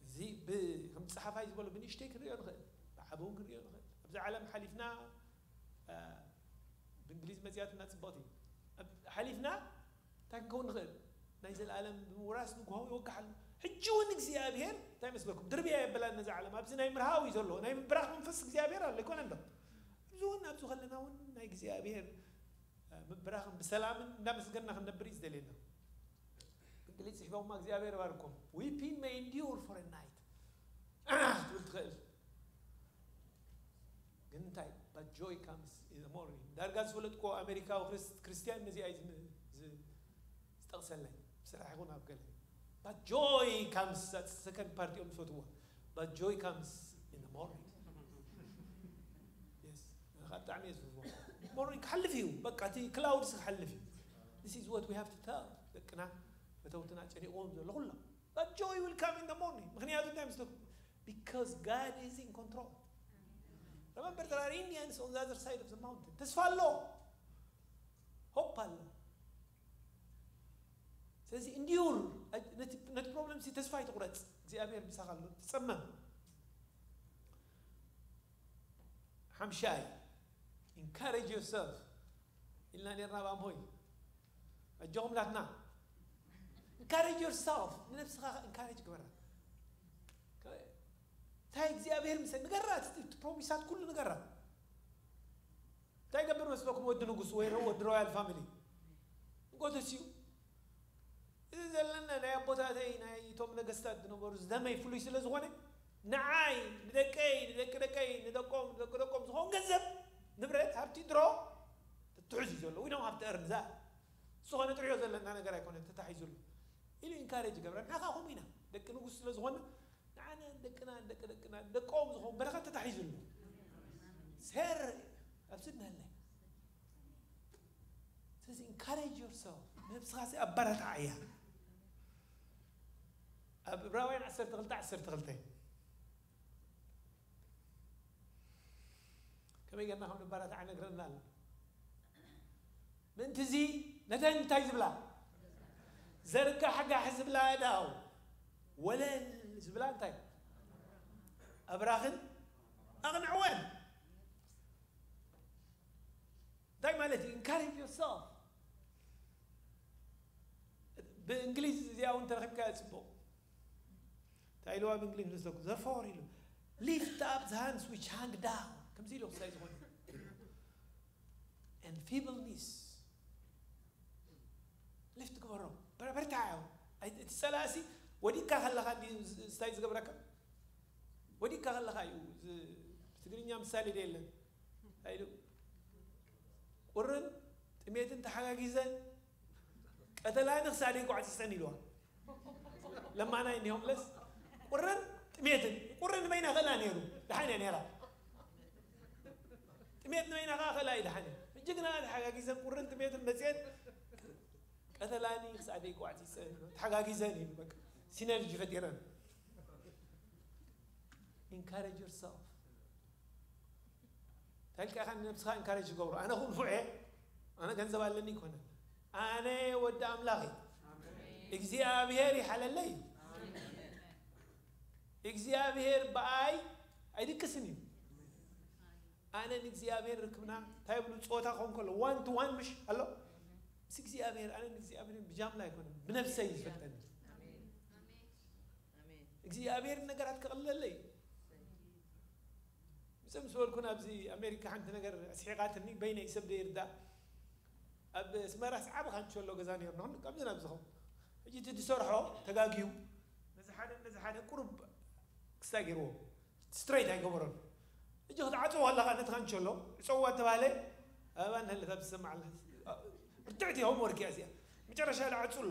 እዚ ብ- ከም ጸሓፋይ ዝበሎ ብንእሽተይ ክንሪኦ ንኽእል፣ ብዓቢ እውን ክንሪኦ ንኽእል። ኣብዚ ዓለም ሓሊፍና እ፣ ብእንግሊዝ መፅያትና ፅብቕቲ ኣብ- ሓሊፍና እንታይ ክንከውን ንኽእል? ናይ ዘለኣለም ብምውራስ ንግሆ ይወግሓሉ። ሕጂ እውን እግዚኣብሔር እንታይ መስለኩም ድርብያ የበላን ነዛ ዓለም ኣብዚ ናይ ምርሃው እዩ ዘለዎ ናይ ምብራኽ መንፈስ እግዚኣብሔር ኣሎ ኣይኮነ እንዶ ኣብዚ እውን ኣብዚ ከለና እውን ናይ እግዚኣብሔር ምብራኽን ብሰላምን እንዳመስገንና ክንነብር እዩ ዝደልየና። እንግሊዝ ጽሒፎማ እግዚኣብሔር ባርኮም weeping may endure for a night ትብል ትኽእል ግን እንታይ but joy comes in the morning። ዳርጋ ዝፈለጥኮ ኣሜሪካዊ ክርስት- ክርስትያን ነዚኣ እዩ ዝም- ዝ- ዝጠቕሰለይ ስራሕ ይኹን ኣብ ገለ but joy comes second part እዮም ዝፈትዎ but joy comes in the morning. Yes. ካብ ብጣዕሚ እየ ዝፈትዎ። Morning ክሓልፍ እዩ በቃ እቲ clouds ክሓልፍ እዩ። This is what we have to tell ደቅና ፈተውትና ጨኒቕዎም ዘሎ ኩሎም but joy will come in the morning ምክንያቱ እንታይ መስለኩም? Because God is in control. Remember there are Indians on the other side of the mountain. ተስፋ ኣሎ፣ hope ኣሎ። ስለዚ endure ነቲ problem ሲ ተስፋ ኣይትቑረጽ። እግዚኣብሔር ምሳኻ ኣሎ። ትጸመም። ሓምሻይ encourage yourself ኢልና ኔርና ባምሆይ ኣጆኹም ናትና encourage yourself ንነብስኻ encourage ግበራ። እንታይ እግዚኣብሔር ምሰ ንገራ እቲ ፕሮሚሳት ኩሉ ንገራ። እንታይ ይገብር መስለኩም ወዲ ንጉስ ወይ ወዲ ሮያል ፋሚሊ ንጎተስ እዩ። እዚ ዘለና ናይ ኣቦታተይ ናይ እቶም ነገስታት ዝነበሩ ዝደመይ ፍሉይ ስለ ዝኾነ ንዓይ ንደቀይ ንደቂ ደቀይ ንደቆም ንደቂ ደቆም ዝኾን ገንዘብ ንብረት ሃብቲ ድሮ ትሕዙ ዘሎ we don't have to earn that ዝኾነ ጥሪዮ ዘለና ነገር ኣይኮነ ተታሒዙሉ ኢሉ encourage ይገብረ ንዓኻ ከምኡ ኢና ደቂ ንጉስ ስለ ዝኾነ ንዓና ደቅና ደቂ ደቅና ደቆም ዝኾን በረኸት ተታሒዙሉ ሴር ኣብ ስድና ኣለይ Encourage yourself. ነብስኻ ሲ ኣበረታዓያ። ኣብ ዕብራውያን ዓሰርተ ክልተ ዓሰርተ ክልተ ከመይ ጌርና ከም ንበረታዕ ነግረና ኣሎ። ምእንቲ እዚ ነተን እንታይ ዝብላ? ዘርጋሕጋሕ ዝብላ ኣእዳው ወለል ዝብላ እንታይ? ኣብራኽን ኣቕንዕወን። እንታይ ማለት እዩ? Encourage yourself። ብእንግሊዝ እዚኣ እውን ተረኺብካዮ ጽቡቕ። እንታይ ኢልዋ ብእንግሊዝ መስለኩም? ዘርፈወር ኢሉ። Lift up the hands which hang down። ከምዚ ኢሉ ክሳይ ዝኾነ and feebleness ሊፍት ግበሮ። በርታ። እቲ ጸላእሲ ወዲቅካ ከለኻ እንዲ ስታይ ዝገብረካ? ወዲቅካ ከለኻ እዩ። ትግርኛ ምሳሌ ደ የለን ኣይሉ? ቁርን ጥሜትን ተሓጋጊዘን ቀተላኒ ክሳደይ ጓዕፂፀን ኢልዋ። ለማናይ እንዲሆም ለስ ቁርን ጥሜትን፣ ቁርን በይና ኸላ ነይሩ። ደሓን እያ ነይራ። ጥሜት ንበይና ከዓ ኸላ እዩ ደሓን እዩ። ሕጂ ግና ተሓጋጊዘን ቁርን ጥሜትን መፅየን ቀተላኒ ክሳደይ ጓዕፂፀን ተሓጋጊዘን እዩ። በቃ ሲነርጂ ፈጢረን። Encourage yourself። እንታይ ኢልካ ኢኻ ንነብስኻ ኢንካሬጅ ትገብሮ? ኣነ ኩንፉዕ እየ፣ ኣነ ገንዘብ ኣለኒ ይኮነን። ኣነ ወዲ ኣምላኽ እየ። እግዚኣብሔር ይሓለለይ። እግዚኣብሔር ብኣይ ኣይድቅስን እዩ። ኣነ ንእግዚኣብሔር ርክብና እንታይ ብሉ ፆታ ኾን ከሎ ዋን ቱ ዋን ምሽ ኣሎ ምስ እግዚኣብሔር። ኣነ ንእግዚኣብሔር ብጃምላ ኣይኮነን፣ ብነብሰይ ዝፈልጠኒ። እግዚኣብሔር ነገራት ከቕልለለይ። ምጽእ ምስ በልኩ ናብዚ ኣሜሪካ ሓንቲ ነገር ኣስሒቓትኒ፣ በይነይ ሰብ ዘይርዳእ። ኣብ ኣስመራስ ዓቢ ካንቸሎ ገዛ ነይርና፣ ከምዚ ናብ ዝኸውን። ሕጂ እቲ ዝሰርሖ ተጋግዩ፣ ነዚ ሓደ፣ ነዚ ሓደ ቁሩብ ክስታይ ገይርዎ፣ ስትሬት ኣይገበሮን። ሕጂ ክትዓጽዎ ከለኻ ነቲ ካንቸሎ፣ ዕጸዋ ተባህለ፣ ኣበባ እንሀለት ኣብ ዝሰማዓላ። ርትዕቲ ሆምወርክ እያ እዚኣ። መጨረሻ ኢለ ዓጹ ኣሎ።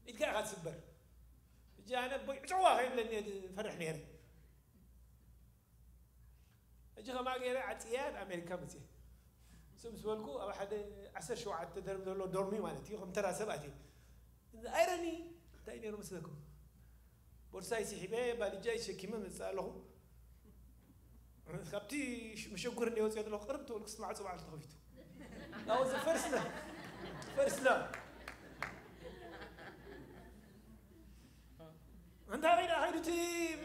ኢድካ ኢኻ ትስበር። ሕጂ ኣነ ኣቦይ ዕጸዋ ከይብለኒ እየ ዝፈርሕ ነይረ። ሕጂ ከምኣ ገይረ ዓጽያ ኣብ ኣሜሪካ መጽየ። ስም ዝበልኩ ኣብ ሓደ ዓሰርተ ሸውዓተ ደርቢ ዘሎ ዶርሚ ማለት እዩ፣ ከም ተራ ሰብ ኣትየ። ኣይረኒ እንታይ ነይሩ መስለኩም? ቦርሳይ ስሒበ፣ ባልጃይ ተሸኪመ መጽእ ኣለኹ። ካብቲ ሽ-፣ መሸጎሪ እንደ ወጽኦ ዘለኹ ቅርብ ተበልኩ፣ ስቲ ማዕጾ ባዕሉ ተኸፊቱ። That was the first love. First love. ኣንታ ከይዳ ከይዱ እቲ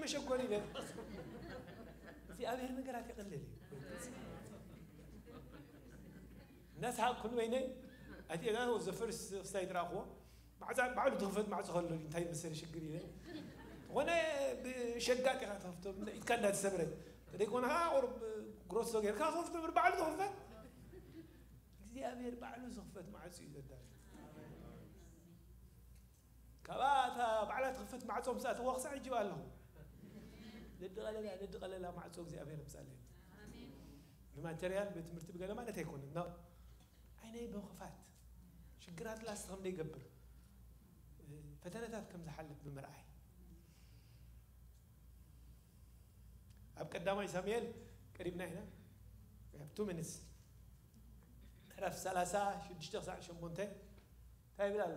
መሸጎሪ ኢለ። እግዚኣብሔር ነገራት የቐልል እዩ። እናስሓቕኩ ንበይነይ፣ ኣቲ እዛ was the first ክስታይ ዝረኣኽዎ። ማዕፃ ባዕሉ ትኽፈት ማዕፆ ከሎ እንታይ መሰለ ሽግር ኢለ። ዝኾነ ብሸጋጥ ኢኻ ትኸፍቶ፣ ኢድካ እንዳተሰብረ። ተደይኮነ ኸዓ ቁሩብ ግሮሶ ጌርካ ክኸፍቶ እምበር ባዕሉ ትኽፈት። እግዚኣብሔር ባዕሉ ዝኽፈት ማዕፆ እዩ ዘዳል። ካብኣ እታ ባዕላ ትኽፈት ማዕጾ ምስ ኣተዋ ክሳዕ ሕጂ ኣለኹ። ነዲ ቀለላ፣ ነዲ ቀለላ ማዕጾ እግዚኣብሔር ኣምጻለይ። ብማቴርያል፣ ብትምህርቲ፣ ብገለ ማለት ኣይኮነን። ኖ። ዓይነይ ብምኽፋት፣ ሽግራት ላስት ከም ዘይገብር፣ ፈተነታት ከም ዝሓልፍ ብምርኣይ። ኣብ ቀዳማይ ሳሙኤል ቀሪብና ኢና። We have two minutes። ምዕራፍ ሰላሳ ሽዱሽተ ክሳዕ ሸሞንተ እንታይ ይብል ኣሎ?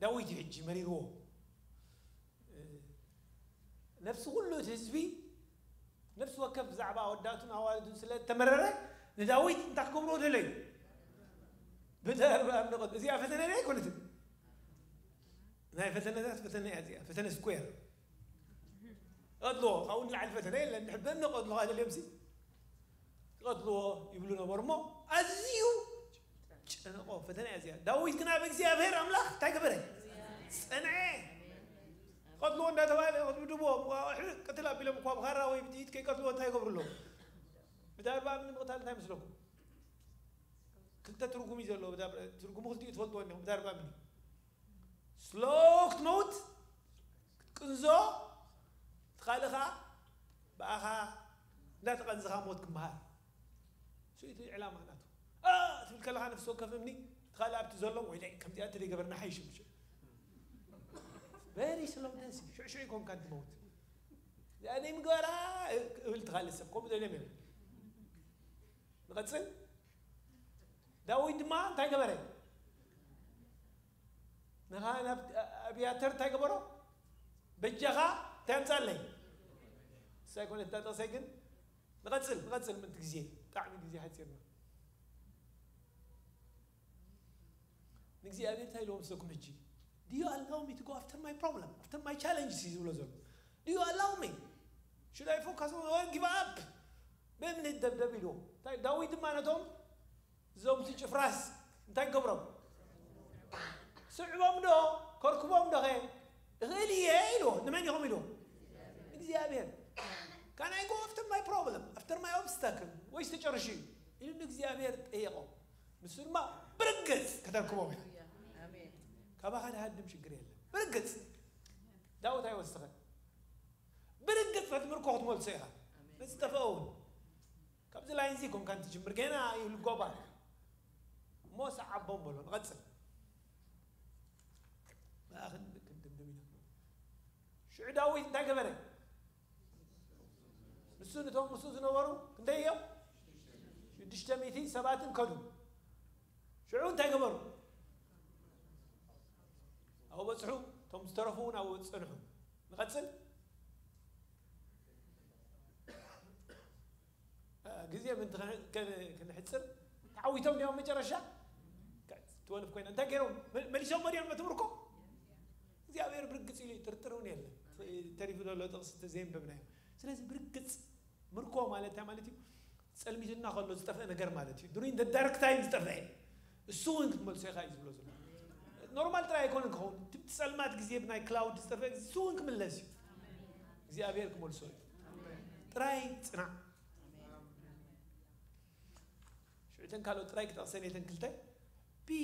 ዳዊት እዩ ሕጂ መሪርዎ። ነፍሲ ኩሉ እቲ ህዝቢ፣ ነፍሲ ወከፍ ብዛዕባ ኣወዳቱን ኣዋልዱን ስለ እተመረረ፣ ንዳዊት እንታይ ክገብርዎ ደለዩ? ብደርቢ ኣብ ንቐ-፣ እዚኣ ፈተነ ድያ ኣይኮነትን? ናይ ፈተነታት ፈተነ እያ እዚኣ፣ ፈተነ ስኩዌር። ቀጥልዎ፣ ካብኡ ንላዕሊ ፈተነ የለን። ድሕር በእነ ቀጥልዎ ኣይደልዮምሲ። ክቐትልዎ ይብሉ ነበሩ እሞ፣ ኣዝዩ ጨነቆ። ፈተና እያ እዚኣ። ዳዊት ግና ብእግዚኣብሔር ኣምላኽ እንታይ ገበረ? ጸንዐ። ክቐትልዎ እንዳተባህለ፣ ክድብድብዎ፣ ሕርቅ ቅትል ኣቢሎም እኳ ብኻራ ወይ ብጥይት ከይቀትልዎ እንታይ ይገብሩ ኣለዉ? ብዳርባ እምኒ ምቕታል እንታይ መስለኩም? ክልተ ትርጉም እዩ ዘለዎ። ብዳር-፣ ትርጉሙ ክልቲኡ ትፈልጥዎ እኒኹም። ብዳርባ እምኒ ስሎ ክትመውት ክትቅንዞ ትኻልኻ ብኣኻ እንዳተቐንዝኻ ሞት ክምሃር። እሱ እቲ ዕላማ ናቱ። ኣ፣ ትብል ከለኻ ነፍሲ ወከፍ እምኒ፣ እቲ ካልእ ኣብቲ ዘሎ፣ "ወይለይ፣ ከምዚኣ እንተደይገበርና ሓይሽ ምሽ?" Very slow death፣ ሽዑ ሽዑ ይኮንካ እንትመውት። እዚኣ ደይ ምግባራ እብል እቲ ካልእ ሰብ፣ ከምኡ ደልዮም እዮም። ቀጽል። ዳዊት ድማ እንታይ ገበረ? ንኻ ናብ ኣብያተር እንታይ ገበሮ? በጃኻ እንታይ ኣምጻለይ? ሳይኮነ እታ ጥቕሰይ ግን ንቐጽል ንቐጽል ምንቲ ግዜ ብጣዕሚ ግዜ ሓጺርና። ንእግዚኣብሔር እንታይ ኢልዎ ምስለኩም ሕጂ? Do you allow me to go after my problem, after my challenge? እዩ ዝብሎ ዘሎ። Do you allow me? Should I focus on or give up? በእምነት ደብደብ ኢልዎ። እንታይ ዳዊት ድማ ነቶም እዞም እቲ ጭፍራስ እንታይ ክገብሮም? ስዕቦም ዶ ከርክቦም ዶ ኸ እኽእል እየ ኢልዎ። ንመን ኢኹም ኢልዎ? እግዚኣብሔር። Can I go after my problem, after my obstacle? ወይስ ተጨርሹ እዩ ኢሉ ንእግዚኣብሔር ጠየቖ። ንሱ ድማ ብርግጽ ከተርክቦም እያ። ካባኻ ድሃድም ሽግር የለን። ብርግጽ ዳዊት ኣይወሰኸን። ብርግጽ ነቲ ምርኮ ክትመልሶ ኢኻ። ነቲ ዝጠፍአ እውን ካብዚ ላይን እዚ ኮንካ እንትጅምር ገና ይብሉ ጎባል እሞ ሰዓቦም በሎ። ንቐጽል ብኣኽን ክንድምድም ኢና። ሽዑ ዳዊት እንታይ ገበረ? ንሱ ንቶም ምስኡ ዝነበሩ ክንደይ እዮም? ሽዱሽተ ሚእቲ ሰባትን ከዱ። ሽዑ እንታይ ገበሩ? ኣብኡ በጽሑ። እቶም ዝተረፉ እውን ኣብኡ ጸንሑ። ንቐጽል። ግዜ ምንቲ ክንሕፅር ተዓዊቶም ዲኦም መጨረሻ ትወልፍ ኮይና እንታይ ገይሮም መሊሶም መዲኦም ነቲ ምርኮ እግዚኣብሔር ብርግፅ ኢሉ ጥርጥር እውን የለን። ተሪፉ ዘሎ ጥቕሲ ተዘይንበብናዮ። ስለዚ ብርግፅ ምርኮ ማለት እንታይ ማለት እዩ? ፀልሚትና ከሎ ዝጠፍአ ነገር ማለት እዩ። During the dark time ዝጠፍአ እሱ እውን ክትመልሶ ኢኻ እዩ ዝብሎ ዘሎ። ኖርማል ጥራይ ኣይኮነን ክኸውን። እቲ ጸልማት ግዜ ብናይ ክላውድ ዝጠፍአ እሱ እውን ክምለስ እዩ። እግዚኣብሔር ክመልሶ እዩ። ጥራይ ጽናዕ። ሽዑ እተን ካልኦት ጥራይ ክጠቕሰን እየን ክልተ። Be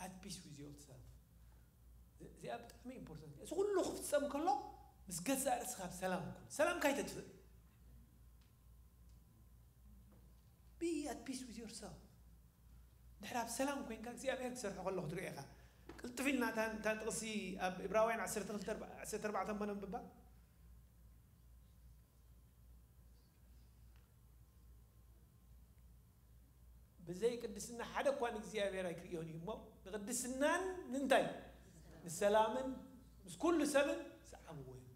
at peace with yourself። እዚኣ ብጣዕሚ ኢምፖርታንት እያ። እዚ ኩሉ ክፍጸም ከሎ ምስ ገዛእ ርእስኻ ብሰላም ኩን። ሰላምካ ኣይተጥፍእ። Be at peace with yourself። ድሕር ኣብ ሰላም ኮይንካ እግዚኣብሔር ክሰርሖ ከሎ ክትሪኦ ኢኻ። ቅልጥፍ ኢልና እታ ጥቕሲ ኣብ ዕብራውያን ዓሰርተ ክልተ ዓሰርተ ኣርባዕተ እሞ ነንብባ። ብዘይ ቅድስና ሓደ እኳ ንእግዚኣብሔር ኣይክርእዮን እዩ እሞ ንቅድስናን ንእንታይ ንሰላምን ምስ ኩሉ ሰብን ሰዓብዎ እዩ።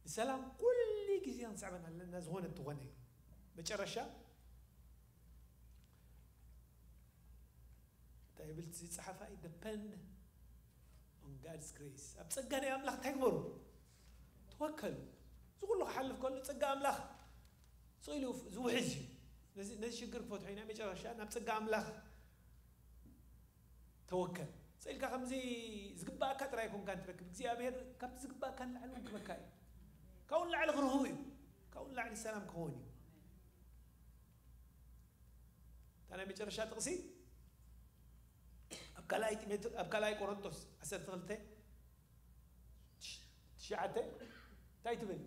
ንሰላም ኩሉ ግዜ ክንስዕበን ኣለና። ዝኾነ እንተኾነ መጨረሻ እንታይ ይብል ዝፀሓፋ እዩ? Depend on God's grace። ኣብ ፀጋ ናይ ኣምላኽ እንታይ ግበሩ? ተወከሉ። እዚ ኩሉ ክሓልፍ ከሎ ፀጋ ኣምላኽ ስኢሉ ዝውሕዝ እዩ። ነዚ ሽግር ክፈትሖ ኢና መጨረሻ ናብ ፀጋ ኣምላኽ ተወከል። ስኢልካ ከምዚ ዝግባእካ ጥራይ ኮንካ እንትረክብ እግዚኣብሔር ካብቲ ዝግባእካ ንላዕሊ ክበካ እዩ። ካብኡ ንላዕሊ ክርህቡ እዩ። ካብኡ ንላዕሊ ሰላም ክኸውን እዩ። እታ ናይ መጨረሻ ጥቕሲ ኣብ ካልኣይ ጢሞቴ ኣብ ካልኣይ ቆሮንቶስ ዓሰርተ ክልተ ትሽዓተ እንታይ ትብል?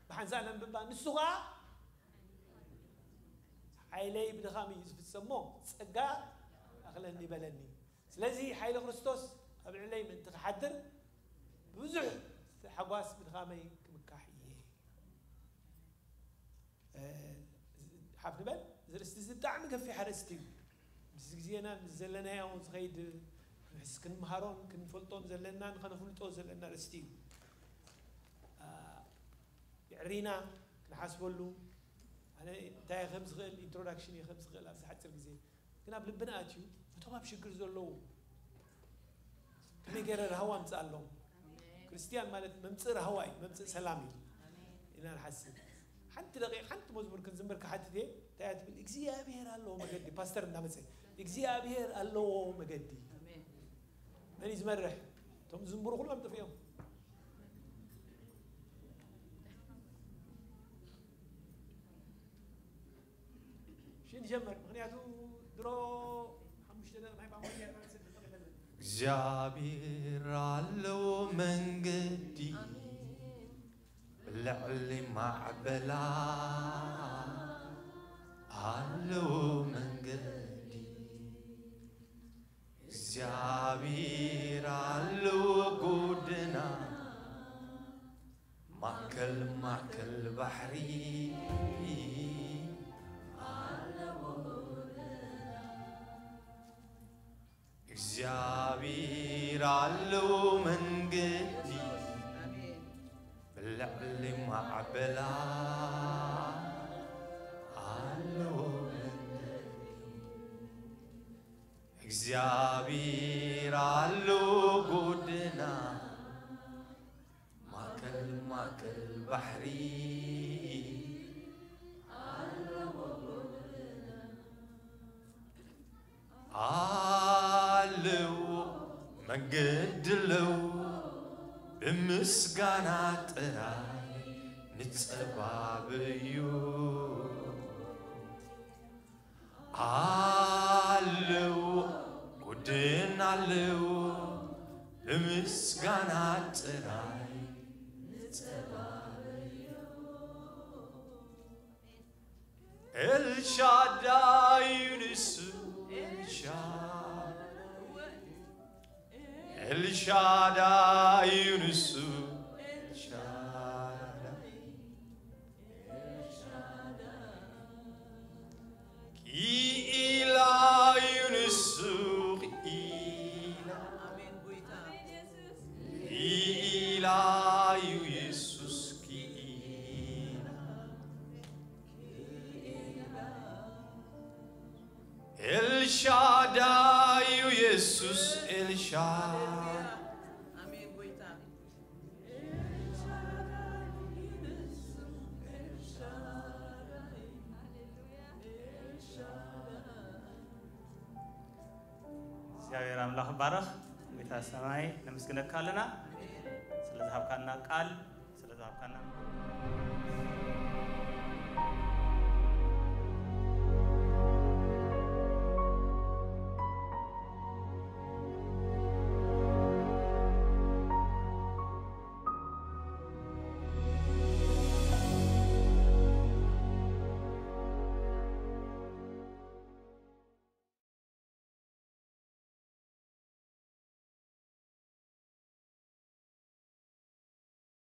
ብሓንሳእ ነንብባ። ንሱ ኸዓ ሓይለይ ብድኻም እዩ ዝፍጸሞ ጸጋ ኣኽለኒ በለኒ። ስለዚ ሓይሊ ክርስቶስ ኣብ ልዕለይ ምእንቲ ክሓድር ብዙሕ ሓጓስ ብድኻመይ ክምካሕ እየ። ሓፍ ንበል። እዚ ርእስቲ እዚ ብጣዕሚ ገፊሕ ኣርእስቲ እዩ። ምስ ግዜና ምስ ዘለናዮ ዝኸይድ ንሕስ ክንምሃሮን ክንፈልጦን ዘለና ንኸነፍልጦ ዘለና ርእስቲ እዩ። የዕሪና ክንሓስበሉ ኣነ እንታይ ከም ዝኽእል ኢንትሮዳክሽን እየ ከም ዝኽእል ኣብዚ ሓፂር ግዜ ግን ኣብ ልብና ኣትዩ ነቶም ኣብ ሽግር ዘለዉ ከመይ ገይረ ራህዋ ኣምፅኣሎም? ክርስትያን ማለት መምፅእ ራህዋ እዩ፣ መምፅእ ሰላም እዩ ኢና ንሓስብ። ሓንቲ ደቂቕ ሓንቲ መዝሙር ክንዝምር ክሓትት እየ። እንታይ እያ ትብል? እግዚኣብሔር ኣለዎ መገዲ። ፓስተር እንዳመፀ እግዚኣብሔር ኣለዎ መገዲ። መን እዩ ዝመርሕ? እቶም ዝዝምሩ ኩሎም ጥፍኦም። ሽን ጀመር ምክንያቱ ድሮ ሓሙሽተ ደቂ ናይ ቋንቋ እግዚኣብሔር ኣለዎ መንገዲ ብልዕሊ ማዕበላ ኣለዎ መንገዲ እግዚኣብሔር ኣለዎ ጎደና ማእከል ማእከል ባሕሪ ቢራ ኣለዎ መንገዲ፣ ብልዕሊ ማዕበላ ኣለዎ መንገዲ። እግዚኣብሔር ኣሎ ጎድና፣ ማእከል ማእከል ባሕሪ ኣለዎ፣ መንገዲ ኣለዎ፣ ብምስጋና ጥራይ ንጸባበዮ። ኣለዎ፣ ጎድና ኣለዎ፣ ብምስጋና ጥራይ ንጸባበዮ። ኤልሻዳይ እዩ ንሱ፣ ኤልሻዳይ፣ ኤልሻዳይ እዩ ንሱ፣ ኤልሻዳይ፣ ክኢላ እዩ ንሱ፣ ክኢላ፣ ኣሜን ጎይታ። ክኢላ እዩ የሱስ፣ ክኢላ። ኤልሻዳይ እዩ የሱስ፣ ኤልሻዳይ። ኣሜን ጎይታ። እግዚኣብሔር ኣምላኽ ይባረኽ። ጎይታ ሰማይ ነመስግነካ ኣለና፣ ስለ ዝሃብካና ቃል፣ ስለ ዝሃብካና